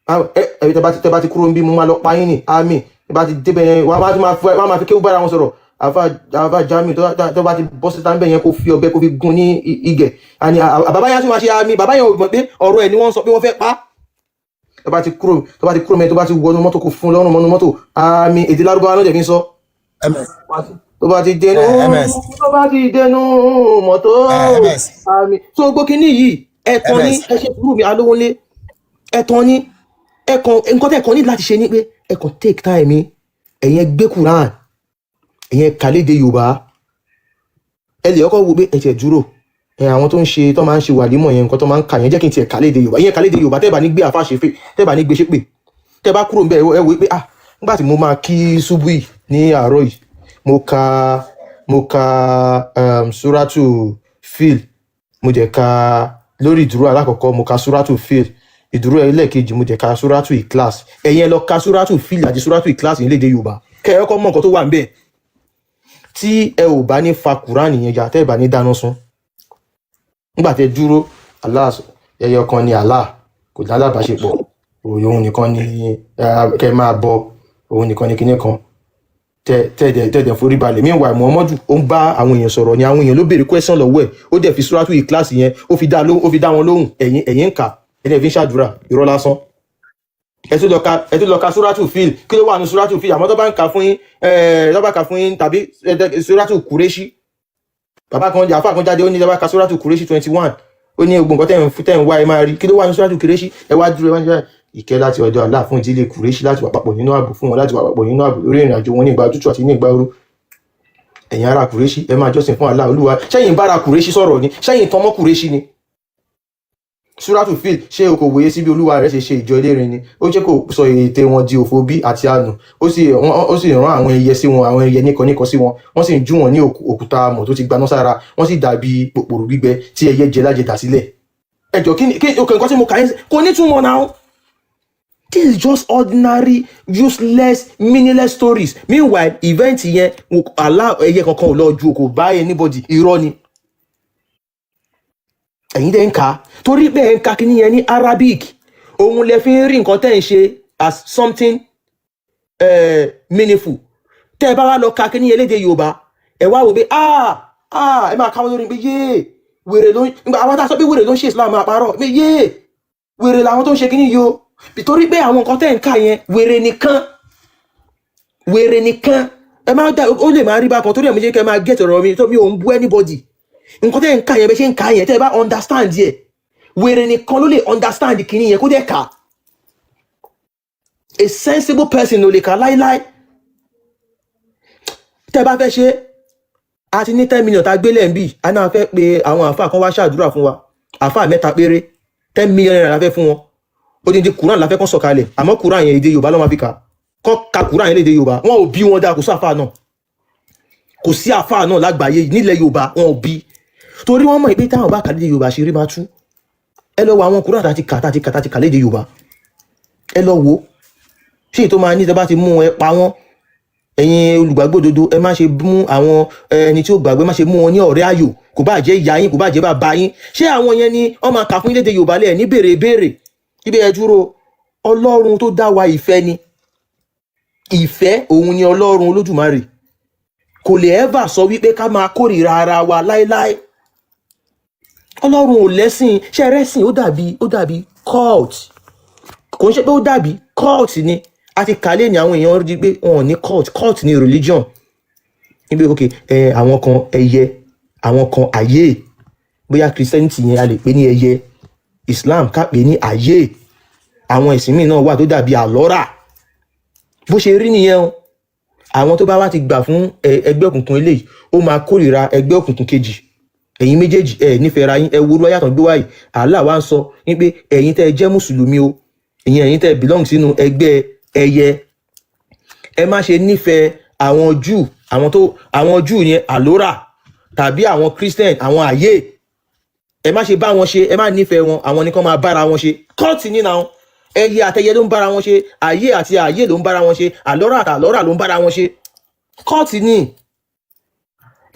S2: Ẹ ẹ, tẹ bá ti kúrò ń bí, mo máa lọ pa yín ní àmì. Tẹ bá ti débẹ̀ yẹn, wọ́n á máa fi kéwú bára wọn sọ̀rọ̀. Àfa Jamiu tó bá ti bọ́ síta ń bẹ̀ yẹn, kó fi ọ̀bẹ kó fi gún ní igẹ̀ àní. Bàbá yẹn tún máa ṣe àmì. Bàbá yẹn ò mọ̀ pé ọ̀rọ̀ ẹ̀ ni wọ́n sọ pé wọ́n fẹ́ pa. Tó bá ti kúrò mẹ́, tó bá ti wọnú mọ́tò, kó fún lọ́rùn mọ́nú mọ́tò, àmì. Èdè Lárúbáwá ló jẹ́ fi ń sọ.
S8: Ms
S2: Tó bá ti dẹnu
S8: ms
S2: tó bá ti dẹnu mọ́tò,
S8: ms
S2: àmì. Tó gbó kínní yìí, ẹ̀tàn ní.
S8: Ms.
S2: Ẹ ṣe sùúrù mi, alówónlé. Ẹ̀tàn ní. Ẹ̀kàn nǹkan tẹ̀ kàn ní láti ṣe ni pé ẹ kàn take time mi, ẹ̀yin ẹ gbé Quran, ẹ̀yin ẹ kà lédè Yorùbá. Ẹ lè kọ́kọ́ wo pé ẹ tiẹ̀ dúró ẹ, àwọn tó ń ṣe, tó máa ń ṣe wàlímọ̀ yẹn, nǹkan tó máa ń kà yẹn, jẹ́ kí n tiẹ̀ kà lédè Yorùbá. Ìyẹn kà lédè Yorùbá, tẹ́ bá ní gbé àfa ṣe fè, tẹ́ bá ní gbé ṣépè, tẹ́ bá kúrò ńbẹ̀, ẹ wò pé, ah, nígbà tí mo máa kí ṣubú yìí ní àárọ̀ yìí, mo ka suratu Fil. Mo jẹ́ ka lórí ìdúró alákọ̀ọ́kọ́, mo ka suratu Fil. Ìdúró ẹlẹ́ẹ̀kejì, mo jẹ́ ka suratu Ikhlas. Ẹ̀yin ẹ lọ ka suratu Fil àti suratu Ikhlas ní lédè Yorùbá, kẹ́ ẹ kọ́ mọ̀ nǹkan tó wà ńbẹ̀. Tí ẹ ò bá ní fa Kùránì yẹn jà, tẹ́ ẹ bá ní dáná sun nígbà tẹ́ dúró, Allah ẹyọ kan ni Allah, kò lálábàáṣepọ̀, òun nìkan ni kẹ́ ẹ máa bọ, òun nìkan ni kinní kan. Tẹ tẹ tẹ dẹ forí balẹ̀. Meanwhile, Muhammadu ó ń bá àwọn èèyàn sọ̀rọ̀ ni. Àwọn èèyàn ló béèrè question lọ́wọ́ ẹ̀, ó dẹ̀ fi Suratu Ikhlas yẹn, ó fi dá wọn lóhùn. Ẹ̀yin ń kà, ẹ̀yin ẹ̀ fi ń ṣàdúrà, irọ́ lásán. Ẹ tún lọ ka Suratu Fil. Kí ló wà ní Suratu Fil? Àmọ́ tó bá ń kà fún yín, tó bá kà fún yín, tàbí Suratu Kureshi, bàbá kan, àfáà kan jáde, ó ní tó bá ka Suratu Kureshi 21, ó ní gbogbo nǹkan tẹ̀ ń wá, ẹ máa rí. Kí ló wà ní Suratu Kureshi? Ẹ wá dúró, ẹ wá ń jẹ́ ìkẹ́ láti ọ̀dọ̀ Allah fún ìdílé Kureshi, láti wà papọ̀ nínú ààbò fún wọn, láti wà papọ̀ nínú ààbò lórí ìrìn àjò wọn ní ìgbà òtútù àti ní ìgbà ooru. Ẹ̀yin ará Kureshi, ẹ máa jọ́sìn fún Allah Olúwa. Ṣẹ́yìn bára Kureshi sọ̀rọ̀ ni? Ṣẹ́yìn tọmọ́ Kureshi ni? Suratu Fil: ṣé o kò wòye sí bí Olúwa rẹ ṣe ṣe ìjọ elérin ni? Ó jẹ́ kó sọ ète wọn di òfo bí àti àánú, ó sì rán àwọn ẹyẹ sí wọn, àwọn ẹyẹ níkan sí wọn. Wọ́n sì ń jú wọn ní òkúta amọ̀ tó ti gbaná sára. Wọ́n sì dàbí pòpòrò gbígbẹ tí ẹyẹ jẹ lájẹ dà sílẹ̀. Ẹjọ, kí ni kí òkè nǹkan tí mo kà ń kò ní túmọ̀ náà? This is just ordinary, useless, meaningless stories. Meanwhile, event yẹn, Allah ẹyẹ kankan ò lọ ju, kò bá anybody. Irọ́ ni. Ẹ̀yin dẹ̀ ń kà á torí pé ẹ̀ ń ka kíní yẹn ní Arabic, òun lẹ fi ń rí nǹkan tẹ́ ń ṣe as something meaningful. Tẹ́ ẹ bá wá lọ ka kíní yẹn lédè Yorùbá, ẹ wá wò pé ah ah, ẹ máa káwọn lórí pé yéè, wèrè ló ń nígbà àwọn tá a sọ pé wèrè ló ń ṣe Islam, máa parọ́ pé yéè, wèrè làwọn tó ń ṣe kíní yìí o, torí pé àwọn nǹkan tẹ́ ń kà yẹn, wèrè nìkan, wèrè nìkan. Ẹ máa dá ó lè máa rí bákan, torí ẹ̀ mo jẹ́ kẹ́ máa get ọ̀rọ̀ mi tó mi ò ń bú anybody. Nǹkan tẹ́ ń kà yẹn, bẹ́ ṣe ń kà yẹn, tẹ́ ẹ bá understand yẹ, wèrè nìkan ló lè understand kìíní yẹn kó dẹ̀ kà. A sensible person ò lè kà láíláí. Tẹ́ ẹ bá fẹ́ ṣe, a ti ní 10 million tá a gbélé ń bì, a náà fẹ́ pe àwọn àáfàá kan wá ṣàdúrà fún wa. Àáfàá mẹ́ta péré, ₦10 million la fẹ́ fún wọn. Odindi Quran la fẹ́ kán sọ̀kalẹ̀, àmọ́ Quran yẹn, èdè Yorùbá ló máa fi kà. Kán ka Quran yẹn lédè Yorùbá, wọn ò bí wọn dáa. Kò sí àáfàá náà, kò sí àáfàá náà lágbàáyé nílẹ̀ Yorùbá, wọn ò bí, torí wọ́n mọ̀ pé táwọn bá kà lédè Yorùbá, ṣeré máa tú. Ẹ lọ wo àwọn Quran tá ti kà, tá ti kà, tá ti kà lédè Yorùbá. Ẹ lọ wo ṣé èyí tó máa ní tẹ bá ti mú ẹ pa wọ́n. Ẹ̀yin olùgbàgbọ́ òdodo, ẹ má ṣe mú àwọn ẹni tí ó gbàgbé, má ṣe mú wọn ní ọ̀rẹ́ ayò, kò bá jẹ́ ìyá yín, kò bá jẹ́ bàbá yín. Ṣé àwọn yẹn ni wọ́n máa kà fún lédè Yorùbá lẹ̀ ní béèrè béèrè ibẹ̀? Ẹ dúró. Ọlọ́run tó dá wa, ìfẹ́ ni. Ìfẹ́ òun ni Ọlọ́run Olódùmarè. Kò lè ever sọ wípé ká máa kórìíra ara wa láéláé. Ọlọ́run ò lẹ́sìn. Ṣe rẹ́sìn, ó dàbí cult. Kò ń ṣe pé ó dàbí cult ni. A ti kàlẹ́ ní àwọn èèyàn rí pé wọn ò ní cult. Cult ní religion níbi. Ok, ẹ àwọn kan ẹyẹ, àwọn kan ayé. Bóyá Christianity yẹn, a lè pè ní ẹyẹ. Islam, ká pè ní ayé. Àwọn ẹ̀sìn míì náà wà tó dàbí àlọ́rà. Bó ṣe rí nìyẹn o. Àwọn tó bá wá ti gbà fún ẹgbẹ́ òkùnkùn eléyìí, ó máa kórìíra ẹgbẹ́ òkùnkùn kejì. Ẹ̀yin méjèèjì, ẹ nífẹ̀ẹ́ ra yín. Ẹ wo olúwa yàtọ̀ gbé wáyìí. Allah wá ń sọ wípé ẹ̀yin tẹ́ ẹ jẹ́ mùsùlùmí o, ìyẹn ẹ̀yin tẹ́ ẹ belong sínú ẹgbẹ́ ẹyẹ, ẹ má ṣe nífẹ̀ẹ́ àwọn Júù, àwọn tó àwọn Júù yẹn àlórà, tàbí àwọn Christian, àwọn àyè. Ẹ má ṣe bá wọn ṣe, ẹ má nífẹ̀ẹ́ wọn. Àwọn nìkan máa bára wọn ṣe. Kọ́ọ̀tì nínú àwọn ẹyẹ àtẹyẹ ló ń bára wọn ṣe, àyè àti àyè ló ń bára wọn ṣe, àlọ́rà àti àlọ́rà ló ń bára wọn ṣe. Kọ́ọ̀tì ní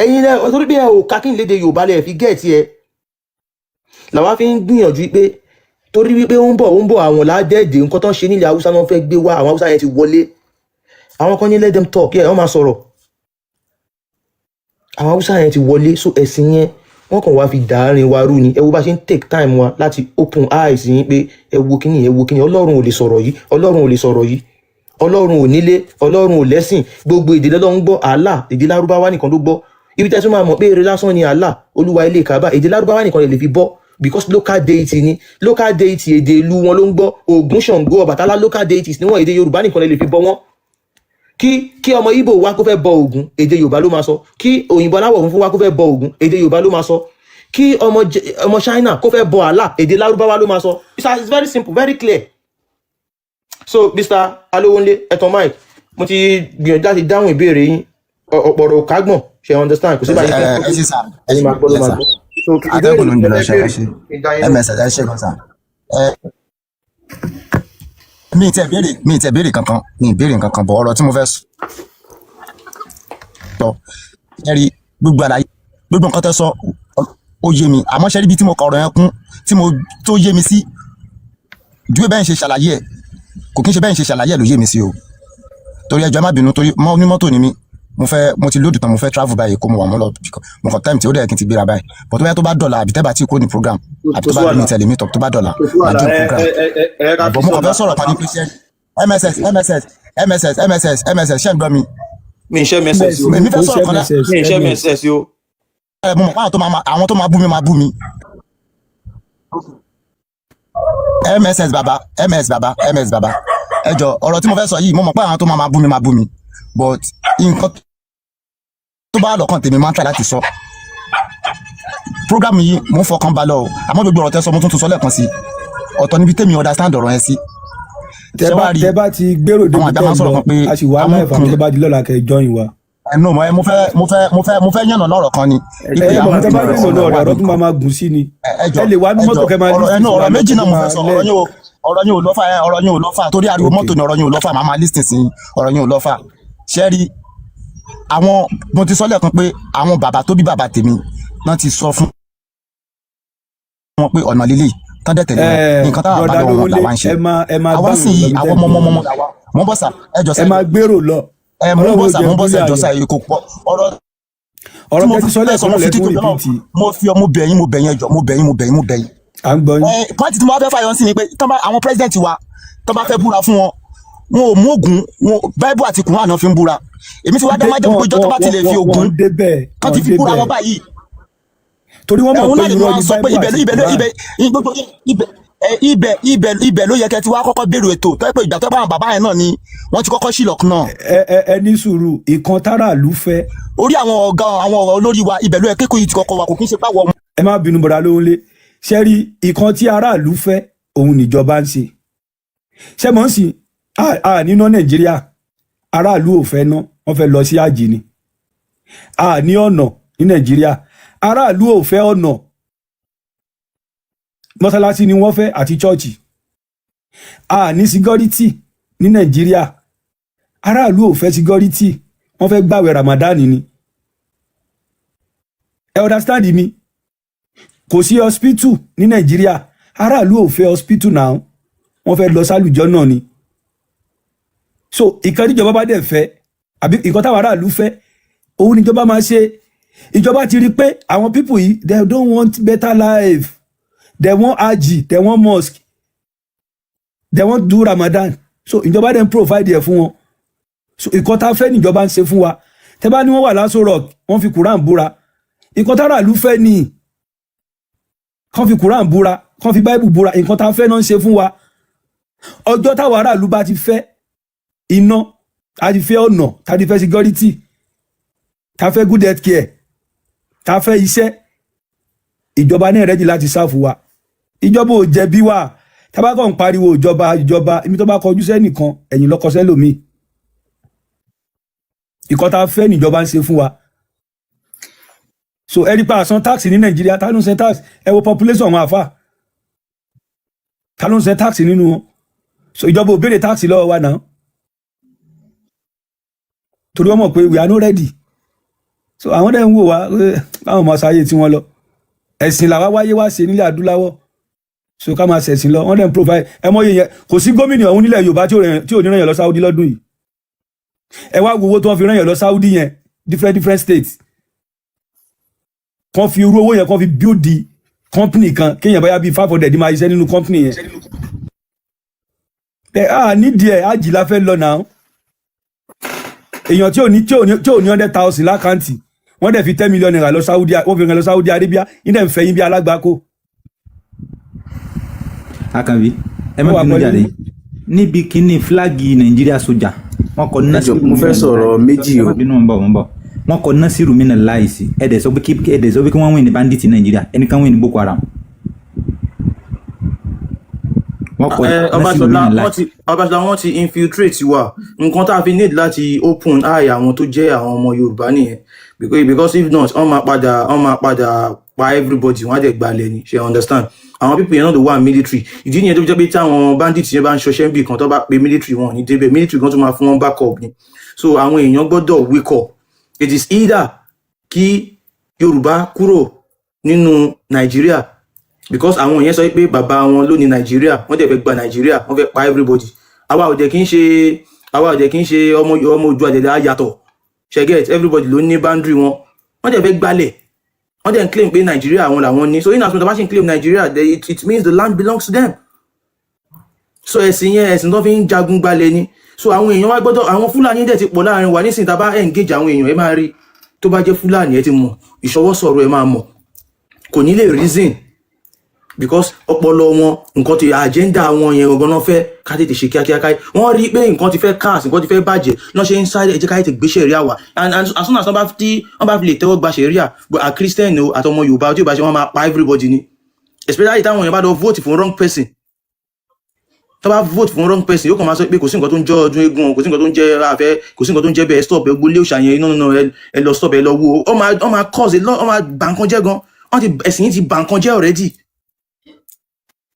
S2: ẹ̀yin lẹ, torí bí ẹ ò ká kí n léde Yorùbá lẹ fi get ẹ, làwa fi ń gbìyànjú pé torí wípé ó ń bọ̀, ó ń bọ̀. Àwọn ládẹ́ẹ̀dẹ̀, nǹkan tó ń ṣe nílẹ̀ Haúsá náà fẹ́ gbé wá. Àwọn Haúsá yẹn ti wọlé. Àwọn kan ní let them talk, yeah, wọ́n máa sọ̀rọ̀. Àwọn Haúsá yẹn ti wọlé, so ẹ̀sìn yẹn, wọ́n kàn wá fi dàárín wa rú ni. Ẹ wo bá ṣe ń take time wa láti open eyes yín pé ẹ wo kíní, ẹ wo kíní. Ọlọ́run ò lè sọ̀rọ̀ yìí, Ọlọ́run ò lè sọ̀rọ̀ yìí. Ọlọ́run ò nílé, Ọlọ́run ò lẹ́sìn. Gbogbo èdè lọ́lọ́run gbọ́. Allah, èdè Lárúbáwá nìkan ló gbọ́. Ibi tẹ́ tún máa mọ̀ pé eré lásán ni Allah, Olúwa ilé Kaaba, èdè Lárúbáwá nìkan lè fi bọ́, because local deity ni. Local deity, èdè ìlú wọn ló ń gbọ́. Ògún, Ṣàngó, Ọbàtálá, local deities níwọ̀n, èdè Yorùbá nìkan lè fi bọ́ wọn. Kí ọmọ Ìgbò wá kó fẹ́ bọ Ògún, èdè Yorùbá ló máa sọ. Kí òyìnbó aláwọ̀ funfun wá kó fẹ́ bọ Ògún, èdè Yorùbá ló máa sọ. Kí ọmọ China kó fẹ́ bọ Allah, èdè Lárúbáwá ló máa sọ. It's very simple, very clear. So Mr. Alowonle, ẹ̀tàn mike, mo ti gbìyànjú láti dáhùn ìbéèrè yín. Ọ̀pọ̀rọ̀ kágbọ̀n ṣe understand, kò sí báyìí.
S4: Ẹ ṣe sà, ẹ
S2: Ẹni
S4: ṣe
S2: máa gbọ́ ló
S4: yẹ
S2: máa
S4: sà.
S2: gbọ́. So ìbéèrè
S4: Atẹ́gùn ló ń
S2: tẹ́
S4: jùlọ
S2: fẹ́
S4: ṣe ẹ
S2: béèrè,
S4: ṣe
S2: kí n dá yín
S4: ẹ
S2: lóhùn.
S4: Mẹsà, ẹ ṣe gan sà. Ẹ mi ì tẹ béèrè kankan, mi ì béèrè kankan bọ̀. Ọ̀rọ̀ tí mo fẹ́ sọ, ẹ rí gbogbo àlàyé, gbogbo nǹkan tẹ́ sọ, ó yé mi. Àmọ́ ṣe rí bí tí mo kọ ọ̀rọ̀ yẹn kún, tí mo tó yé mi sí ju bẹ́ẹ̀ ń ṣe ṣàlàyé ẹ̀, kò kí ń ṣe bẹ́ẹ̀ ń ṣe ṣàlàyé ẹ̀ ló yé mi sí o. Torí ẹjọ́, ẹ má bínú, torí mọ́ onímọ́tò ni mí.
S10: Mo fẹ́, mo ti load tán, mo fẹ́ travel báyìí kó mo wà, mo lọ, mo kàn time tí ó dẹ̀ kí n ti gbéra báyìí, but tó bá yẹ, tó bá dọ̀la, àbí tẹ́ bá tí kò ní program, àbí
S9: Kò
S10: tó
S9: sí
S10: bá ní
S9: wàhálà.
S10: tẹ̀lé meet up, tó bá dọ̀la,
S9: Kò sí
S10: màá
S9: wàhálà.
S10: join
S9: Ẹ
S10: program.
S9: ẹ ẹ ẹ ká fi
S10: But mo kàn
S9: sọ̀la.
S10: fẹ́ sọ̀rọ̀ kan ní pé ṣé MSS, MSS, MSS, MSS, MSS, ṣé ń gbọ́ mi?
S2: Mi ń ṣe MSS o.
S10: Èmi
S4: Kò
S10: fẹ́
S4: ń
S10: sọ̀rọ̀
S4: ṣe
S10: kan náà.
S4: MSS.
S2: Mi ń ṣe
S4: MS.
S2: MSS o.
S10: Ẹ mo mọ̀ pé àwọn tó máa bú mi máa bú mi. MSS baba, MS baba, MS baba, ẹ jọ, ọ̀rọ̀ tí mo fẹ́ sọ yìí, mo mọ̀ pé àwọn tó máa bú mi máa bú mi, but nǹkan tó bá lọ́kàn tèmi máa ń try láti sọ. Program yìí, mo ń fọkàn bá lọ o, àmọ́ gbogbo ọ̀rọ̀ tẹ́ sọ, mo tún tún sọ lẹ́ẹ̀kan sí, ọ̀tọ̀ níbi tèmi understand ọ̀rọ̀ yẹn sí.
S4: Tẹ
S10: Ṣé
S4: bá
S10: wàá rí
S4: tẹ bá ti gbèrò
S10: àwọn
S4: débi
S10: àgbà
S4: tẹ́
S10: máa ń
S4: ń
S10: sọ̀rọ̀
S4: lọ,
S10: kan pé
S4: a sì wá live, àbí
S10: amúkùn
S4: tó bá di lọ́la, kẹ́ join wa.
S10: Ẹnu mo fẹ́ mo fẹ́ yànnà lọ́rọ̀ kan ni
S4: Ẹ
S10: wípé
S4: ẹ bọ̀, tẹ bá
S10: amúkùn
S4: yànnà
S10: ọ̀rọ̀
S4: náà
S10: wà
S4: ọ̀rọ̀ tó
S10: nìkan.
S4: máa gùn sí ni.
S10: Ẹ jọ,
S4: Ẹ lè wá ní
S10: ẹ
S4: mọ́tò
S10: jọ,
S4: kẹ́ máa
S10: ọ̀rọ̀
S4: listen
S10: ẹnu
S4: sí wa
S10: ọ̀rọ̀
S4: lọ
S10: méjì
S4: kó
S10: náà
S4: tó
S10: mo fẹ́
S4: máa
S10: sọ.
S4: lẹ́.
S10: Ọ̀rọ̀ yín o, ọ̀rọ̀ yín ò lọ́fà. Ẹ ọ̀rọ̀ yín ò lọ́fà torí ariwo
S4: Ok.
S10: mọ́tò ni. Ọ̀rọ̀ yín ò lọ́fà, màá máa listen sí yín. Ọ̀rọ̀ yín ò lọ́fà. Ṣé rí àwọn, mo ti sọ lẹ́ẹ̀kan pé àwọn bàbá tó bí bàbá tèmi náà ti sọ fún wọn pé ọ̀nà lílé tán dẹ̀ tẹ̀lé wọn.
S4: Ẹ
S10: Nǹkan táwọn bá
S4: brother
S10: lọ́wọ́ wọn
S4: Lówólé,
S10: làwa ń ṣe.
S4: ẹ máa
S10: Àwa
S4: bá
S10: sì
S4: wọn lọ
S10: yìí
S4: bí
S10: àwọn
S4: tẹ́ ń
S10: ọmọ
S4: lọ.
S10: ọmọ ọmọ làwa mò ń bọ̀ sà, ẹ jọ sà,
S4: Ẹ máa gbèrò lọ.
S10: ẹ mò ń
S4: Ọlọ́run
S10: bọ̀
S4: ò
S10: sà,
S4: jẹ́
S10: mò ń bọ̀ sà,
S4: gúnlẹ̀
S10: ẹ jọ sà,
S4: ayọ̀.
S10: èyí kò pọ̀. Ọ̀rọ̀ tí
S4: Ọ̀rọ̀
S10: mo
S4: tẹ́ ti sọ
S10: fẹ́ sọ,
S4: lẹ́ẹ̀kan
S10: mo
S4: náà
S10: fi
S4: lẹ́tún
S10: títò náà
S4: repeat.
S10: mo fi ọ, mo bẹ̀ yín, mo bẹ̀ yín, ẹ jọ, mo bẹ̀ yín, mo bẹ̀ yín, mo bẹ̀ yín.
S4: À ń gbọ́ yín.
S10: Ẹ point tí mo wá fẹ́ fàyọ sí ni pé tán bá àwọn president wa, tán bá fẹ́ búra fún wọn, wọn ò mú Ògún wọn, Bible àti Quran náà fi ń búra. Èmi ti wá dá májẹ̀mú pé ìjọ tó bá ti lè fi
S4: Wọ́n
S10: Ògún
S4: débẹ̀
S10: kán ti
S4: wọ́n
S10: fi búra
S4: débẹ̀
S10: wọn báyìí,
S4: torí wọ́n mọ̀
S10: ẹ̀hún
S4: pé
S10: náà lèmi
S4: irọ́
S10: wá
S4: ni
S10: sọ pé
S4: Bible
S10: ibẹ̀
S4: àti
S10: ibẹ̀
S4: Quran.
S10: Ibẹ̀ gbogbo ibẹ̀ ẹ, ibẹ̀ ibẹ̀ ibẹ̀ ló yẹ kẹ́ ti wá kọ́kọ́ bẹ̀rù ètò tó yẹ pé ìgbà tó bá àwọn bàbá yẹn náà ni wọ́n ti kọ́kọ́ ṣìlọ̀kùn náà.
S4: Ẹ ní sùúrù, ìkan táràlú fẹ́.
S10: Orí àwọn ọ̀gá, àwọn olórí wa, ibẹ̀ ló yẹ kékòó yìí ti kọ́kọ́ wa, kò kí ń ṣe páwọ̀.
S4: Ẹ má bínú, bọ̀dá Lówólé. Ṣe rí ìkan tí aráàlú fẹ́, òun níjọba ń ṣe. Ṣé mọ̀ ń sìn à níná Nàìjíríà, aráàlú ò fẹ́ ná, wọ́n fẹ́ lọ sí àjì ni. A ní ọ̀nà ní Nàìjíríà, aráàlú ò fẹ́ ọ̀nà, mọ́sálásí ni wọ́n fẹ́ àti chọ́ọ̀chì. A ní security ní Nàìjíríà, aráàlú ò fẹ́ security, wọ́n fẹ́ gbàwẹ̀ Ramadan ni. Ẹ understand mi? Kò sí hospital ní Nàìjíríà, aráàlú ò fẹ́ hospital náà, wọ́n fẹ́ lọ sálùjọ́ náà ni. So ìkan níjọba bá dẹ̀ fẹ́, àbí ìkan táwọn aráàlú fẹ́, òun níjọba máa ṣe. Ìjọba ti rí i pé àwọn people yìí, they don't want better life, they want hajj, they want mosque, they want do Ramadan. So ìjọba dẹ̀ ń provide ẹ̀ fún wọn. So ìkan tá a fẹ́ níjọba ń ṣe fún wa. Tẹ́ bá ní wọ́n wà l'Aso Rock, wọ́n fi Quran búra, ìkan táráàlú fẹ́ ni kán fi Quran búra, kán fi Bible búra, nǹkan tá a fẹ́ náà ń ṣe fún wa. Ọjọ́ táwọn aráàlú bá ti fẹ́ iná, a ti fẹ́ ọ̀nà, tá a ti fẹ́ security, tá a fẹ́ good health care, tá a fẹ́ iṣẹ́, ìjọba náà ready láti serve wa. Ìjọba ò jẹ̀bi wa. Tábàkàn ń pariwo ìjọba, ìjọba, ibi tó bá kọjú sẹ́nìkan, ẹ̀yìn lọ́kọ sẹ́lòmíì. Ìkọ́ tá a fẹ́ níjọba ń ṣe fún wa. So ẹ rí pa àsan tax ní Nàìjíríà, ta ló ń san tax? Ẹ wo population àwọn àfà, ta ló ń san tax nínú wọn? So ìjọba ò béèrè tax lọ́wọ́ wa náà, torí wọ́n mọ̀ pé we are not ready. So àwọn dẹ̀ ń wò wá pé báwọn máa ṣayé tí wọ́n lọ. Ẹ̀sìn làwa wáyé wá ṣe nílẹ̀ adúláwọ̀, so ká máa ṣẹ̀sìn lọ. Wọ́n dẹ̀ ń provide. Ẹ mọ̀ yẹn, kò sí gómìnà ọ̀hún nílẹ̀ Yorùbá tí ò ní ràn yàn lọ Saudi lọ́dún yìí. Ẹ wá wo owó tí wọ́n fi ràn yàn lọ Saudi yẹn, different different states. Kàn fi irú owó yẹn, kàn fi build the company kan, kéèyàn báyà bíi 500 máa ṣiṣẹ́ nínú company yẹn. Ẹ á nídìí ẹ, ájì la fẹ́ lọ náà. Èèyàn tí ò ní 100,000 l'account, wọ́n dẹ̀ fi ₦10 million lọ Saudi, wọ́n fi ràn lọ Saudi Arabia, ní dẹ̀ ń fẹ́ yín bí alágbákò.
S3: Àkànbí, ẹ má
S4: Ó wà
S3: bínú
S4: pẹ̀lú
S3: jàre. Níbi kíní flag Nàìjíríà sójà, wọ́n kọ
S4: Ẹ jọ̀ọ́,
S3: Nasiru
S4: mo fẹ́
S3: mina
S4: sọ̀rọ̀ méjì
S3: ẹ
S4: o.
S3: má bínú, ń bọ̀, ń bọ̀. Wọ́n kọ Nasiru mina láìsí. Ẹ dẹ̀ sọ pé kí wọ́n win ní bandit Nàìjíríà, ẹnìkan win ní Boko Haram. Wọ́n kọ
S2: Ẹ
S3: Nasiru
S2: Ọbaṣọlá,
S3: mina
S2: wọ́n
S3: láìsí.
S2: ti, Ọbaṣọlá, wọ́n ti infiltrate wa. Nǹkan tá a fi need láti open eye àwọn tó jẹ́ àwọn ọmọ Yorùbá nìyẹn, because if not, wọ́n máa padà pa everybody, wọ́n á dẹ̀ gbalẹ̀ ni. Ṣe understand? Àwọn people yẹn náà ló wà military. Ìdí nìyẹn tó fi jẹ́ pé tí àwọn bandits yẹn bá ń ṣọṣẹ́ níbì kan, tó bá pe military, wọn ò ní débẹ̀. Military kan tó máa fún wọn backup ni. So àwọn èèyàn gbọ́dọ̀ wake up. It is either kí Yorùbá kúrò nínú Nàìjíríà, because àwọn yẹn sọ pé bàbá wọn ló ní Nàìjíríà, wọ́n dẹ̀ fẹ́ gba Nàìjíríà, wọ́n fẹ́ pa everybody. Àwa ò dẹ̀ kí ń ṣe ọmọ ọmọ Oòduà àjẹdẹ àyàtọ̀. Ṣe get? Everybody ló ní boundary wọn. Wọ́n dẹ̀ fẹ́ gbalẹ̀, wọ́n dẹ̀ ń claim pé Nàìjíríà àwọn làwọn ní. So in as much as wọ́n ṣe ń claim Nàìjíríà, it means the land belongs to them. So ẹ̀sìn yẹn, ẹ̀sìn tó fi ń jagun gbalẹ̀ ni. So àwọn èèyàn wá gbọ́dọ̀, àwọn Fúlàní dẹ̀ ti pọ̀ láàrin wa nísìnyí. Tá a bá engage àwọn èèyàn, ẹ máa rí, tó bá jẹ́ Fúlàní, ẹ ti mọ̀ ìṣọwọ́ sọ̀rọ̀, ẹ máa mọ̀ kò ní lè reason, because ọpọlọ wọn, nǹkan ti agenda wọn yẹn gangan náà fẹ́ ká tètè ṣe kíákíá. Ká wọ́n rí i pé nǹkan ti fẹ́ cast, nǹkan ti fẹ́ bàjẹ́ náà ṣe ń sáré, ẹ jẹ́ ká tètè gbé ṣẹ̀ríà wá. And as soon as wọ́n bá tí wọ́n bá fi lè tẹ́wọ́ gba ṣẹ̀ríà, a Christian o àtọmọ Yorùbá tí ò bá ṣe, wọ́n máa pa everybody ni, especially táwọn èèyàn bá lọ vote fún wrong person. Tó bá vote fún wrong person, yóò kàn máa sọ pé kò sí nǹkan tó ń jẹ́ ọdún eégún o, kò sí nǹkan tó ń jẹ́ àfẹ́, kò sí nǹkan tó ń jẹ́ bẹ́ẹ̀, stop ẹ, gbólé òòṣà yẹn, no, no, no, ẹ lọ stop ẹ, lọ wo. Ó máa cause a lot, ó máa bà nǹkan jẹ́ gan. Wọ́n ti ẹ̀sìn yìí ti bà nǹkan jẹ́ already.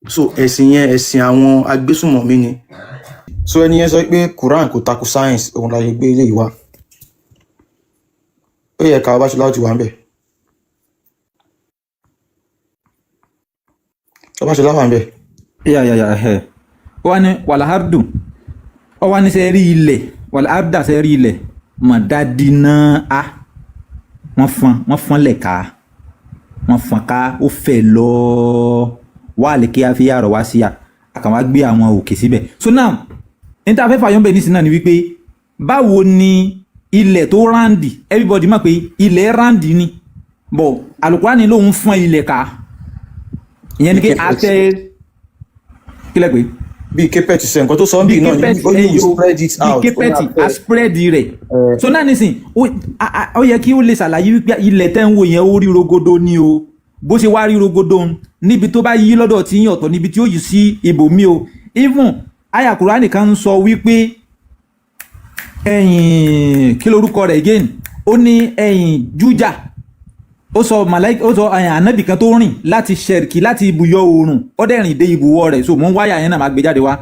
S2: So ẹ̀sìn yẹn, ẹ̀sìn àwọn agbésùnmọ̀mí ni. So ẹni yẹn sọ pé Quran kò tako science, òun la ṣe gbé eléyìí wá. Ó yẹ ká Babáṣọlá ó ti wà ń bẹ̀. Babáṣọlá wà ń bẹ̀.
S3: Yà ẹ ó wá ní wàlàhàbdù, ó wá ní sẹ́ rí ilẹ̀, wàlàhàbdà sẹ́ rí ilẹ̀ mọ̀dádínà á, wọ́n fọn lẹ̀ ká, wọ́n fọn ká, ó fẹ̀ lọ wá lè kí a fi yàrá wá sí à àkànwá gbé àwọn òkè síbẹ̀. So now, ní tá a fẹ́ fàyọ́ bẹ̀ nísìnyí náà ni wípé báwo ni ilẹ̀ tó round? Everybody mọ̀ pé ilẹ̀ round ni, bọ̀ Àlùkùránì lòun fọ́n ilẹ̀ ká. Ìyẹn ni pé àtẹ kílẹ̀ pé
S2: bíi carpet ṣe nǹkan tó sọ ń bì náà ni, ó ní we spread it out.
S3: Bíi carpet, a spread rẹ̀. So náà nísìn, ó yẹ kí ó lè ṣàlàyé wípé ilẹ̀ tẹ́ ń wò yẹn, ó rí rogodo ni o. Bó ṣe wá rí rogodo ń, níbi tó bá yí lọ́dọ̀ tí yín ọ̀tọ̀, níbi tí ó yí sí ibòmí o. Even àyà Kùránì kan ń sọ wípé ẹ̀yìn, kí lorúkọ rẹ̀ again, ó ní ẹ̀yìn jújà, ó sọ màláìka, ó sọ ẹ̀yìn ànábì kan tó rìn láti ṣẹ̀rìkì, láti ibùyọ oòrùn, ó dẹ̀ rìn dé ibùwọ̀ rẹ̀. So mò ń wáyà yẹn náà, máa gbé jáde wá.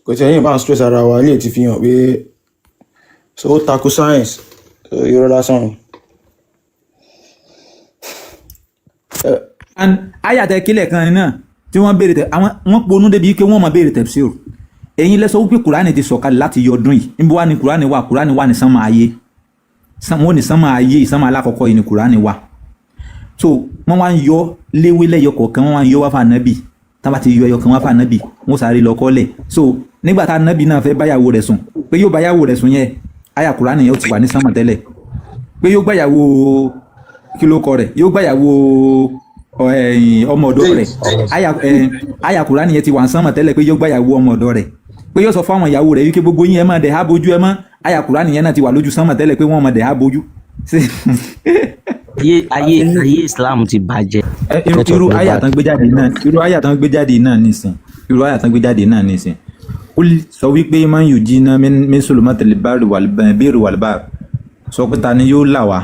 S2: Kò tí ẹ̀yìn bá ń stress ara wa, ilé ti fi hàn pé so ó tako science. So irọ́ lásán ni.
S3: And ayàtẹ̀ kílẹ̀ kan náà tí wọ́n béèrè tẹ̀, àwọn wọ́n ponú débi pé wọ́n máa béèrè tafsir. Ẹ̀yin lẹ sọ wípé Kùránì ti sọ̀kalẹ̀ láti yọ ọdún yìí. Níbo wá ní Kùránì wà? Kùránì wà ní sánmà ayé. Wọ́n ní sánmà ayé, sánmà alákọ̀ọ́kọ́ yìí ní Kùránì wà. So wọ́n wá ń yọ léwé lẹ́yọ kọ̀ọ̀kan, wọ́n wá ń yọ wá fún ànábì. Tá bá ti yọ ẹyọ kan wá fún ànábì, wọ́n sáré lọ kọ́lẹ̀. So nígbà tá ànábì náà fẹ́ báyàwó rẹ̀ sùn, pé yóò báyàwó rẹ̀ sùn yẹn, àyà Kùránì yẹn ó ti wà ní sánmà tẹ́lẹ̀, pé yóò gbàyàwó, kí ló kọ rẹ̀, yóò gbàyàwó ẹ̀yìn ọmọ ọ̀dọ̀ rẹ̀, àyà Kùránì yẹn ti wà ní sánmà tẹ́lẹ̀, pé yóò gbàyàwó ọmọ ọ̀dọ̀ rẹ̀, pé yóò sọ fún àwọn ìyàwó rẹ̀ wípé gbogbo yín ẹ máa dẹ̀ há bojú ẹ mọ́, àyà Kùránì yẹn náà ti wà lójú sánmà tẹ́lẹ̀ pé wọ́n máa dẹ̀ há bojú.
S7: Ayé Islam ti bàjẹ́.
S3: Irú àyà tán gbé jáde náà, irú àyà tán gbé jáde náà nísìn, irú àyà tán gbé jáde náà nísìn, ó sọ wípé man yujina min sulumatil barri wal birri wal bahr, sọ pé ta ni yóò là wá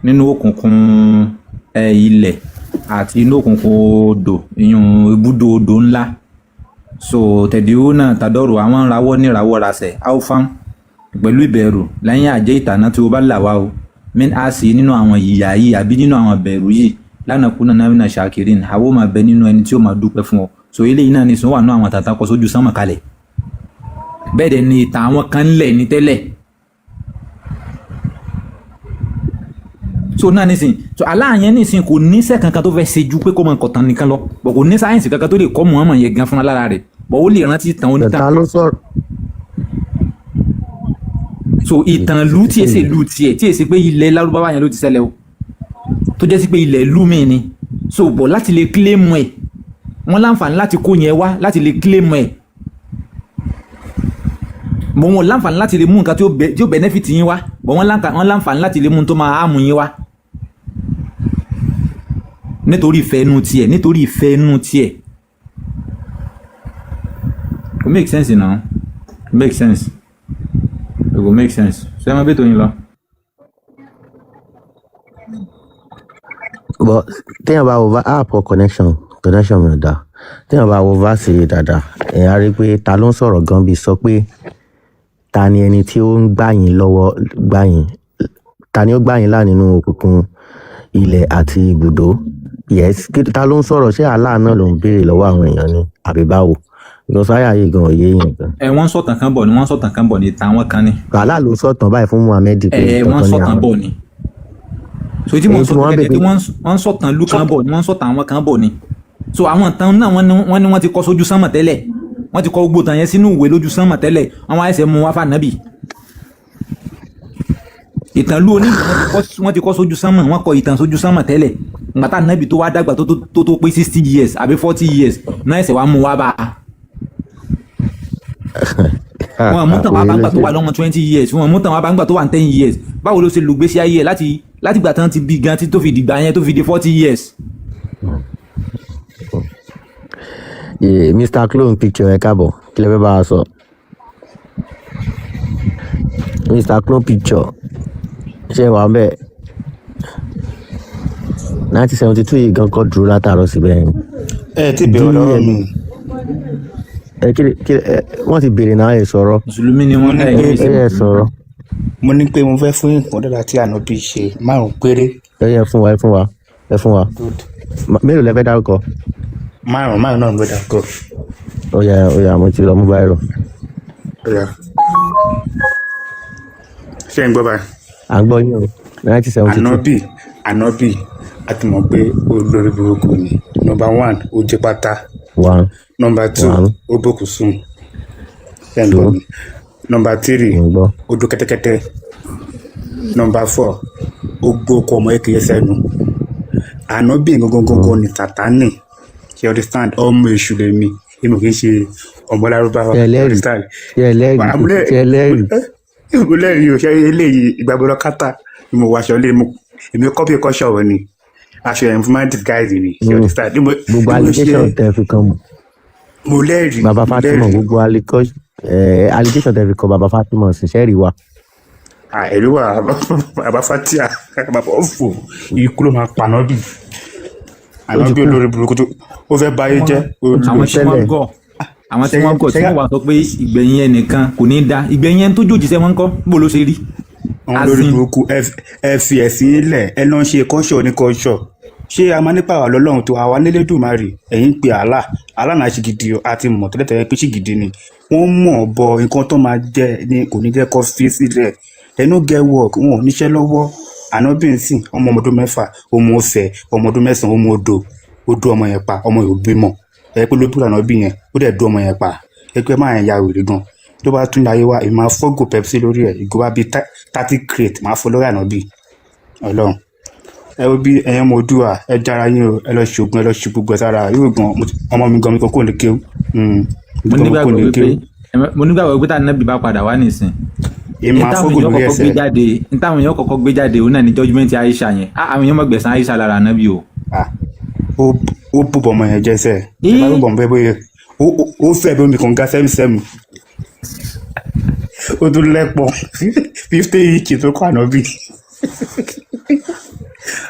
S3: nínú òkùnkùn ilẹ̀ àti inú òkùnkùn odò, ìyún ibùdó odò ńlá. So tẹ̀díwó náà tàdọ́rù, àwọn ń rawọ́ ní rawọ́ rasẹ̀ áwòfán pẹ̀lú ìbẹ̀rù lẹ́yìn àjẹ́ ìtànà tí o bá là wá o min a sì nínú àwọn ìyà yìí àbí nínú àwọn ìbẹ̀rù yìí lánàá kúnà náà mina ṣàkìrín, àwọn ò máa bẹ nínú ẹni tí ó máa dúpẹ́ fún ọ. So eléyìí náà ní sọ wà nínú àwọn tàtà kọ sójú sánmà kalẹ̀. Bẹ́ẹ̀ dẹ̀ ni ìtàn àwọn kan ń lẹ̀ ní tẹ́lẹ̀. So náà nísìn, so aláàyẹn nísìn kò níṣẹ́ kankan tó fẹ́ ṣe ju pé kó máa kọ̀tàn nìkan lọ, bọ̀ kò ní sáyẹ́ǹsì kankan tó lè kọ́ Muhammad yẹn gan fúnra lára rẹ̀, bọ̀ ó lè rántí ìtàn onítàn.
S11: Ta ló sọ̀rọ̀?
S3: So ìtàn ìlú tí èsè ìlú tiẹ̀, tí èsì pé ilẹ̀ Lárúbáwá yẹn ló ti ṣẹlẹ̀ o, tó jẹ́ sí pé ilẹ̀ ìlú mi ni. So bọ̀ láti lè kílèmù ẹ̀, wọ́n láǹfààní láti kó yẹn wá láti lè kílèmù ẹ̀, bọ̀ wọ́n láǹfààní láti lè mú nǹkan tí ó benefit yín wá, bọ̀ wọ́n láǹfààní láti lè mú tó máa hàmù yín wá nítorí ìfẹ́ inú tiẹ̀, nítorí ìfẹ́ inú tiẹ̀. Kò make sense now, make sense, it go make sense. Ṣé ẹ máa bẹ́ẹ̀ tó yín lọ.
S11: But téèyàn bá wo app or connection mi ò dáa. Téèyàn bá wo verse yìí dáadáa, èèyàn á rí i pé ta ló ń sọ̀rọ̀ gan bí sọ pé ta ni ẹni tí ó ń gbà yín lọ́wọ́, gbà yín, ta ni ó gbà yín là nínú òkùnkùn ilẹ̀ àti ibùdó? Yes, ta ló ń sọ̀rọ̀? Ṣé Allah náà ló ń béèrè lọ́wọ́ àwọn èèyàn ni àbí báwo? Because àyà yìí gan òye yẹn gan.
S3: Ẹ wọ́n ń sọ̀tàn kan bọ̀ ni, wọ́n ń sọ̀tàn kan bọ̀ ni, tàwọn kan ni.
S11: Allah ló sọ̀tàn báyìí fún Muhammed pé
S3: Ẹ
S11: ìtàn
S3: wọ́n ń
S11: kan ní
S3: sọ̀tàn
S11: àwọn.
S3: bọ̀ ni. So tí mo
S11: Èyí
S3: sọ
S11: tí mo wá
S3: tẹ́lẹ̀
S11: bèbè
S3: tí wọ́n ń sọ̀tàn ìlú kan bọ̀ ni, wọ́n ń sọ̀tàn àwọn kan bọ̀ ni. So àwọn ìtàn náà wọ́n ní wọ́n ti kọ sójú sánmọ̀ tẹ́lẹ̀, wọ́n ti kọ gbogbo ìtàn yẹn sínú ìwé lójú sánmọ̀ tẹ́lẹ̀, wọ́n wá ẹsẹ̀ mú wá fànàbì. Ìtàn ìlú onílù wọ́n ti kọ sójú sánmọ̀, wọ́n kọ ìtàn sójú sánmọ̀ tẹ́lẹ̀. Ngbàtà nàbì tó wá dàgbà tó pé 60 years àbí 40 years náà, ẹsẹ̀ wá mú wá bá a. Wọn mú tàn wá bá ńgbà tó wà lọ́mọ 20 years, wọn mú tàn wá bá ńgbà tó wà ní 10 years. Báwo ló ṣe lùgbésí ayé ẹ̀ láti gbà tán ti bí gan tí tó fi dìgbà yẹn tó fi di 40 years?
S11: Yeah, Mr. Clone Picture, ẹ káàbọ̀. Kí lẹ fẹ́ bá wa sọ? Mr. Clone Picture, ṣé ẹ wà ń bẹ̀? 1972 yìí gan kọ́ dúró látàárọ̀ síbẹ̀ yẹn.
S10: Ẹ ti bẹ̀rẹ̀ lọ́wọ́ mi.
S11: Ẹ kí kí ẹ wọ́n ti béèrè náà, ẹ sọ̀rọ̀.
S3: Mùsùlùmí ni wọ́n.
S10: Mo ní
S3: Ẹ
S10: pé
S3: kì í ṣe
S11: Ẹ sọ̀rọ̀.
S10: Mo ní pé mo fẹ́ fún nǹkan dáadáa tí ànábì ṣe márùn péré.
S11: Ẹ yẹ fún wa, ẹ fún wa, ẹ fún wa.
S10: Good.
S11: Mélòó lẹ fẹ́ dárúkọ?
S10: Márùn márùn náà ló dà kọ.
S11: Ó yá, ó yá, mo ti lọ mú báyìí.
S10: Ó yá. Ṣé ń gbọ́ báyìí?
S11: À ń gbọ́ yín o. 1972.
S10: Ànábì a ti mọ̀ pé olórí burúkú ni. Number one, ó jẹ́ pátá.
S11: One.
S10: Number two,
S11: One.
S10: ó bókù sùn. Ṣé ń gbọ́
S11: Two.
S10: mi? Number three,
S11: Mo ń gbọ́.
S10: ó dún kẹ́tẹ́kẹ́tẹ́. Number four, ó gbó ọkọ ọmọ kékeré sẹ́nu. Ànábì gangan gangan ni Sátánì. Ṣé you understand? Ọmọ èṣù lèmi, èmi ò kì í ṣe ọmọ lárúbáwá.
S11: Ṣé ẹ
S10: You
S11: lẹ́rìí?
S10: understand?
S11: Ṣé ẹ lẹ́rìí? Ṣé ẹ lẹ́rìí?
S10: Mo lẹ́rìí o. Ṣe eléyìí ìgbàgbọ́dọ̀ kátà ni mo wọ aṣọ lé mo, èmi kọ́pì kọ́ṣọ̀ wọ̀ ni, aṣọ yẹn fún máa disguise ni. Ṣé you understand? Bí mo
S11: Gbogbo
S10: bí mo ṣe
S11: allegation tẹ fi kan
S10: Mo lẹ́rìí.
S11: Bàbá
S10: Mo
S11: Fatima,
S10: lẹ́rìí.
S11: gbogbo allegation tẹ fi kan bàbá Fatima ṣiṣẹ́ rí wa.
S10: Ẹ̀rí wà. Bàbá Fatia, bàbá ọ̀fọ̀, ikú ló máa pa ànábì.
S11: Ó ti
S10: Ànábì
S11: kú.
S10: olórí burúkú tó ó fẹ́ báyé jẹ́.
S3: Àwọn tí wọ́n
S11: Tẹ́lẹ̀.
S3: gọ̀, àwọn tí wọ́n gọ̀ tí wọ́n wà sọ pé ìgbẹ̀yìn ẹnìkan kò ní í da, ìgbẹ̀yìn ẹni tó jòjì sẹ́ wọ́n ń kọ́ bó ló ṣe rí.
S10: Àwọn olórí
S3: Asin.
S10: burúkú, ẹ fi ẹ̀sìn ilẹ̀, ẹ lọ́n ṣe kọ́ṣọ̀ ní kọ́ṣọ̀. Ṣé a máa nípa àwa lọ́lọ́run tó àwa nílédùmarè? Ẹ̀yìn ń pe Allah, Allah náà ṣe gidi o, àti mọ̀ tẹ́lẹ̀tẹ́lẹ̀ pé ṣì gidi ni wọ́n mọ̀ bọ nǹkan tó máa jẹ́ ni kò ní jẹ́ kó fi sílẹ̀. They no get work, wọn ò níṣẹ́ lọ́wọ́. Ànábì ń sìn ọmọ ọdún 6, ọmọ ọ̀fẹ́ ọmọ ọdún 9, ọmọ odò, ó dún ọmọ yẹn pa. Ọmọ yóò bímọ ẹ pé ló bí ànábì yẹn, ó dẹ̀ dún ọmọ yẹn pa. Ẹ pé máa yẹn ya wèrè gan. Tó bá tún láyé wá, èmi máa fọ́gò Pepsi lórí ẹ̀, ìgò bá bíi 30 crate máa fọ́ lórí ànábì. Ọlọ́run, ẹ wo bí ẹ̀yin ọmọ Oòduà, ẹ jára yín o. Ẹ lọ ṣoògùn, ẹ lọ ṣe gbogbo ẹ sára yóò gan. Ọmọ mi gan mi kò lè kéwú.
S3: Mo
S10: Gan kò
S3: nígbàgbọ́
S10: lè
S3: wípé
S10: kéwú.
S3: Mo nígbàgbọ́ wípé tá ànábì bá padà wá nísìn,
S10: Èmi máa
S3: táwọn
S10: fọ́gò
S3: èèyàn
S10: lórí
S3: kọ́kọ́ gbé
S10: ẹsẹ̀.
S3: jáde, ní táwọn èèyàn kọ́kọ́ gbé jáde, òun náà ní judgement Aisha yẹn. Ah, àwọn èèyàn mọ̀ gbẹ̀san Aisha lára ànábì o.
S10: Ah, ó bùbọ̀ ọmọ yẹn jẹ́sẹ̀ ẹ bá bùbọ̀ ọmọ bẹ́ẹ̀ bóyá ó fẹ́ bí omi kan ga sẹ́mùsẹ́mù, ó tún lẹ́pọ̀ 50 inch tó kọ́ ànábì.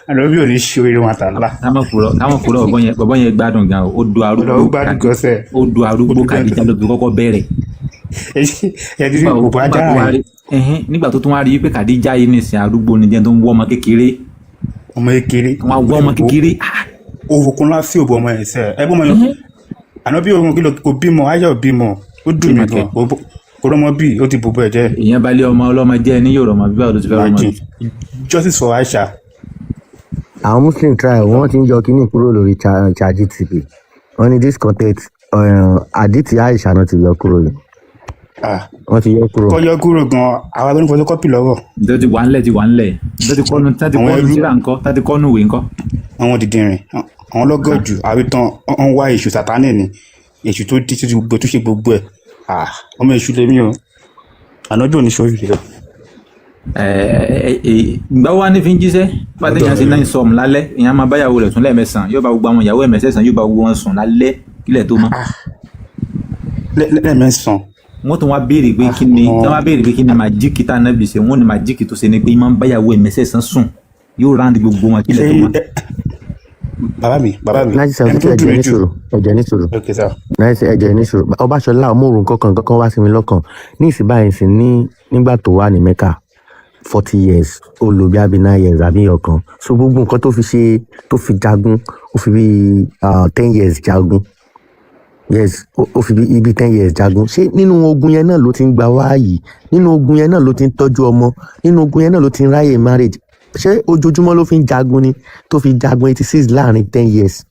S10: Ànábì ò ní ṣe oríire wọn àtàlà.
S3: Táwọn kúrọ̀ bọ̀bọ̀ yẹn gbádùn gan o. Ó do arúgbó.
S10: Ó gbádùn gan sẹ́.
S3: Ó do arúgbó.
S10: Ó dùn gan.
S3: Kàdíjà ló fi kọ́kọ́ bẹ̀rẹ̀.
S10: Ẹ ti rí òbò
S3: Nígbà
S10: ajá
S3: tó wá
S10: rẹ̀.
S3: rí ẹhẹ́n, nígbà tó tún wá rí pé Kàdíjà yìí nìsín arúgbó ni jẹ́ tó ń wọ́ ọmọ kékeré.
S10: Ọmọ kékeré.
S3: Wọ́n á wọ́ ọmọ kékeré.
S10: Òkun ńlá sí òbò ọmọ yẹn sẹ́ ẹ bọ́ ọmọ yẹn. Ànábì òun kìlọ̀ kò bímọ, ayọ̀ bímọ, ó dùn mí gan. Kò rọ́mọ bí ó ti bòbò ẹ̀ jẹ́.
S3: Ìyẹn balẹ̀ ọmọ ọlọ́mọ jẹ́ ní yóò rọmọ bí, báwo ló ti fẹ́ rọmọ bí?
S10: Imagine. Justice for Aisha.
S11: Àwọn Muslim trial, wọ́n ti ń yọ kínní kúrò lórí ChatGPT. Wọ́n ní this content àdìtì Aisha náà ti yọ kúrò yìí.
S10: Ah,
S11: Wọ́n ti yọ kúrò.
S10: Kọ́ yọ kúrò gan, àwa ló ní photocopy lọ́wọ́.
S3: Tó ti wà ńlẹ̀, ti wà ńlẹ̀, tó ti kọ́nu, tó ti
S10: Àwọn
S3: kọ́nu
S10: ẹrú.
S3: síra ńkọ́, tó ti kọ́nu ìwé ńkọ́?
S10: Àwọn dìdìrìn, àwọn lọ́gọ̀jù àwítán, wọ́n wá èṣù Sátánì ni, èṣù tó di tó ti gbogbo tó ṣe gbogbo ẹ̀. Ah, ọmọ èṣù lèmi o. Ànábì ò ní sọ ìrè.
S3: Ìgbà wo wá ní fi ń jíṣẹ́ bá tẹ̀yàn sí náà sọ̀mù lálẹ́, ìyẹn máa báyàwó rẹ̀ sùn lẹ́ẹ̀mẹsàn, yóò bá gbogbo àwọn ìyàwó ẹ̀mẹ́sẹ̀sán, yóò bá gbogbo wọn sùn lálẹ́ kílẹ̀ tó mọ́.
S10: Lẹ́ẹ̀mẹsàn.
S3: Wọ́n tún wá béèrè pé kí ni wọ́n wá béèrè pé kí ni magic tá ànábì ṣe. Wọ́n ní magic tó ṣe ni pé máa ń báyàwó ẹ̀mẹ́sẹ̀sán sùn, yóò round gbogbo wọn kílẹ̀ tó mọ́.
S10: Bàbá mi, bàbá mi,
S11: 19
S10: ẹni
S11: seventy
S10: tó
S11: two.
S10: dùn
S11: Ẹ̀jẹ̀
S10: mí
S11: ní
S10: jù.
S11: sùúrù, ẹ̀jẹ̀ ní sùúrù.
S10: Ok sir.
S11: Nice, ẹ̀jẹ̀ ní sùúrù. Ọbaṣọlá ọmọọrùn kankan kankan wá sí mi lọ́kàn ní ìsìn báyìí sí ní nígbà tó wà ní Mecca 40 years, ó lò bí abi 9 years àbí ọ̀kan. So gbogbo nǹkan tó fi ṣe, tó fi jagun, ó fi bí 10 years jagun. Yes, ó fi ibi 10 years jagun. Ṣé nínú ogun yẹn náà ló ti ń gba wáàyí? Nínú ogun yẹn náà ló ti ń tọ́jú ọmọ? Nínú ogun yẹn náà ló ti ń ráyè marriage? Ṣé ojoojúmọ́ ló fi ń jagun ni tó fi jagun 86 láàrin 10 years?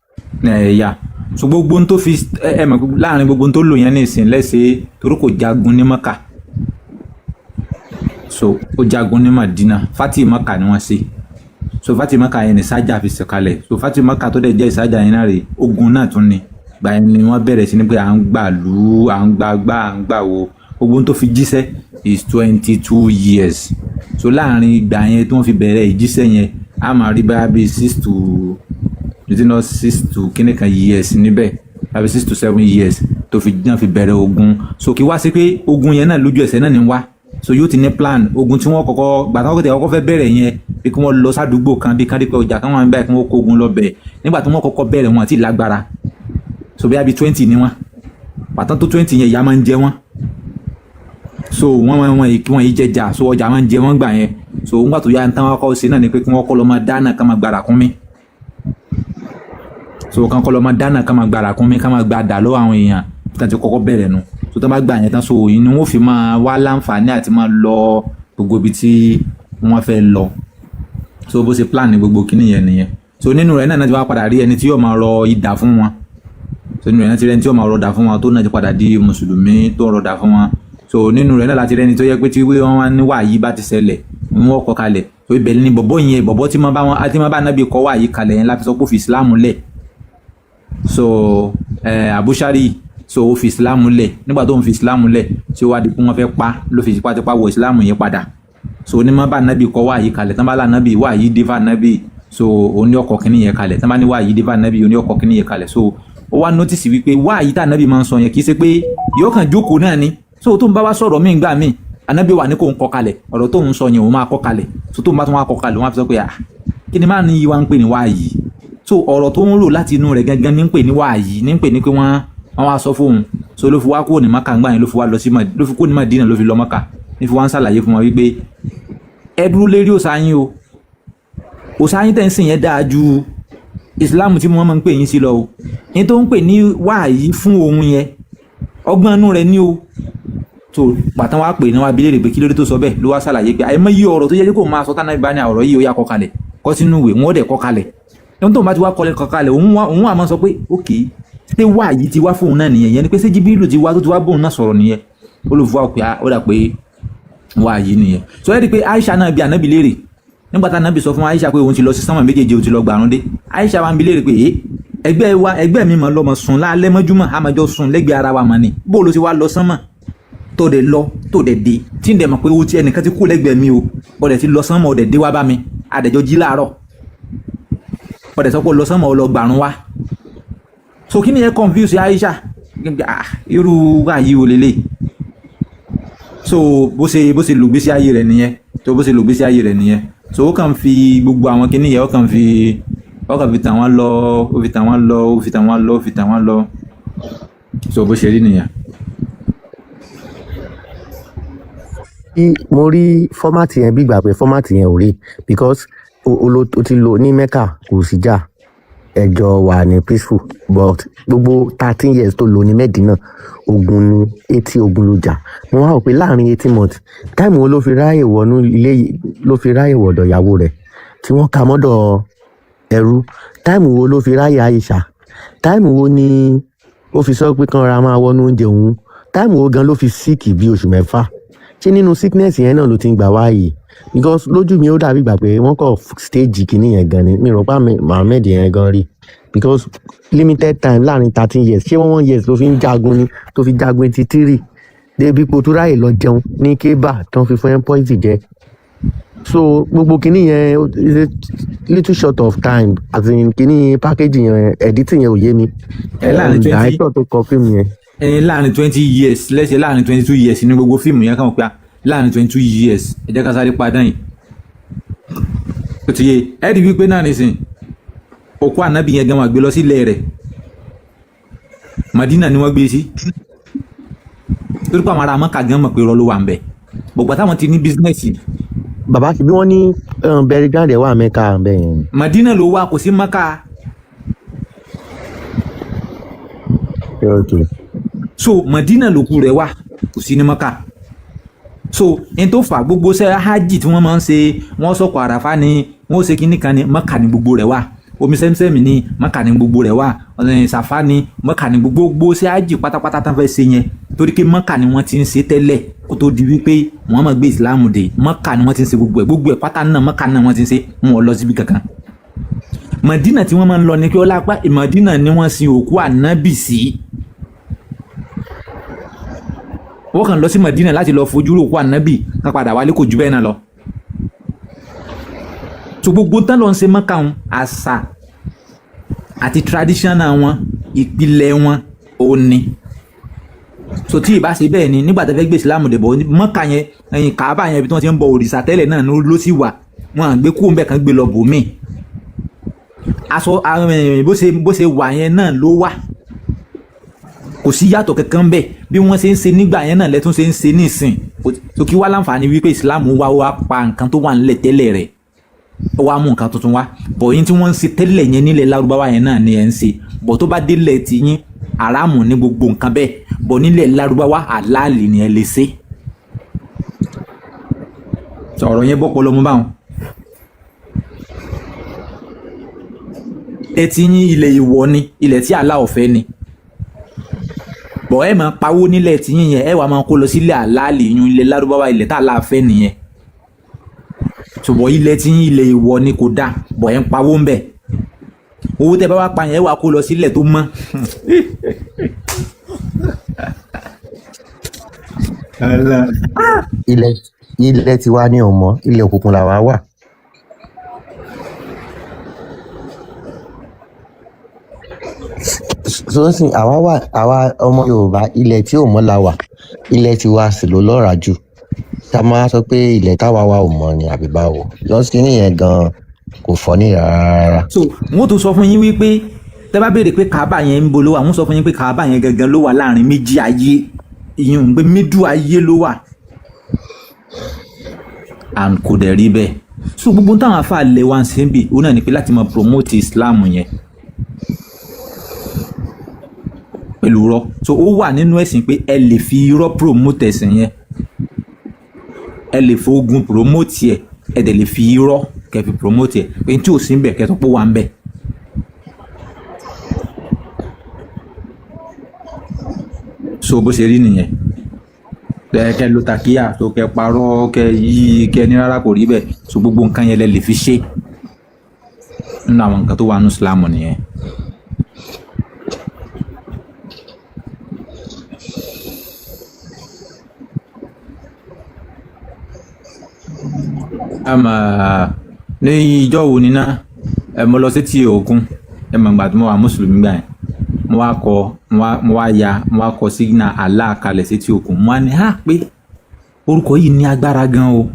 S3: Ẹ yà, so gbogbo ohun tó fi ẹ mọ̀ pé láàrin gbogbo ohun tó lò yẹn ní ìsìn lẹ́sẹ̀, torí kò jagun ní Mọ́kà, so ó jagun ní Madina. Fati Mọ́kà ni wọ́n ṣe. So Fati Mọ́kà yẹn ní sájà fi sọ̀kalẹ̀. So Fati Mọ́kà tó dẹ̀ jẹ́ ìsájà yẹn náà rè, ogun náà tún ni. Gbà yẹn ni wọ́n bẹ̀rẹ̀ sí ní pé à ń gbà lù, à ń gbà gbà, à ń gbà wo. Gbogbo ohun tó fi jíṣẹ́ is 22 years. So láàrin ìgbà yẹn tí wọ́n fi bẹ̀rẹ̀ ìjíṣẹ́ yẹn, a máa rí báyà bíi six to you know six to kíní kan years níbẹ̀, tàbí 6 to 7 years tó fi náà fi bẹ̀rẹ̀ ogun. So kí wá sí pé ogun yẹn náà lójú ẹsẹ̀ náà ní wá. So yóò ti ní plan ogun tí wọ́n kọ́kọ́ gbà tí wọ́n kọ́kọ́ fẹ́ bẹ̀rẹ̀ yẹn, bí kí wọ́n lọ sádùúgbò kan, bí kán rí pé ọjà kan wà níbẹ̀, kí wọ́n kó ogun lọ bẹ̀. Nígbà tí wọ́n kọ́kọ́ bẹ̀rẹ̀, wọn àti lágbára. So bí i 20 ni wọ́n pàtó tó 20 yẹn, ìyà máa ń jẹ wọ́n. So wọ́n máa wọ́n yìí wọ́n yìí jẹjà, so ọjà máa ń jẹ wọ́n gbà yẹn. So nígbà tó yá, ń tán wọ́n kọ́ sí náà ni pé kí wọ́n kọ́ lọ máa dáná, ká máa gbàrà kún mi. So kán kọ́ lọ máa dáná, ká máa gbàrà kún mi, ká máa gba dà lọ́wọ́ àwọn èèyàn tí wọ́n ti kọ́kọ́ bẹ̀rẹ̀ nu. So tó bá gbà yẹn tán, so inú wọn fi máa wá láǹfààní àti máa lọ gbogbo ibi tí wọ́n fẹ́ lọ. So bó ṣe plan ní gbogbo kíní yẹn nìyẹn. So nínú rẹ̀ náà ti wá padà rí ẹni tí yóò máa rọ idà fún wọn. So nínú rẹ̀ náà ti rí ẹni tí yóò máa rọ idà fún wọn, tó náà ti padà di mùsùlùmí tó ń rọ idà fún wọn. So nínú rẹ̀ náà láti rí ẹni tó yẹ pé tí wọ́n wá ní wàyí bá ti ṣẹlẹ̀, wọ́n kọ kalẹ̀. So ibẹ̀ ni bọ̀bọ̀ yẹn, bọ̀bọ̀ tí wọ́n bá wọn àti wọ́n bá nábì kọ́ wàyí kalẹ̀ yẹn láti sọ pé ó fi Islam lẹ̀. So Abushari, so ó fi Islam lẹ̀. Nígbà tó ń fi Islam lẹ̀, tí ó wá di pé wọ́n fẹ́ pa, ló fi tipátipá wọ Islam yẹn padà. So onímọ̀ bá nábì kọ́ wàyí kalẹ̀ tán, bá là nábì wàyí dé fà nábì, so òun ní ọkọ̀ kìíní yẹn kalẹ̀ tán, bá ní wàyí dé fà nábì, òun ní ọkọ̀ kìíní yẹn kalẹ̀. So ó wá notice wípé wàyí tá nábì máa ń sọ yẹn, kì í ṣe pé yóò kàn jókòó náà ni. So tó ń bá wá sọ̀rọ̀ míì gbà míì, ànábì wà ní kò ń kọ kalẹ̀ ọ̀rọ̀ tó ń sọ yẹn, òun máa kọ kalẹ̀. So tó ń bá tún wá kọ kalẹ̀, wọ́n á fi sọ pé, ah, kí ni máa ní yìí wá ń pè ní wáyí? So ọ̀rọ̀ tó ń rò láti inú rẹ̀ gangan ní ń pè ní wáyí, ní ń pè ní pé wọ́n wá sọ fóun. So ló fi wá kúrò ní Maka ńgbà yẹn, ló fi wá lọ sí, ló fi kúrò ní Madina, ló fi lọ Maka, ní fi wá ń ṣàlàyé fún wọn wípé ẹ dúró lérí òòṣà yín o, òòṣà yín tẹ̀ ń sìn yẹn dáa ju Islam tí wọ́n máa ń pè yín sí lọ o. Ní tó ń pè ní wáyí fún òun yẹn, ọgbọ́n inú rẹ̀ ní o. So pàtàn wá pè ní wá abilé rè pé kí ló dé tó sọ bẹ́ẹ̀, ló wá ṣàlàyé pé àìmọye ọ̀rọ̀ tó yẹ kó máa sọ tánà ìbá ní ọ̀rọ̀ yìí, ó yá kọ kalẹ̀, kọ sínú ìwé, wọn ó dẹ̀ kọ kalẹ̀. Ohun tó ń bá ti wá kọ kalẹ̀, òun wà máa sọ pé ok, ṣé wá yìí ti wá fóun náà nìyẹn? Yẹn ni pé ṣé Jíbírìlù ti wá tó ti wá bóun náà sọ̀rọ̀ nìyẹn? Olùfọ́ pé ó dà pé wá yìí nìyẹn. So ẹ rí i pé Aisha náà bi ànábì léèrè nígbà tá ànábì sọ fún Aisha pé òun ti lọ sí sánmà méjèèjì, òun ti lọ gbàrún dé. Aisha wa ń bi léèrè pé ẹgbẹ́ wa, ẹgbẹ́ mi mọ̀ lọ́mọ sùn lálẹ́ mọ́júmọ́, àmọ́jọ́ sùn lẹ́gbẹ̀ẹ́ ara wa mọ̀ ni, bó ló ti wá lọ sánmà tó dẹ̀ lọ tó dẹ̀ dé, tí ń dẹ̀ mọ̀ pé o ti ẹnìkan ti kú lẹ́gbẹ̀ẹ́ mi o, ó dẹ̀ ti lọ sánmà, ó dẹ̀ dé wá bá mi, àdẹ̀jọ́ jí láàárọ̀, ó dẹ̀ sọ pé ó lọ sánmà, ó lọ gbàrún wá. So kí ni yẹn confuse Aisha? Ah, irú wáyé wo lélẹ̀? So bó ṣe lògbésí ayé rẹ̀ nìyẹn. So bó ṣe lògbésí ayé rẹ̀ nìyẹn. So ó kàn fi gbogbo àwọn kinní yẹn, ó kàn fi tàn wọ́n lọ, ó fi tàn wọ́n lọ, ó fi tàn wọ́n lọ, ó fi tàn wọ́n lọ. So bó ṣe rí nìyẹn.
S11: Tí mo rí format yẹn, bí gbà pé format yẹn ò rí, because o ti lò ní Mecca, kò sí jà, ẹjọ́ wà ní peaceful, but gbogbo 13 years tó lò ní Medina, ogun ní eighty ogun ló jà. Mo wá rò pé láàrin 18 months, time wo ló fi ráyè wọnú ilé yìí, ló fi ráyè wọ̀dọ̀ ìyàwó rẹ̀ tí wọ́n ka mọ́dọ̀ ẹrú? Time wo ló fi ráyè Aisha? Time wo ni ó fi sọ pé kán ra máa wọnú oúnjẹ òun? Time wo gan ló fi sick bí oṣù 6? Ṣé nínú sickness yẹn náà ló ti ń gbà wáyé? Because lójú mi, ó dàbí ìgbà pé wọ́n kọ̀ stage kìíní yẹn gan ni. Mi rò pé Mohammed yẹn gan rí, because limited time láàrin 13 years, ṣé one one years ló fi ń jagun ni, tó fi jagun 83 débi pé o tún ráyè lọ jẹun ní kébà tó ń fi fún ẹ poison jẹ? So gbogbo kìíní yẹn is a little short of time, as in kìíní package yẹn, editing yẹn ò yé mi.
S3: Ẹ láàrin 20
S11: Director tó kọ fíìmù yẹn.
S3: Ẹ láàrin 20 years lẹ́sẹ̀, láàrin 22 years ní gbogbo fíìmù yẹn kàn pé à, láàrin 22 years, ẹ jẹ́ ká sáré padà yìí. Ó ti yé ẹ rí wípé náà nìsín, òkú ànábì yẹn gan wà gbé lọ sílẹ̀ rẹ̀, Madina ni wọ́n gbé sí, torí pé àwọn ará Mọ́kà gan mọ̀ pé irọ́ ló wà ń bẹ̀ gbogbo àtàwọn ti ní business.
S11: Bàbá, ṣe bí wọ́n ní burial ground ẹ̀ wà Mẹ́ka bẹ́ẹ̀ yẹn ni.
S3: Madina ló wà, kò sí Mọ́kà.
S11: Okay.
S3: So Mọ̀dínà lòkù rẹ̀ wà, kò sí ní Mọ́kà. So n tó fà gbogbo ṣe hajj tí wọ́n máa ń ṣe, wọ́n sọ̀kọ̀ àràfá ni, wọ́n ṣe kíní kan ní Mọ́kà ní gbogbo rẹ̀ wà. Omi sẹ́mísẹ́mì ní Mọ́kà ní gbogbo rẹ̀ wà. Ọ̀nà Sàfá ní Mọ́kà ní gbogbo ṣe hajj pátápátá tán fẹ́ ṣe yẹn, torí pé Mọ́kà ni wọ́n ti ń ṣe tẹ́lẹ̀ kó tó di wípé wọ́n máa gbé ìsìláàmù dé. Mọ́kà ni wọ́n ti ń ṣe gbogbo ẹ̀, gbogbo ẹ̀ pátá náà Mọ́kà náà wọ́n ti ń ṣe, wọn ò lọ síbi kankan. Mọ̀dínà tí wọ́n máa ń lọ ní kí ó lápá Mọ̀dínà ni wọ́n sin òkú ànábì sí. Wọ́n kàn lọ sí Mọ̀dínà láti lọ fojú rò òkú ànábì kan padà wálé, kò jù bẹ́ẹ̀ náà lọ. So gbogbo tán lọ ń ṣe Mọ́kà wọn, àṣà àti traditional wọn, ìpìlẹ̀ wọn ò ní. So tí ìbá ṣe bẹ́ẹ̀ ni nígbà tó fẹ́ gbé ìsìlámù dé bọ̀ Mọ́kà yẹn, ẹ̀yìn Kàábà yẹn, ibi tí wọ́n ti ń bọ òrìṣà tẹ́lẹ̀ náà ló sì wà. Wọn à gbé kúrò ńbẹ̀ kan gbé lọ bòmíì. Aṣọ bó ṣe wà yẹn náà ló wà, kò sí yàtọ̀ kankan bẹ́ẹ̀. Bí wọ́n ṣe ń ṣe nígbà yẹn náà lẹ́tún ṣe ń ṣe nísìn. So kí wá láǹfààní wípé ìsìlámù wá wá pa nǹkan tó wà nílẹ̀ tẹ́lẹ̀ rẹ̀, ó wá mú nǹkan tuntun wá bọ̀? Yín tí wọ́n ń ṣe tẹ́lẹ̀ yẹn nílẹ̀ lárúbáwá yẹn náà ni ẹ̀ ń ṣe bọ̀. Tó bá délẹ̀ tí yín, àràmù ní gbogbo nǹkan bẹ́ẹ̀ bọ̀. Nílẹ̀ lárúbáwá, àlàálì ni ẹ lè ṣe. Sọ̀rọ̀ yẹn bọ́ pọlọmọ báwọn. Ilẹ̀ tí yín, ilẹ̀ ìwọ ni, ilẹ̀ tí Allah ò fẹ́ ni bọ̀. Ẹ máa pawó nílẹ̀ tí yín yẹn, ẹ wàá máa kó lọ sílẹ̀ àlàálì yín, ilẹ̀ lárúbáwá, ilẹ̀ tá Allah fẹ́ nìyẹn. Ṣùgbọ́n ilẹ̀ tí yín, ilẹ̀ ìwọ ni, kò dáa bọ̀, ẹ ń pawó ń bẹ̀. Owó tẹ bá wá pa yẹn, ẹ wàá kó lọ sílẹ̀ tó mọ́.
S11: Ilẹ̀ tiwa ni ò mọ́, ilẹ̀ òkùnkùn làwa wà. So ń sìn àwa wà, àwa ọmọ Yorùbá, ilẹ̀ tí ò mọ́ la wà. Ilẹ̀ tiwa sì ló lọ́ràá jù. Tá a máa sọ pé ilẹ̀ táwa wà ò mọ́ ni, àbí báwo lọ́sí nìyẹn gan-an? Kò fọ́ ní rárá.
S3: So wọ́n tún sọ fún yín wípé tẹ́ bá béèrè pé Kaaba yẹn ń bo ló wà, wọ́n sọ fún yín pé Kaaba yẹn gangan ló wà láàrin méjì ayé, ìyẹn ń pé middle ayé ló wà, and kò dẹ̀ rí bẹ́ẹ̀. So gbogbo táwọn afa lè wá ń ṣe ń bì ó náà ni pé láti máa promote Islam yẹn pẹ̀lú irọ́. So ó wà nínú ẹ̀sìn pé ẹ lè fi irọ́ promote ẹ̀sìn yẹn, ẹ lè fogun promote ẹ̀, ẹ dẹ̀ lè fi irọ́ kẹ́ fi promote ẹ̀, pé tí ò sí ń bẹ̀ kẹ́ tó pọ̀ wà ń bẹ̀. So bó ṣe rí nìyẹn. Ẹ kẹ́ ló takiya tó kẹ́ parọ́, kẹ́ yí, kẹ́ ní rárá, kò rí bẹ́ẹ̀. So gbogbo nǹkan yẹn lẹ lè fi ṣe nínú àwọn nǹkan tó wà nínú Islam nìyẹn. Àmà ní ìjọ wo ni náà ẹ mo lọ sétí òkun. Ẹ mọ̀ ìgbà tí mo wà mùsùlùmí gbà yẹn, mo wá kọ, mo wá ya, mo wá kọ sígínà Allah kalẹ̀ sétí òkun. Mo wá ní ha pé orúkọ yìí ní agbára gan o,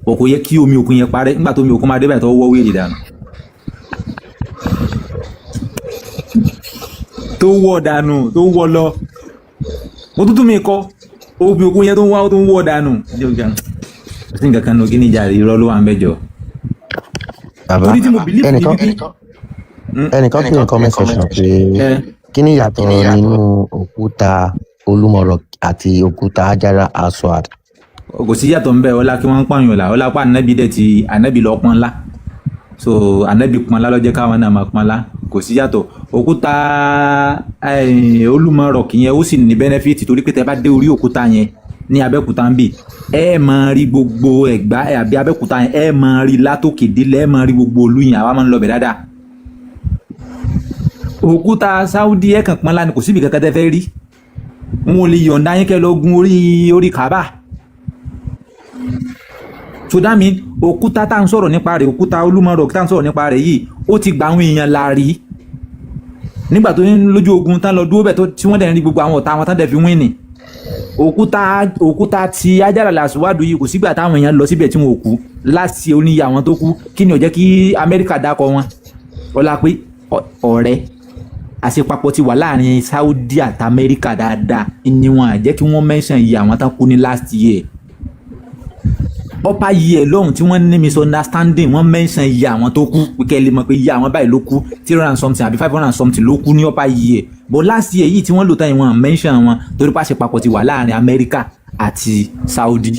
S3: bọ̀ kò yẹ kí omi òkun yẹn parẹ́. Nígbà tó omi òkun máa dé báyìí, tó wọ́ wéèrè dànù, tó wọ́ dànù, tó wọ́ lọ. Mo tún mi kọ omi òkun yẹn tó ń wá, tó ń wọ́ dànù. Kò sí nǹkan kan nù kí ni ìjà, irọ́ ló wà ń bẹ̀ jọ.
S11: Bàbá,
S3: Torí tí mo believe ní
S11: ẹnìkan
S3: wípé
S11: ẹnìkan pè ní comment section pé kí ni ìyàtọ̀ nínú òkúta Olúmọ̀rọ̀ àti òkúta Hajara Aswad?
S3: Kò sí yàtọ̀ ńbẹ. Ọlá kí wọ́n ń pààyàn là ọlá pa ànábì dẹ̀ ti ànábì lọ pọ́n ńlá. So ànábì pọ́n ńlá lọ́jọ́ káwọn náà máa pọ́n ńlá. Kò sí yàtọ̀. Òkúta Olúmọ̀rọ̀ kì yẹn, ó sì ní benefit, torí pé tẹ bá dé orí òkúta yẹn ní Abẹ́òkúta ń bì, ẹ máa rí gbogbo Ẹ̀gbá àbí Abẹ́òkúta yẹn, ẹ máa rí látòkè délẹ̀, ẹ máa rí gbogbo olú yẹn. Àwa máa ń lọ bẹ̀ dáadáa. Òkúta Saudi, ẹ kàn pọ́n ńlá ni, kò síbi kankan tẹ́ fẹ́ rí. Wọn ò lè yọ̀ǹda yín kẹ́ lọ gun orí Kaaba. So that mean òkúta tá à ń sọ̀rọ̀ nípa rẹ̀, òkúta Olúmọ̀rọ̀ tá à ń sọ̀rọ̀ nípa rẹ̀ yìí, ó ti gba àwọn èèyàn láàrí nígbà tó ń lójú ogun tán lọ dúró bẹ̀ tó tí wọ́n dẹ̀ ń rí gbogbo àwọn ọ̀tá wọn tán dẹ̀ fi wín ní. Òkúta ti Hajar al-Aswad yìí, kò sígbà táwọn èèyàn lọ síbẹ̀ tí wọn ò kú láti oníyà àwọn tó kú. Kí ni ó jẹ́ kí Amẹ́ríkà dákọ̀ wọn? Ọlá pé ọ̀rẹ́ àṣepapọ̀ ti wà láàrin Saudi àti Amẹ́ríkà dáadáa ni wọn à jẹ́ kí wọ́n mention iye àwọn tán kú ní last year. Upper year lọ́hùn tí wọ́n ní misunderstanding, wọ́n mention iye àwọn tó kú pé kẹ́ ẹ lè mọ̀ pé iye àwọn báyìí ló kú, 300 and something àbí 500 and something ló kú ní upper year. But last year yìí tí wọ́n lò tán yìí, wọ́n mention wọn torí pàṣẹ papọ̀ ti wà láàrin Amẹ́ríkà àti Saudi.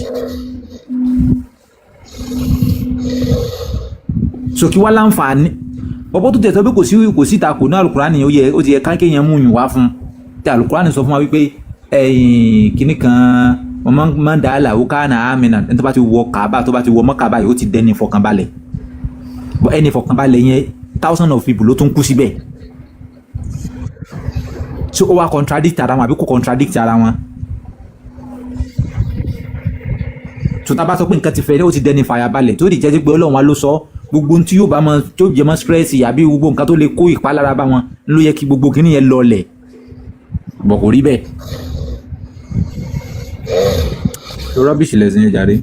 S3: So kí wá láǹfààní ọ̀pọ̀ tó tẹ̀sọ́ pé kò sí ìtakò ní alukurani, ó yẹ, ó ti yẹ ká kéèyàn mú yùn wá fún tí alukurani sọ fún wa wípé ẹ̀yìn kìnnì kan wọ́n máa ń dà á là ó ká nà ámìnà, ẹni tó bá ti wọ kàbá, tó bá ti wọ mọ́kàbá yìí, ó ti dẹni ìfọkànbalẹ̀. But ẹni ìfọkànbalẹ̀ yẹn, thousand of people ló tún kú síbẹ̀. So ó wá contradict ara wọn àbí kò contradict ara wọn? Tó tá a bá sọ pé nǹkan ti fẹ́, ó ti dẹni fàyàbalẹ̀, tó lè jẹ́ pé Ọlọ́run wa ló sọ gbogbo ohun tí yóò bá mọ tó jẹ mọ́ stress àbí gbogbo nǹkan tó lè kó ìpalára bá wọn, ló yẹ kí gbogbo kìíní yẹn lọlẹ̀, bọ̀ kò rí bẹ́ẹ̀. Rubbish lẹ̀sìn yẹn jàre.